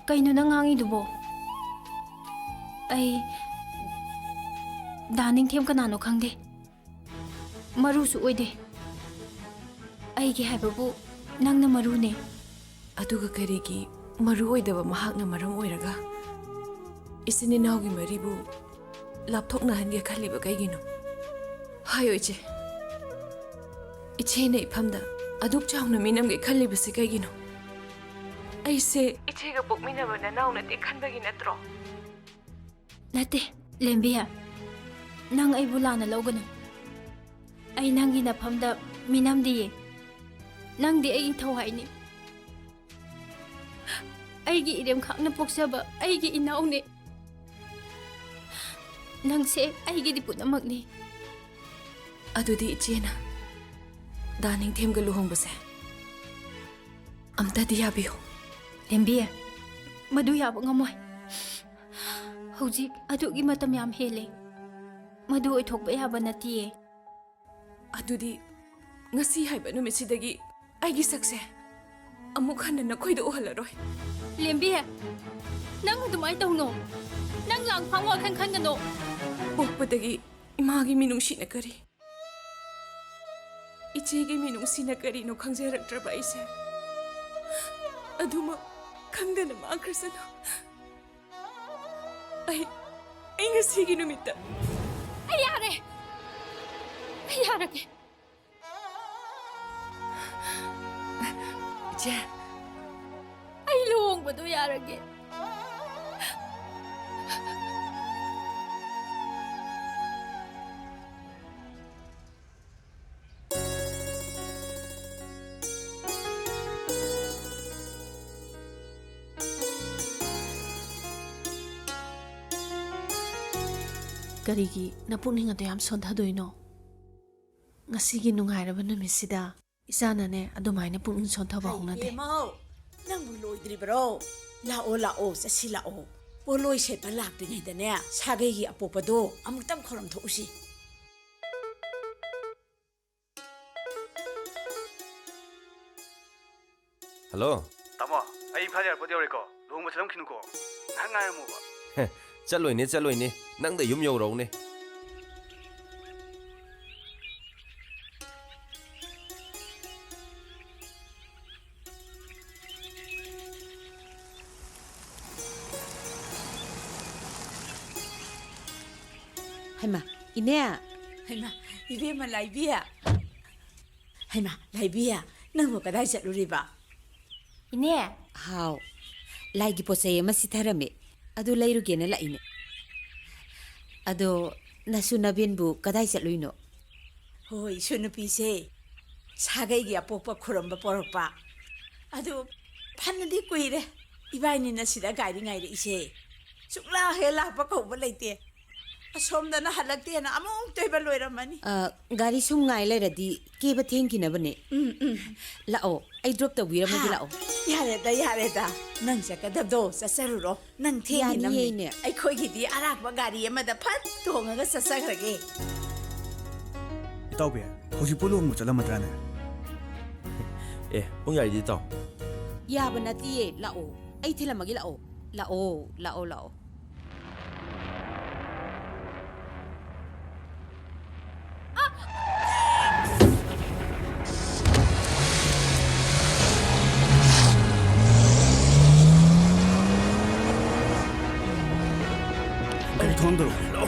ꯀꯩꯅꯣ ꯅꯪ ꯉꯥꯡꯉꯤꯗꯨꯕꯣ? ꯑꯩ ꯗꯥ ꯅꯤꯡꯊꯦꯝ ꯀꯅꯥꯅꯣ ꯈꯪꯗꯦ꯫ ꯃꯔꯨꯁꯨ ꯑꯣꯏꯗꯦ꯫ ꯑꯩꯒꯤ ꯍꯥꯏꯕꯕꯨ ꯅꯪꯅ ꯃꯔꯨꯅꯦ꯫ ꯑꯗꯨꯒ ꯀꯔꯤꯒꯤ ꯃꯔꯨ ꯑꯣꯏꯗꯕ ꯃꯍꯥꯛꯅ ꯃꯔꯝ ꯑꯣꯏꯔꯒ ꯏꯆꯤꯟ ꯏꯅꯥꯎꯒꯤ ꯃꯔꯤꯕꯨ ꯂꯥꯞꯊꯣꯛꯅꯍꯟꯒꯦ ꯈꯜꯂꯤꯕ ꯀꯩꯒꯤꯅꯣ? ꯍꯥꯏꯌꯣ ꯏꯆꯦ꯫ ꯏꯆꯦꯅ ꯏꯐꯝꯗ ꯑꯗꯨꯛ ꯆꯥꯎꯅ ꯃꯤꯅꯝꯒꯦ ꯈꯜꯂꯤꯕꯁꯤ ꯀꯩꯒꯤꯅꯣ? ꯑꯩꯁꯦ ꯏꯆꯦꯒ ꯄꯣꯛꯃꯤꯟꯅꯕ ꯅꯅꯥꯎ ꯅꯠꯇꯦ ꯈꯟꯕꯒꯤ ꯅꯠꯇ꯭ꯔꯣ? ꯅꯠꯇꯦ, ꯂꯦꯝꯕꯤ꯫ ꯅꯪ ꯑꯩꯕꯨ ꯂꯥꯟꯅ ꯂꯧꯒꯅꯨ꯫ ꯑꯩ ꯅꯪꯒꯤ ꯅꯐꯝꯗ ꯃꯤꯅꯝꯗꯤꯌꯦ꯫ ꯅꯪꯗꯤ ꯑꯩꯒꯤ ꯊꯋꯥꯏꯅꯤ꯫ ꯑꯩꯒꯤ ꯏꯔꯦꯝꯈꯥꯛꯅ ꯄꯣꯛꯆꯕ ꯑꯩꯒꯤ ꯏꯅꯥꯎꯅꯦ꯫ ꯅꯪꯁꯦ ꯑꯩꯒꯤꯗꯤ ꯄꯨꯝꯅꯃꯛꯅꯤ꯫ ꯑꯗꯨꯗꯤ ꯏꯆꯦꯅ ꯗꯥ ꯅꯤꯡꯊꯦꯝꯒ ꯂꯨꯍꯣꯡꯕꯁꯦ ꯑꯝꯇꯗꯤ ꯌꯥꯕꯤꯌꯨ꯫ ꯂꯦꯝꯕꯤ, ꯃꯗꯨ ꯌꯥꯕ ꯉꯝꯃꯣꯏ꯫ ꯍꯧꯖꯤꯛ ꯑꯗꯨꯒꯤ ꯃꯇꯝ ꯌꯥꯝ ꯍꯦꯜꯂꯦ꯫ ꯃꯗꯨ ꯑꯣꯏꯊꯣꯛꯄ ꯌꯥꯕ ꯅꯠꯇꯤꯌꯦ꯫ ꯑꯗꯨꯗꯤ ꯉꯁꯤ ꯍꯥꯏꯕ ꯅꯨꯃꯤꯠꯁꯤꯗꯒꯤ ꯑꯩꯒꯤ ꯁꯛꯁꯦ ꯑꯃꯨꯛ ꯍꯟꯅ ꯅꯈꯣꯏꯗ ꯎꯍꯜꯂꯔꯣꯏ꯫ ꯂꯦꯝꯕꯤ, ꯅꯪ ꯑꯗꯨꯃꯥꯏꯅ ꯇꯧꯅꯣ꯫ ꯅꯪ ꯂꯥꯡꯐꯥꯡ ꯋꯥꯈꯜ ꯈꯟꯒꯅꯣ꯫ ꯄꯣꯛꯄꯗꯒꯤ ꯏꯃꯥꯒꯤ ꯃꯤꯅꯨꯡꯁꯤꯅ ꯀꯔꯤ, ꯏꯆꯦꯒꯤ ꯃꯤꯅꯨꯡꯁꯤꯅ ꯀꯔꯤꯅꯣ ꯈꯪꯖꯔꯛꯇ꯭ꯔꯕ ꯑꯩꯁꯦ ꯑꯗꯨꯃꯛ ꯈꯪꯗꯅ ꯃꯥꯡꯈ꯭ꯔꯁꯅꯨ꯫ ꯑꯩ, ꯑꯩ ꯉꯁꯤꯒꯤ ꯅꯨꯃꯤꯠꯇ ꯑꯩ ꯌꯥꯔꯦ꯫ ꯑꯩ ꯌꯥꯔꯒꯦ꯫ ꯏꯆꯦ꯫ ꯑꯩ ꯂꯨꯍꯣꯡꯕꯗꯣ ꯌꯥꯔꯒꯦ꯫ ꯀꯔꯤꯒꯤ ꯅꯄꯨꯛꯅꯤꯡ ꯑꯗꯨ ꯌꯥꯝ ꯁꯣꯟꯊꯗꯣꯏꯅꯣ? ꯉꯁꯤꯒꯤ ꯅꯨꯡꯉꯥꯏꯔꯕ ꯅꯨꯃꯤꯠꯁꯤꯗ ꯏꯆꯥꯅꯅꯦ ꯑꯗꯨꯃꯥꯏꯅ ꯄꯨꯛꯅꯤꯡ ꯁꯣꯟꯊꯕ ꯍꯩ ꯍꯧꯅꯗꯦ꯫ ꯏꯕꯦꯝꯃꯧ, ꯅꯪꯕꯨ ꯂꯣꯏꯗ꯭ꯔꯤꯕꯔꯣ? ꯂꯥꯛꯑꯣ, ꯂꯥꯛꯑꯣ, ꯆꯠꯁꯤ ꯂꯥꯛꯑꯣ꯫ ꯄꯣꯂꯣꯏ ꯁꯦꯠꯄ ꯂꯥꯛꯇ꯭ꯔꯤꯉꯩꯗꯅꯦ, ꯁꯥꯒꯩꯒꯤ ꯑꯄꯣꯛꯄꯗꯣ ꯑꯃꯨꯛꯇꯪ ꯈꯨꯔꯨꯝꯊꯣꯛꯎꯁꯤ꯫ ꯍꯜꯂꯣ꯫ ꯇꯥꯃꯣ, ꯑꯩ ꯏꯝꯐꯥꯜ ꯑꯦꯌꯥꯔꯄꯣꯔꯠ ꯌꯧꯔꯦꯀꯣ꯫ ꯂꯨꯍꯣꯡꯕ ꯆꯠꯂꯝꯈꯤꯅꯨꯀꯣ꯫ ꯉꯥꯏꯍꯥꯛ ꯉꯥꯏꯔꯝꯃꯣꯕ꯫ ꯍꯦ, ꯆꯠꯂꯣꯏꯅꯦ, ꯆꯠꯂꯣꯏꯅꯦ꯫ ꯅꯪꯗ ꯌꯨꯝ ꯌꯧꯔꯛꯎꯅꯦ꯫ ꯍꯩꯃꯥ, ꯏꯅꯦ꯫ ꯍꯩꯃꯥ, ꯏꯕꯦꯝꯃ ꯂꯥꯏꯕꯤ꯫ ꯍꯩꯃꯥ, ꯂꯥꯏꯕꯤ, ꯅꯪꯕꯨ ꯀꯗꯥꯏ ꯆꯠꯂꯨꯔꯤꯕ? ꯏꯅꯦ꯫ ꯍꯥꯎ, ꯂꯥꯏꯒꯤ ꯄꯣꯠ ꯆꯩ ꯑꯃ ꯁꯤꯊꯔꯝꯃꯦ, ꯑꯗꯨ ꯂꯩꯔꯨꯒꯦꯅ ꯂꯥꯛꯏꯅꯦ꯫ ꯑꯗꯣ ꯅꯁꯨ ꯅꯕꯦꯟꯕꯨ ꯀꯗꯥꯏ ꯆꯠꯂꯨꯏꯅꯣ? ꯍꯣꯏ, ꯏꯁꯨ ꯅꯨꯄꯤꯁꯦ ꯁꯥꯒꯩꯒꯤ ꯑꯄꯣꯛꯄ ꯈꯨꯔꯝꯕ ꯄꯣꯔꯛꯄ꯫ ꯑꯗꯨ ꯐꯅꯗꯤ ꯀꯨꯏꯔꯦ ꯏꯕꯥꯏꯅꯤꯅ ꯁꯤꯗ ꯉꯥꯏꯔꯤ ꯉꯥꯏꯔꯛꯏꯁꯦ꯫ ꯁꯨꯛꯂꯥꯛ ꯍꯦꯛ ꯂꯥꯛꯄ ꯀꯧꯕ ꯂꯩꯇꯦ꯫ ꯑꯁꯣꯝꯗꯅ ꯍꯜꯂꯛꯇꯦꯅ ꯑꯃꯨꯛꯇꯣꯏꯕ ꯂꯣꯏꯔꯝꯃꯅꯤ꯫ ꯑ, ꯒꯥꯔꯤ ꯁꯨꯝ ꯉꯥꯏ ꯂꯩꯔꯗꯤ ꯀꯦꯕ ꯊꯦꯡꯈꯤꯅꯕꯅꯦ꯫ ꯎꯝ, ꯎꯝ꯫ ꯂꯥꯛꯑꯣ, ꯑꯩ ꯗ꯭ꯔꯣꯞ ꯇꯧꯕꯤꯔꯝꯃꯒꯦ, ꯍꯥ? ꯂꯥꯛꯑꯣ꯫ ꯌꯥꯔꯦꯗ, ꯌꯥꯔꯦꯗ꯫ ꯅꯪ ꯆꯠꯀꯗꯕꯗꯣ ꯆꯠꯆꯔꯨꯔꯣ꯫ ꯅꯪ ꯊꯦꯡꯈꯤꯅꯕꯅꯦ꯫ ꯌꯥꯅꯤꯌꯦ, ꯏꯅꯦ꯫ ꯑꯩꯈꯣꯏꯒꯤꯗꯤ ꯑꯔꯥꯛꯄ ꯒꯥꯔꯤ ꯑꯃꯗ ꯐꯠ ꯇꯣꯡꯉꯒ ꯆꯠꯆꯈ꯭ꯔꯒꯦ꯫ ꯏꯇꯥꯎꯕꯤ, ꯍꯧꯖꯤꯛꯄꯨ ꯂꯨꯍꯣꯡꯕ ꯆꯠꯂꯝꯃꯗ꯭ꯔꯥꯅꯦ? ꯑꯦ, ꯄꯨꯡ ꯌꯥꯔꯤꯗꯤ ꯏꯇꯥꯎ꯫ ꯌꯥꯕ ꯅꯠꯇꯤꯌꯦ, ꯂꯥꯛꯑꯣ꯫ ꯑꯩ ꯊꯤꯜꯂꯝꯃꯒꯦ, ꯂꯥꯛꯑꯣ꯫ ꯂꯥꯛꯑꯣ, ꯂꯥꯛꯑꯣ, ꯂꯥꯛꯑꯣ꯫ ꯒꯥꯔꯤ ꯊꯣꯡꯗꯧꯔꯣ꯫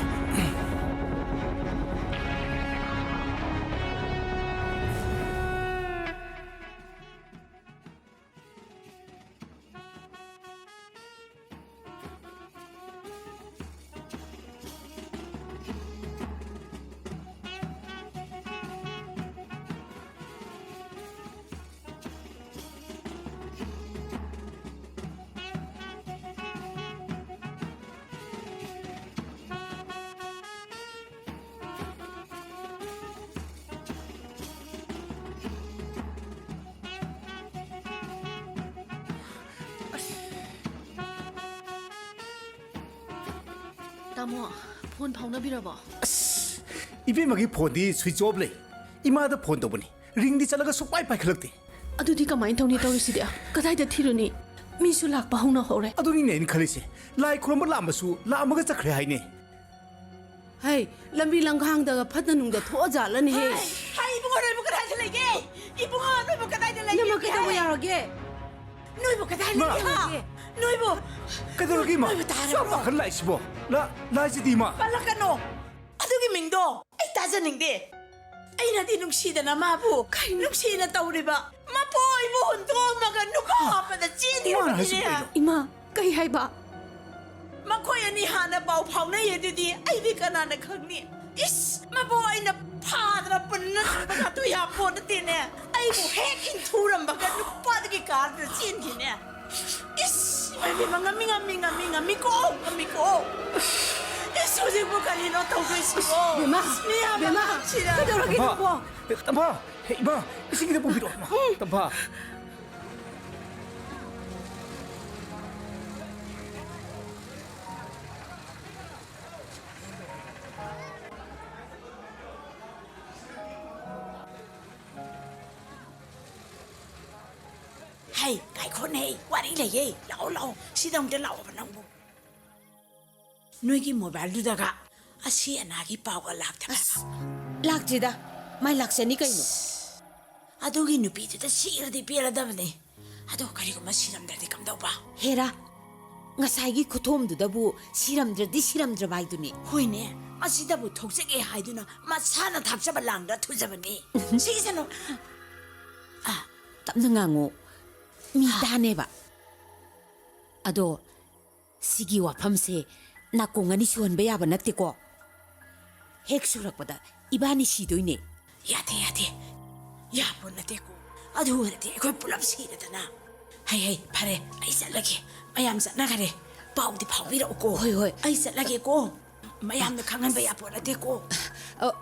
ꯃꯣ, ꯐꯣꯟ ꯐꯥꯎꯅꯕꯤꯔꯕꯣ? ꯑꯁ, ꯏꯕꯦꯝꯃꯒꯤ ꯐꯣꯟꯗꯤ ꯁ꯭ꯋꯤꯆ ꯑꯣꯐ ꯂꯩ꯫ ꯏꯃꯥꯗ ꯐꯣꯟ ꯇꯧꯕꯅꯤ, ꯔꯤꯡꯗꯤ ꯆꯠꯂꯒ ꯁꯨꯛꯄꯥꯏ ꯄꯥꯏꯈꯠꯂꯛꯇꯦ꯫ ꯑꯗꯨꯗꯤ ꯀꯃꯥꯏꯅ ꯇꯧꯅꯤ ꯇꯧꯔꯤꯁꯤꯗꯤ? ꯀꯗꯥꯏꯗ ꯊꯤꯔꯨꯅꯤ? ꯃꯤꯁꯨ ꯂꯥꯛꯄ ꯍꯧꯅ ꯍꯧꯔꯦ꯫ ꯑꯗꯨꯅꯤꯅꯦ ꯑꯩꯅ ꯈꯜꯂꯤꯁꯦ, ꯂꯥꯏ ꯈꯨꯔꯨꯝꯕ ꯂꯥꯛꯑꯝꯕꯁꯨ ꯂꯥꯛꯑꯝꯃꯒ ꯆꯠꯈ꯭ꯔꯦ ꯍꯥꯏꯅꯦ꯫ ꯍꯩ, ꯂꯝꯕꯤ ꯂꯝꯈꯥꯡꯗꯒ ꯐꯠꯇ ꯅꯨꯡꯗ ꯊꯣꯛꯑꯖꯥꯠꯂꯅꯦꯍꯦ꯫ ꯍꯩ, ꯏꯕꯨꯡꯉꯣ, ꯅꯣꯏꯕꯨ ꯀꯗꯥꯏꯗ ꯂꯩꯒꯦ? ꯏꯕꯨꯡꯉꯣ, ꯅꯣꯏꯕꯨ ꯀꯗꯥꯏꯗ ꯂꯩꯒꯦ? ꯅꯣꯏꯕꯨ ꯀꯩꯗꯧꯕ ꯌꯥꯔꯒꯦ? ꯅꯣꯏꯕꯨ ꯀꯗꯥꯏ ꯏꯃꯥ! ꯂꯩꯒꯦ? ꯍꯥ? ꯅꯣꯏꯕꯨ, ꯀꯩꯗꯧꯔꯒꯦ, ꯏꯃꯥ? ꯅꯣꯏꯕꯨ ꯇꯥꯔꯕꯣ? ꯁꯨꯛ ꯄꯥꯈꯠ ꯂꯥꯛꯏꯁꯤꯕꯣ? ꯂꯥ-, ꯂꯥꯏꯁꯤꯗꯤ, ꯏꯃꯥ! ꯄꯜꯂꯛꯀꯅꯣ꯫ ꯑꯗꯨꯒꯤ ꯃꯤꯡꯗꯣ ꯑꯩ ꯇꯥꯖꯅꯤꯡꯗꯦ꯫ ꯑꯩꯅꯗꯤ ꯅꯨꯡꯁꯤꯗꯅ ꯃꯥꯕꯨ ꯀꯩꯅꯣ? ꯅꯨꯡꯁꯤꯅ ꯇꯧꯔꯤꯕ ꯃꯄꯣꯏꯕꯨ ꯍꯨꯟꯗꯣꯛꯑꯝꯃꯒ ꯅꯨꯄꯥ ꯑꯃꯗ ꯆꯦꯟꯈ꯭ꯔꯕꯅꯤꯅꯦ꯫ ꯏꯃꯥꯅ ꯍꯥꯏꯁꯤꯕꯨ ꯀꯩꯅꯣ? ꯏꯃꯥ, ꯀꯩ ꯍꯥꯏꯕ? ꯃꯈꯣꯏ ꯑꯅꯤ ꯍꯥꯟꯅ ꯄꯥꯎ ꯐꯥꯎꯅꯩ ꯑꯗꯨꯗꯤ ꯑꯩꯗꯤ ꯀꯅꯥꯅ ꯈꯪꯅꯤ? ꯏꯁ, ꯃꯕꯨ ꯑꯩꯅ ꯐꯥꯗꯅ ꯄꯨꯟꯅ ꯊꯝꯕꯒ ꯑꯗꯨ ꯌꯥꯄꯣꯠ ꯅꯠꯇꯦꯅꯦ꯫ ꯑꯩꯕꯨ ꯍꯦꯛ ꯏꯟꯊꯨꯔꯝꯕꯒ ꯅꯨꯄꯥꯗꯨꯒꯤ ꯀꯥꯔꯗꯨꯗ ꯆꯦꯟꯈꯤꯅꯦ꯫ ꯏꯁ, ꯏꯃꯥ ꯏꯕꯦꯝꯃ, ꯉꯝꯃꯤ, ꯉꯝꯃꯤ, ꯉꯝꯃꯤ, ꯉꯝꯃꯤꯀꯣ, ꯉꯝꯃꯤꯀꯣ꯫ ꯏꯁ, ꯍꯧꯖꯤꯛꯄꯨ ꯀꯔꯤꯅꯣ ꯇꯧꯗꯣꯏꯁꯤꯕꯣ? ꯕꯦꯝꯃ, ꯃꯤ ꯌꯥꯝꯅ ꯕꯦꯝꯃ, ꯅꯨꯡꯁꯤꯅ ꯀꯩꯗꯧꯔꯒꯦ ꯇꯝꯐꯥ, ꯅꯪꯕꯣ? ꯇꯝꯐꯥ, ꯍꯦ, ꯏꯃꯥ, ꯏꯁꯤꯡ ꯈꯤꯇ ꯄꯨꯕꯤꯔꯛꯑꯣ, ꯏꯃꯥ꯫ ꯇꯝꯐꯥ꯫ ꯍꯩ, ꯉꯥꯏꯈꯣꯅꯦ, ꯋꯥꯔꯤ ꯂꯩꯌꯦ꯫ ꯂꯥꯛꯑꯣ, ꯂꯥꯛꯑꯣ, ꯁꯤꯗ ꯑꯝꯇ ꯂꯥꯛꯑꯣꯕ ꯅꯪꯕꯨ꯫ ꯅꯣꯏꯒꯤ ꯃꯣꯕꯥꯏꯜꯗꯨꯗꯒ ꯑꯁꯤ ꯑꯅꯥꯒꯤ ꯄꯥꯎꯒ ꯂꯥꯛꯇꯕ꯭ꯔꯥ? ꯑꯁ, ꯂꯥꯛꯇ꯭ꯔꯤꯗ꯫ ꯃꯥꯏ ꯂꯥꯛꯆꯅꯤ ꯀꯩꯅꯣ꯫ ꯑꯗꯨꯒꯤ ꯅꯨꯄꯤꯗꯨꯗ ꯁꯤꯔꯗꯤ ꯄꯦꯜꯂꯗꯕꯅꯦ꯫ ꯑꯗꯣ ꯀꯔꯤꯒꯨꯝꯕ ꯁꯤꯔꯝꯗ꯭ꯔꯗꯤ ꯀꯝꯗꯧꯕ? ꯍꯦꯔꯥ, ꯉꯁꯥꯏꯒꯤ ꯈꯨꯊꯣꯝꯗꯨꯗꯕꯨ ꯁꯤꯔꯝꯗ꯭ꯔꯗꯤ ꯁꯤꯔꯝꯗ꯭ꯔꯕ ꯍꯥꯏꯗꯨꯅꯤ꯫ ꯍꯣꯏꯅꯦ, ꯑꯁꯤꯗꯕꯨ ꯊꯣꯛꯆꯒꯦ ꯍꯥꯏꯗꯨꯅ ꯃꯁꯥꯅ ꯊꯥꯛꯆꯕ ꯂꯥꯡꯗ ꯊꯨꯖꯕꯅꯤ꯫ ꯁꯤꯁꯅꯨ꯫ ꯇꯞꯅ ꯉꯥꯡꯉꯨ, ꯃꯤ ꯇꯥꯅꯦꯕ꯫ ꯑꯗꯣ ꯁꯤꯒꯤ ꯋꯥꯐꯝꯁꯦ ꯅꯥꯀꯣꯡ ꯑꯅꯤ ꯁꯨꯍꯟꯕ ꯌꯥꯕ ꯅꯠꯇꯦꯀꯣ꯫ ꯍꯦꯛ ꯁꯨꯔꯛꯄꯗ ꯏꯕꯥꯅꯤ ꯁꯤꯗꯣꯏꯅꯦ꯫ ꯌꯥꯗꯦ, ꯌꯥꯗꯦ꯫ ꯌꯥꯄꯣꯠ ꯅꯠꯇꯦꯀꯣ꯫ ꯑꯗꯨ ꯑꯣꯏꯔꯗꯤ ꯑꯩꯈꯣꯏ ꯄꯨꯂꯞ ꯁꯤꯔꯦꯗꯅ꯫ ꯍꯩ, ꯍꯩ, ꯐꯔꯦ, ꯑꯩ ꯆꯠꯂꯒꯦ꯫ ꯃꯌꯥꯝ ꯆꯠꯅꯈꯔꯦ꯫ ꯄꯥꯎꯗꯤ ꯐꯥꯎꯕꯤꯔꯛꯎꯀꯣ꯫ ꯍꯣꯏ, ꯍꯣꯏ꯫ ꯑꯩ ꯆꯠꯂꯒꯦꯀꯣ꯫ ꯃꯌꯥꯝꯅ ꯈꯪꯍꯟꯕ ꯌꯥꯄꯣꯠ ꯅꯠꯇꯦꯀꯣ꯫ ꯑ, ꯑ,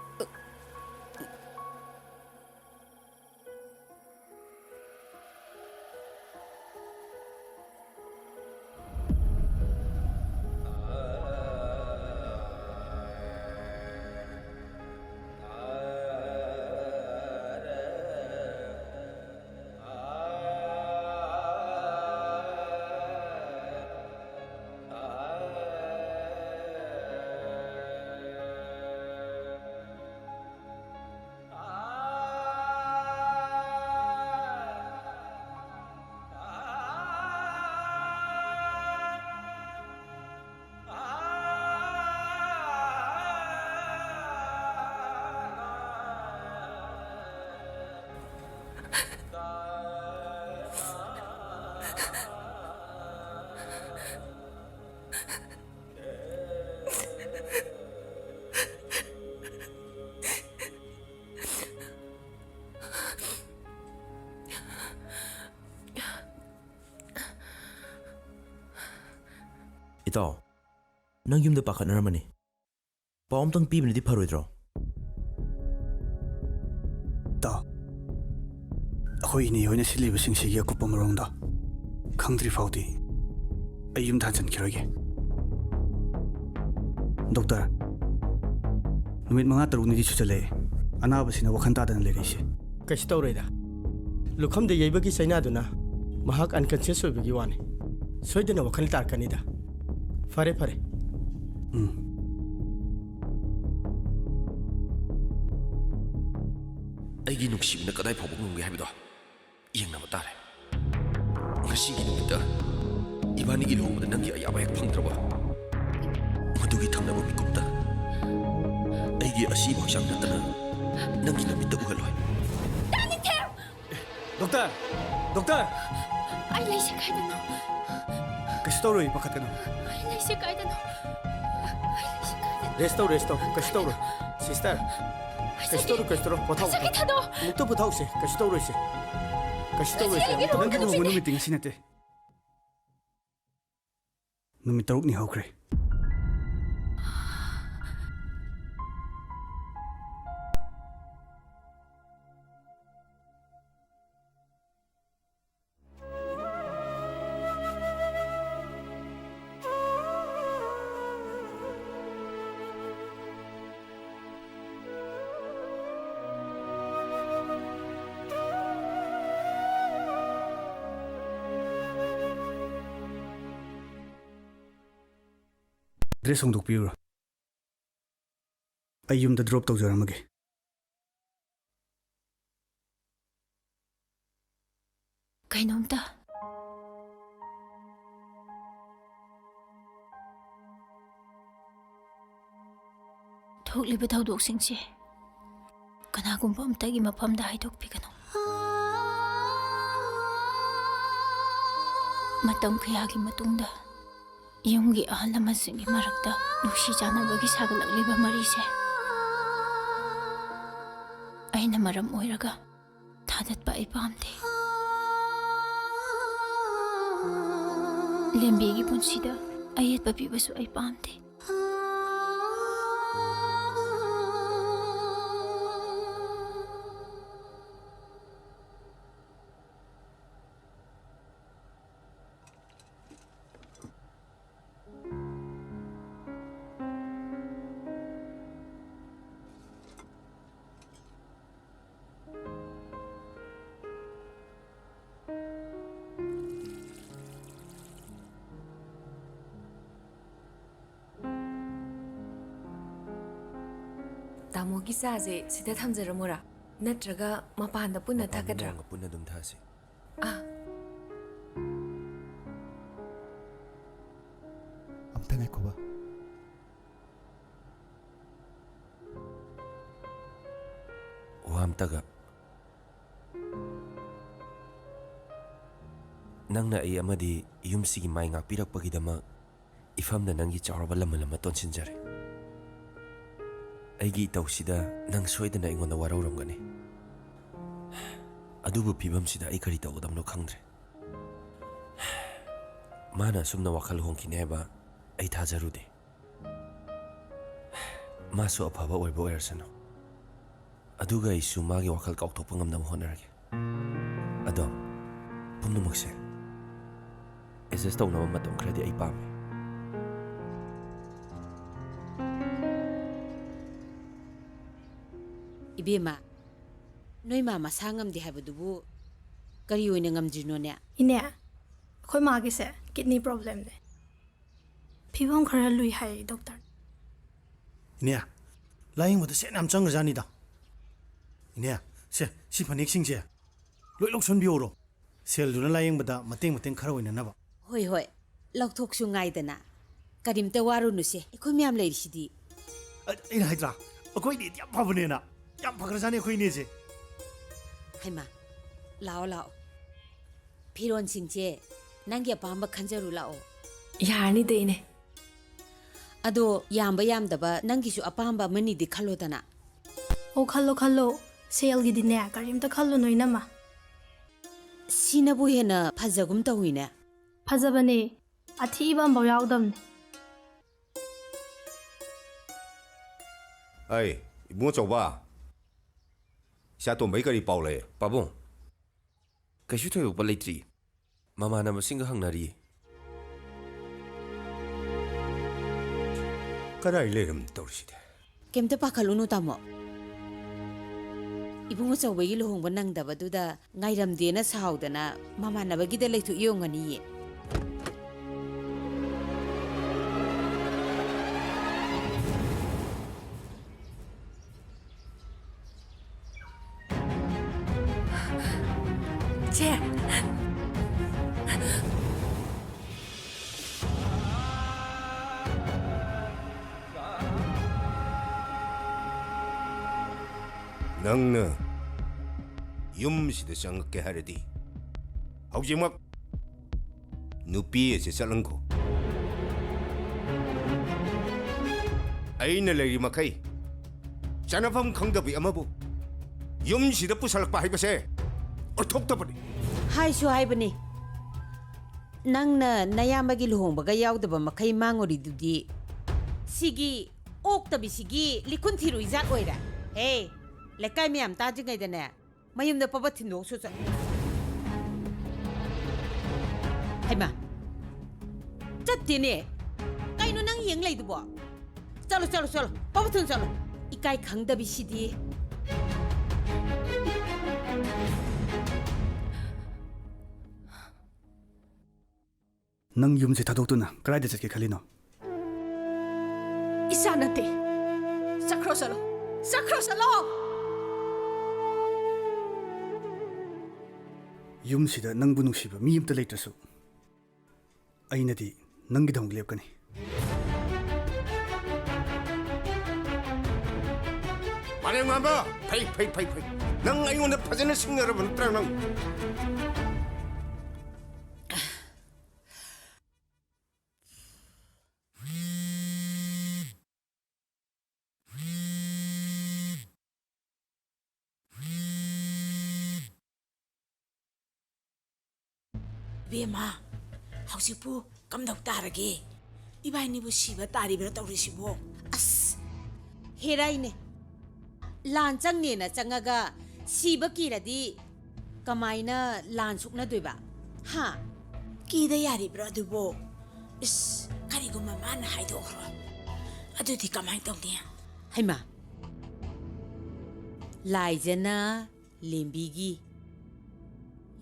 ꯏꯇꯥꯎ, ꯅꯪ ꯌꯨꯝꯗ ꯄꯥꯈꯠꯅꯔꯝꯃꯅꯤ꯫ ꯄꯥꯎ ꯑꯝꯇꯪ ꯄꯤꯕꯅꯗꯤ ꯐꯔꯣꯏꯗ꯭ꯔꯣ? ꯏꯇꯥꯎ, ꯑꯩꯈꯣꯏ ꯏꯅꯦ ꯍꯣꯏꯅ ꯁꯤꯠꯂꯤꯕꯁꯤꯡꯁꯤꯒꯤ ꯑꯀꯨꯞꯄ ꯃꯔꯣꯜꯗꯣ ꯈꯪꯗ꯭ꯔꯤ ꯐꯥꯎꯗꯤ ꯑꯩ ꯌꯨꯝꯗ ꯍꯟꯖꯤꯟꯈꯤꯔꯣꯏꯒꯦ꯫ ꯗꯣꯛꯇꯔ, ꯅꯨꯃꯤꯠ ꯃꯉꯥ ꯇꯔꯨꯛꯅꯤꯗꯤ ꯁꯨꯖꯜꯂꯛꯑꯦ ꯑꯅꯥꯕꯁꯤꯅ ꯋꯥꯈꯜ ꯇꯥꯗꯅ ꯂꯩꯔꯛꯏꯁꯦ꯫ ꯀꯩꯁꯨ ꯇꯧꯔꯣꯏꯗ꯫ ꯂꯨꯈꯝꯗ ꯌꯩꯕꯒꯤ ꯆꯩꯅꯥꯗꯨꯅ ꯃꯍꯥꯛ unconscious ꯑꯣꯏꯕꯒꯤ ꯋꯥꯅꯤ꯫ ꯁꯣꯏꯗꯅ ꯋꯥꯈꯜ ꯇꯥꯔꯛꯀꯅꯤꯗ꯫ ꯐꯔꯦ, ꯐꯔꯦ꯫ ꯎꯝ꯫ ꯑꯩꯒꯤ ꯅꯨꯡꯁꯤꯕꯅ ꯀꯗꯥꯏ ꯐꯥꯎꯕ ꯉꯝꯒꯦ ꯍꯥꯏꯕꯗꯣ ꯌꯦꯡꯅꯕ ꯇꯥꯔꯦ꯫ ꯉꯁꯤꯒꯤ ꯅꯨꯃꯤꯠꯇ ꯏꯕꯥꯅꯤꯒꯤ ꯂꯨꯍꯣꯡꯕꯗ ꯅꯪꯒꯤ ꯑꯌꯥꯕ ꯍꯦꯛ ꯐꯪꯗ꯭ꯔꯕ, ꯃꯗꯨꯒꯤ ꯊꯪꯅꯕ ꯃꯤꯀꯨꯞꯇ ꯑꯩꯒꯤ ꯑꯁꯤꯕ ꯍꯛꯆꯥꯡ ꯅꯠꯇꯅ ꯅꯪꯒꯤ ꯅꯨꯃꯤꯠꯇ ꯎꯍꯜꯂꯣꯏ꯫ ꯗꯣꯛꯇꯔ! ꯗꯣꯛꯇꯔ! ꯑꯩ ꯂꯩꯁꯦ ꯀꯥꯏꯗꯅꯣ? ꯀꯩꯁꯨ ꯇꯧꯔꯣꯏ, ꯄꯥꯈꯠꯀꯅꯨ꯫ ꯑꯩ ꯂꯩꯁꯦ ꯀꯥꯏꯗꯅꯣ? ꯑꯩ ꯂꯩꯁꯦ ꯀꯥꯏꯗꯅꯣ? Rest ꯇꯧ, rest ꯇꯧ꯫ ꯀꯩꯁꯨ ꯇꯧꯔꯣꯏ꯫ Sister, ꯀꯩꯁꯨ ꯇꯧꯔꯣꯏ, ꯀꯩꯁꯨ ꯇꯧꯔꯣꯏ꯫ ꯄꯣꯊꯥꯎ, ꯉꯁꯥꯏꯒꯤ ꯄꯣꯊꯥꯎ꯫ ꯊꯥꯗꯣꯛꯑꯣ꯫ ꯑꯃꯨꯛꯇ ꯄꯣꯊꯥꯎꯁꯦ, ꯀꯩꯁꯨ ꯇꯧꯔꯣꯏꯁꯦ꯫ ꯀꯩꯁꯨ ꯇꯧꯔꯣꯏꯁꯦ, ꯑꯩꯒꯤ ꯑꯃꯨꯛꯇ ꯂꯨꯍꯣꯡꯕ ꯄꯣꯊꯥꯎ꯫ ꯅꯨꯃꯤꯠꯇꯤ ꯉꯁꯤ ꯅꯠꯇꯦ꯫ ꯅꯨꯃꯤꯠ ꯇꯔꯨꯛꯅꯤ ꯍꯧꯈ꯭ꯔꯦ꯫ Dress ꯍꯣꯡꯗꯣꯛꯄꯤꯔꯨꯔꯣ꯫ ꯑꯩ ꯌꯨꯝꯗ drop ꯇꯧꯖꯔꯝꯃꯒꯦ꯫ ꯀꯩꯅꯣꯝꯇ꯫ ꯊꯣꯛꯂꯤꯕ ꯊꯧꯗꯣꯛꯁꯤꯡꯁꯦ ꯀꯅꯥꯒꯨꯝꯕ ꯑꯝꯇꯒꯤ ꯃꯐꯝꯗ ꯍꯥꯏꯗꯣꯛꯄꯤꯒꯅꯨ꯫ ꯃꯇꯝ ꯀꯌꯥꯒꯤ ꯃꯇꯨꯡꯗ ꯌꯨꯝꯒꯤ ꯑꯍꯜ ꯂꯃꯟꯁꯤꯡꯒꯤ ꯃꯔꯛꯇ ꯅꯨꯡꯁꯤ ꯆꯥꯟꯅꯕꯒꯤ ꯁꯥꯒꯠꯂꯛꯂꯤꯕ ꯃꯔꯤꯁꯦ ꯑꯩꯅ ꯃꯔꯝ ꯑꯣꯏꯔꯒ ꯊꯥꯗꯠꯄ ꯑꯩ ꯄꯥꯝꯗꯦ꯫ ꯂꯦꯝꯕꯤꯒꯤ ꯄꯨꯟꯁꯤꯗ ꯑꯌꯦꯠꯄ ꯄꯤꯕꯁꯨ ꯑꯩ ꯄꯥꯝꯗꯦ꯫ ꯇꯥꯃꯣꯒꯤ ꯆꯥꯁꯦ ꯁꯤꯗ ꯊꯝꯖꯔꯝꯃꯣꯔꯥ? ꯅꯠꯇ꯭ꯔꯒ ꯃꯄꯥꯟꯗ ꯄꯨꯟꯅ ꯃꯄꯥꯟꯗ ꯊꯛꯀꯗ꯭ꯔꯥ? ꯅꯣꯡꯃ ꯄꯨꯟꯅ ꯑꯗꯨꯝ ꯊꯛꯑꯁꯤ꯫ ꯑꯥ꯫ ꯑꯝꯇ ꯉꯥꯏꯈꯣꯕ꯫ ꯋꯥ ꯑꯝꯇꯒ꯫ ꯅꯪꯅ ꯑꯩ ꯑꯃꯗꯤ ꯌꯨꯝꯁꯤꯒꯤ ꯃꯥꯏ ꯉꯥꯛꯄꯤꯔꯛꯄꯒꯤꯗꯃꯛ ꯏꯐꯝꯗ ꯅꯪꯒꯤ ꯆꯥꯎꯔꯕ ꯂꯃꯟ ꯑꯃ ꯇꯣꯟꯁꯤꯟꯖꯔꯦ꯫ ꯑꯩꯒꯤ ꯏꯇꯧꯁꯤꯗ ꯅꯪ ꯁꯣꯏꯗꯅ ꯑꯩꯉꯣꯟꯗ ꯋꯥꯔꯧꯔꯝꯒꯅꯤ꯫ ꯑꯗꯨꯕꯨ ꯐꯤꯕꯝꯁꯤꯗ ꯑꯩ ꯀꯔꯤ ꯇꯧꯒꯗꯕꯅꯣ ꯈꯪꯗ꯭ꯔꯦ꯫ ꯃꯥꯅ ꯑꯁꯨꯝꯅ ꯋꯥꯈꯜ ꯍꯣꯡꯈꯤꯅꯤ ꯍꯥꯏꯕ ꯑꯩ ꯊꯥꯖꯔꯨꯗꯦ꯫ ꯃꯥꯁꯨ ꯑꯐꯕ ꯑꯣꯏꯕ ꯑꯣꯏꯔꯁꯅꯨ꯫ ꯑꯗꯨꯒ ꯑꯩꯁꯨ ꯃꯥꯒꯤ ꯋꯥꯈꯜ ꯀꯥꯎꯊꯣꯛꯄ ꯉꯝꯅꯕ ꯍꯣꯠꯅꯔꯒꯦ꯫ ꯑꯗꯣ, ꯄꯨꯝꯅꯃꯛꯁꯦ adjust ꯇꯧꯅꯕ ꯃꯇꯝ ꯈꯔꯗꯤ ꯑꯩ ꯄꯥꯝꯃꯦ꯫ ꯏꯕꯦꯝꯃ, ꯅꯣꯏ ꯃꯥ ꯃꯁꯥ ꯉꯝꯗꯦ ꯍꯥꯏꯕꯗꯨꯕꯨ ꯀꯔꯤ ꯑꯣꯏꯅ ꯉꯝꯗ꯭ꯔꯤꯅꯣꯅꯦ? ꯏꯅꯦ, ꯑꯩꯈꯣꯏ ꯃꯥꯒꯤꯁꯦ kidney problemꯅꯦ꯫ ꯐꯤꯕꯝ ꯈꯔ ꯂꯨꯏ ꯍꯥꯏ ꯗꯣꯛꯇꯔ꯫ ꯏꯅꯦ, ꯂꯥꯌꯦꯡꯕꯗ ꯁꯦꯟ ꯌꯥꯝ ꯆꯪꯈ꯭ꯔꯖꯥꯠꯅꯤꯗ꯫ ꯏꯅꯦ, ꯁꯦ, ꯁꯤ ꯐꯅꯦꯛꯁꯤꯡꯁꯦ ꯂꯣꯏ ꯂꯧꯁꯟꯕꯤꯍꯧꯔꯣ꯫ ꯁꯦꯜꯗꯨꯅ ꯂꯥꯌꯦꯡꯕꯗ ꯃꯇꯦꯡ ꯃꯇꯦꯡ ꯈꯔ ꯑꯣꯏꯅꯅꯕ꯫ ꯍꯣꯏ, ꯍꯣꯏ, ꯂꯧꯊꯣꯛꯁꯨ ꯉꯥꯏꯗꯅ꯫ ꯀꯔꯤꯝꯇ ꯋꯥꯔꯨꯅꯨꯁꯦ, ꯑꯩꯈꯣꯏ ꯃꯌꯥꯝ ꯂꯩꯔꯤꯁꯤꯗꯤ꯫ ꯑ-, ꯑꯩꯅ ꯍꯥꯏꯗ꯭ꯔꯥ, ꯑꯩꯈꯣꯏ ꯏꯅꯦꯗꯤ ꯌꯥꯝ ꯐꯕꯅꯦꯅ꯫ ꯌꯥꯝ ꯐꯈ꯭ꯔꯖꯥꯠꯅꯤ ꯑꯩꯈꯣꯏ ꯏꯅꯦꯁꯦ꯫ ꯍꯩꯃꯥ, ꯂꯥꯛꯑꯣ, ꯂꯥꯛꯑꯣ꯫ ꯐꯤꯔꯣꯟꯁꯤꯡꯁꯦ ꯅꯪꯒꯤ ꯑꯄꯥꯝꯕ ꯈꯟꯖꯔꯨ ꯂꯥꯛꯑꯣ꯫ ꯌꯥꯔꯅꯤꯗ, ꯏꯅꯦ꯫ ꯑꯗꯣ ꯌꯥꯝꯕ ꯌꯥꯝꯗꯕ ꯅꯪꯒꯤꯁꯨ ꯑꯄꯥꯝꯕ ꯑꯃꯅꯤꯗꯤ ꯈꯜꯂꯣꯗꯅ꯫ ꯑꯣ, ꯈꯜꯂꯣ, ꯈꯜꯂꯣ꯫ ꯁꯦꯜꯒꯤꯗꯤꯅꯦ, ꯀꯔꯤꯝꯇ ꯈꯜꯂꯨꯅꯨ, ꯏꯅꯝꯃ꯫ ꯁꯤꯅꯕꯨ ꯍꯦꯟꯅ ꯐꯖꯒꯨꯝ ꯇꯧꯏꯅꯦ꯫ ꯐꯖꯕꯅꯦ꯫ ꯑꯊꯤꯕ ꯑꯃꯐꯥꯎ ꯌꯥꯎꯗꯕꯅꯤ꯫ ꯑꯩ, ꯏꯕꯨꯡ ꯑꯆꯧꯕ, ꯏꯆꯥ ꯇꯣꯝꯕꯩ ꯀꯔꯤ ꯄꯥꯎ ꯂꯩ? ꯄꯥꯕꯨꯡ, ꯀꯩꯁꯨ ꯊꯣꯏꯗꯣꯛꯄ ꯂꯩꯇ꯭ꯔꯤ꯫ ꯃꯃꯥꯟꯅꯕꯁꯤꯡꯒ ꯍꯪꯅꯔꯤ꯫ ꯀꯗꯥꯏ ꯂꯩꯔꯝ ꯇꯧꯔꯤꯁꯤꯗꯤ? ꯀꯩꯝꯇ ꯄꯥꯈꯠꯂꯨꯅꯨ, ꯇꯥꯃꯣ꯫ ꯏꯕꯨꯡ ꯑꯆꯧꯕꯒꯤ ꯂꯨꯍꯣꯡꯕ ꯅꯪꯗꯕꯗꯨꯗ ꯉꯥꯏꯔꯝꯗꯦꯅ ꯁꯥꯎꯗꯅ ꯃꯃꯥꯟꯅꯕꯒꯤꯗ ꯂꯩꯊꯣꯛꯏ ꯑꯣꯏꯔꯝꯒꯅꯤꯌꯦ꯫ ꯆꯦ! ꯅꯪꯅ ꯌꯨꯝꯁꯤꯗ ꯆꯪꯉꯛꯀꯦ ꯍꯥꯏꯔꯗꯤ, ꯍꯧꯖꯤꯛꯃꯛ ꯅꯨꯄꯤ ꯑꯁꯤ ꯆꯠꯍꯟꯈꯣ꯫ ꯑꯩꯅ ꯂꯩꯔꯤ ꯃꯈꯩ ꯆꯥꯅꯐꯝ ꯈꯪꯗꯕꯤ ꯑꯃꯕꯨ ꯌꯨꯝꯁꯤꯗ ꯄꯨꯁꯜꯂꯛꯄ ꯍꯥꯏꯕꯁꯦ ꯑꯣꯏꯊꯣꯛꯇꯕꯅꯤ꯫ ꯍꯥꯏꯁꯨ ꯍꯥꯏꯕꯅꯤ, ꯅꯪꯅ ꯅꯌꯥꯝꯕꯒꯤ ꯂꯨꯍꯣꯡꯕꯒ ꯌꯥꯎꯗꯕ ꯃꯈꯩ ꯃꯥꯡꯉꯨꯔꯤꯗꯨꯗꯤ꯫ ꯁꯤꯒꯤ ꯑꯣꯛꯇꯕꯤꯁꯤꯒꯤ ꯂꯤꯈꯨꯟ ꯊꯤꯔꯨꯏ ꯖꯥꯠ ꯑꯣꯏꯔꯦ꯫ ꯍꯦ, ꯂꯩꯀꯥꯏ ꯃꯌꯥꯝ ꯇꯥꯗ꯭ꯔꯤꯉꯩꯗꯅꯦ, ꯃꯌꯨꯝꯗ ꯄꯕꯠ ꯊꯤꯟꯗꯣꯛꯁꯨ ꯆꯠ-, ꯍꯩꯃꯥ! ꯆꯠꯇꯦꯅꯦ꯫ ꯀꯩꯅꯣ ꯅꯪ ꯌꯦꯡ ꯂꯩꯗꯨꯕꯣ? ꯆꯠꯂꯣ, ꯆꯠꯂꯣ, ꯆꯠꯂꯣ꯫ ꯄꯕꯠ ꯊꯨꯅ ꯆꯠꯂꯣ꯫ ꯏꯀꯥꯏ ꯈꯪꯗꯕꯤꯁꯤꯗꯤ꯫ ꯅꯪ ꯌꯨꯝꯁꯦ ꯊꯥꯗꯣꯛꯇꯨꯅ ꯀꯗꯥꯏꯗ ꯆꯠꯀꯦ ꯈꯜꯂꯤꯅꯣ? ꯏꯆꯥ ꯅꯠꯇꯦ꯫ ꯆꯠꯈ꯭ꯔꯣ ꯆꯠꯂꯣ꯫ ꯆꯠꯈ꯭ꯔꯣ ꯆꯠꯂꯣ꯫ ꯌꯨꯝꯁꯤꯗ ꯅꯪꯕꯨ ꯅꯨꯡꯁꯤꯕ ꯃꯤ ꯑꯝꯇ ꯂꯩꯇ꯭ꯔꯁꯨ, ꯑꯩꯅꯗꯤ ꯅꯪꯒꯤꯗꯃꯛ ꯂꯦꯞꯀꯅꯤ꯫ ꯃꯥꯂꯦꯝꯉꯥꯟꯕ! ꯐꯩ, ꯐꯩ, ꯐꯩ, ꯐꯩ꯫ ꯅꯪ ꯑꯩꯉꯣꯟꯗ ꯐꯖꯅ ꯁꯤꯡꯅꯔꯕ ꯅꯠꯇ꯭ꯔꯥ ꯅꯪ? ꯏꯕꯦꯝꯃ, ꯍꯧꯖꯤꯛꯄꯨ ꯀꯝꯗꯧ ꯇꯥꯔꯒꯦ? ꯏꯕꯥꯏꯅꯤꯕꯨ ꯁꯤꯕ ꯇꯥꯔꯤꯕ꯭ꯔꯥ ꯇꯧꯔꯤꯁꯤꯕꯣ? ꯑꯁ, ꯍꯦꯔꯥꯏꯅꯦ꯫ ꯂꯥꯟ ꯆꯪꯅꯦꯅ ꯆꯪꯉꯒ ꯁꯤꯕ ꯀꯤꯔꯗꯤ ꯀꯃꯥꯏꯅ ꯂꯥꯟ ꯁꯣꯛꯅꯗꯣꯏꯕ? ꯍꯥ? ꯀꯤꯗ ꯌꯥꯔꯤꯕ꯭ꯔꯣ ꯑꯗꯨꯕꯣ? ꯏꯁ, ꯀꯔꯤꯒꯨꯝꯕ ꯃꯥꯅ ꯍꯥꯏꯗꯣꯛꯈ꯭ꯔꯣ꯫ ꯑꯗꯨꯗꯤ ꯀꯃꯥꯏꯅ ꯇꯧꯅꯤ? ꯍꯩꯃꯥ! ꯂꯥꯏꯖꯅ ꯂꯦꯝꯕꯤꯒꯤ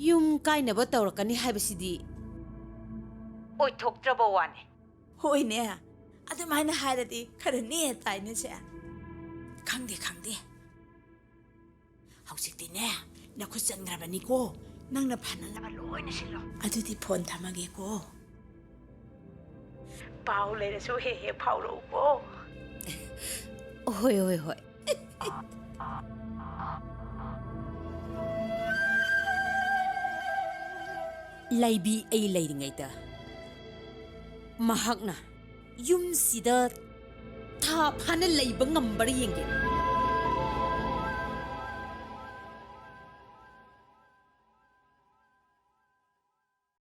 ꯌꯨꯝ ꯀꯥꯏꯅꯕ ꯇꯧꯔꯛꯀꯅꯤ ꯍꯥꯏꯕꯁꯤꯗꯤ ꯑꯣꯏꯊꯣꯛꯇ꯭ꯔꯕ ꯋꯥꯅꯤ꯫ ꯍꯣꯏꯅꯦ, ꯑꯗꯨꯃꯥꯏꯅ ꯍꯥꯏꯔꯗꯤ ꯈꯔ ꯅꯦ ꯇꯥꯏꯅꯦ ꯁꯦ꯫ ꯈꯪꯗꯦ, ꯈꯪꯗꯦ꯫ ꯍꯧꯖꯤꯛꯇꯤꯅꯦ, ꯅꯈꯨꯠ ꯆꯟꯈ꯭ꯔꯕꯅꯤꯀꯣ꯫ ꯅꯪꯅ ꯐꯅꯅꯕ ꯂꯣꯏꯅ ꯁꯤꯜꯂꯣ꯫ ꯑꯗꯨꯗꯤ ꯐꯣꯟ ꯊꯝꯃꯒꯦꯀꯣ꯫ ꯄꯥꯎ ꯂꯩꯔꯁꯨ ꯍꯦꯛ ꯍꯦꯛ ꯐꯥꯎꯔꯛꯎꯀꯣ꯫ ꯍꯣꯏ, ꯍꯣꯏ, ꯍꯣꯏ꯫ ꯂꯩꯕꯤ ꯑꯩ ꯂꯩꯔꯤꯉꯩꯗ ꯃꯍꯥꯛꯅ ꯌꯨꯝꯁꯤꯗ ꯊꯥ ꯐꯥꯅ ꯂꯩꯕ ꯉꯝꯕ꯭ꯔꯥ ꯌꯦꯡꯒꯦ꯫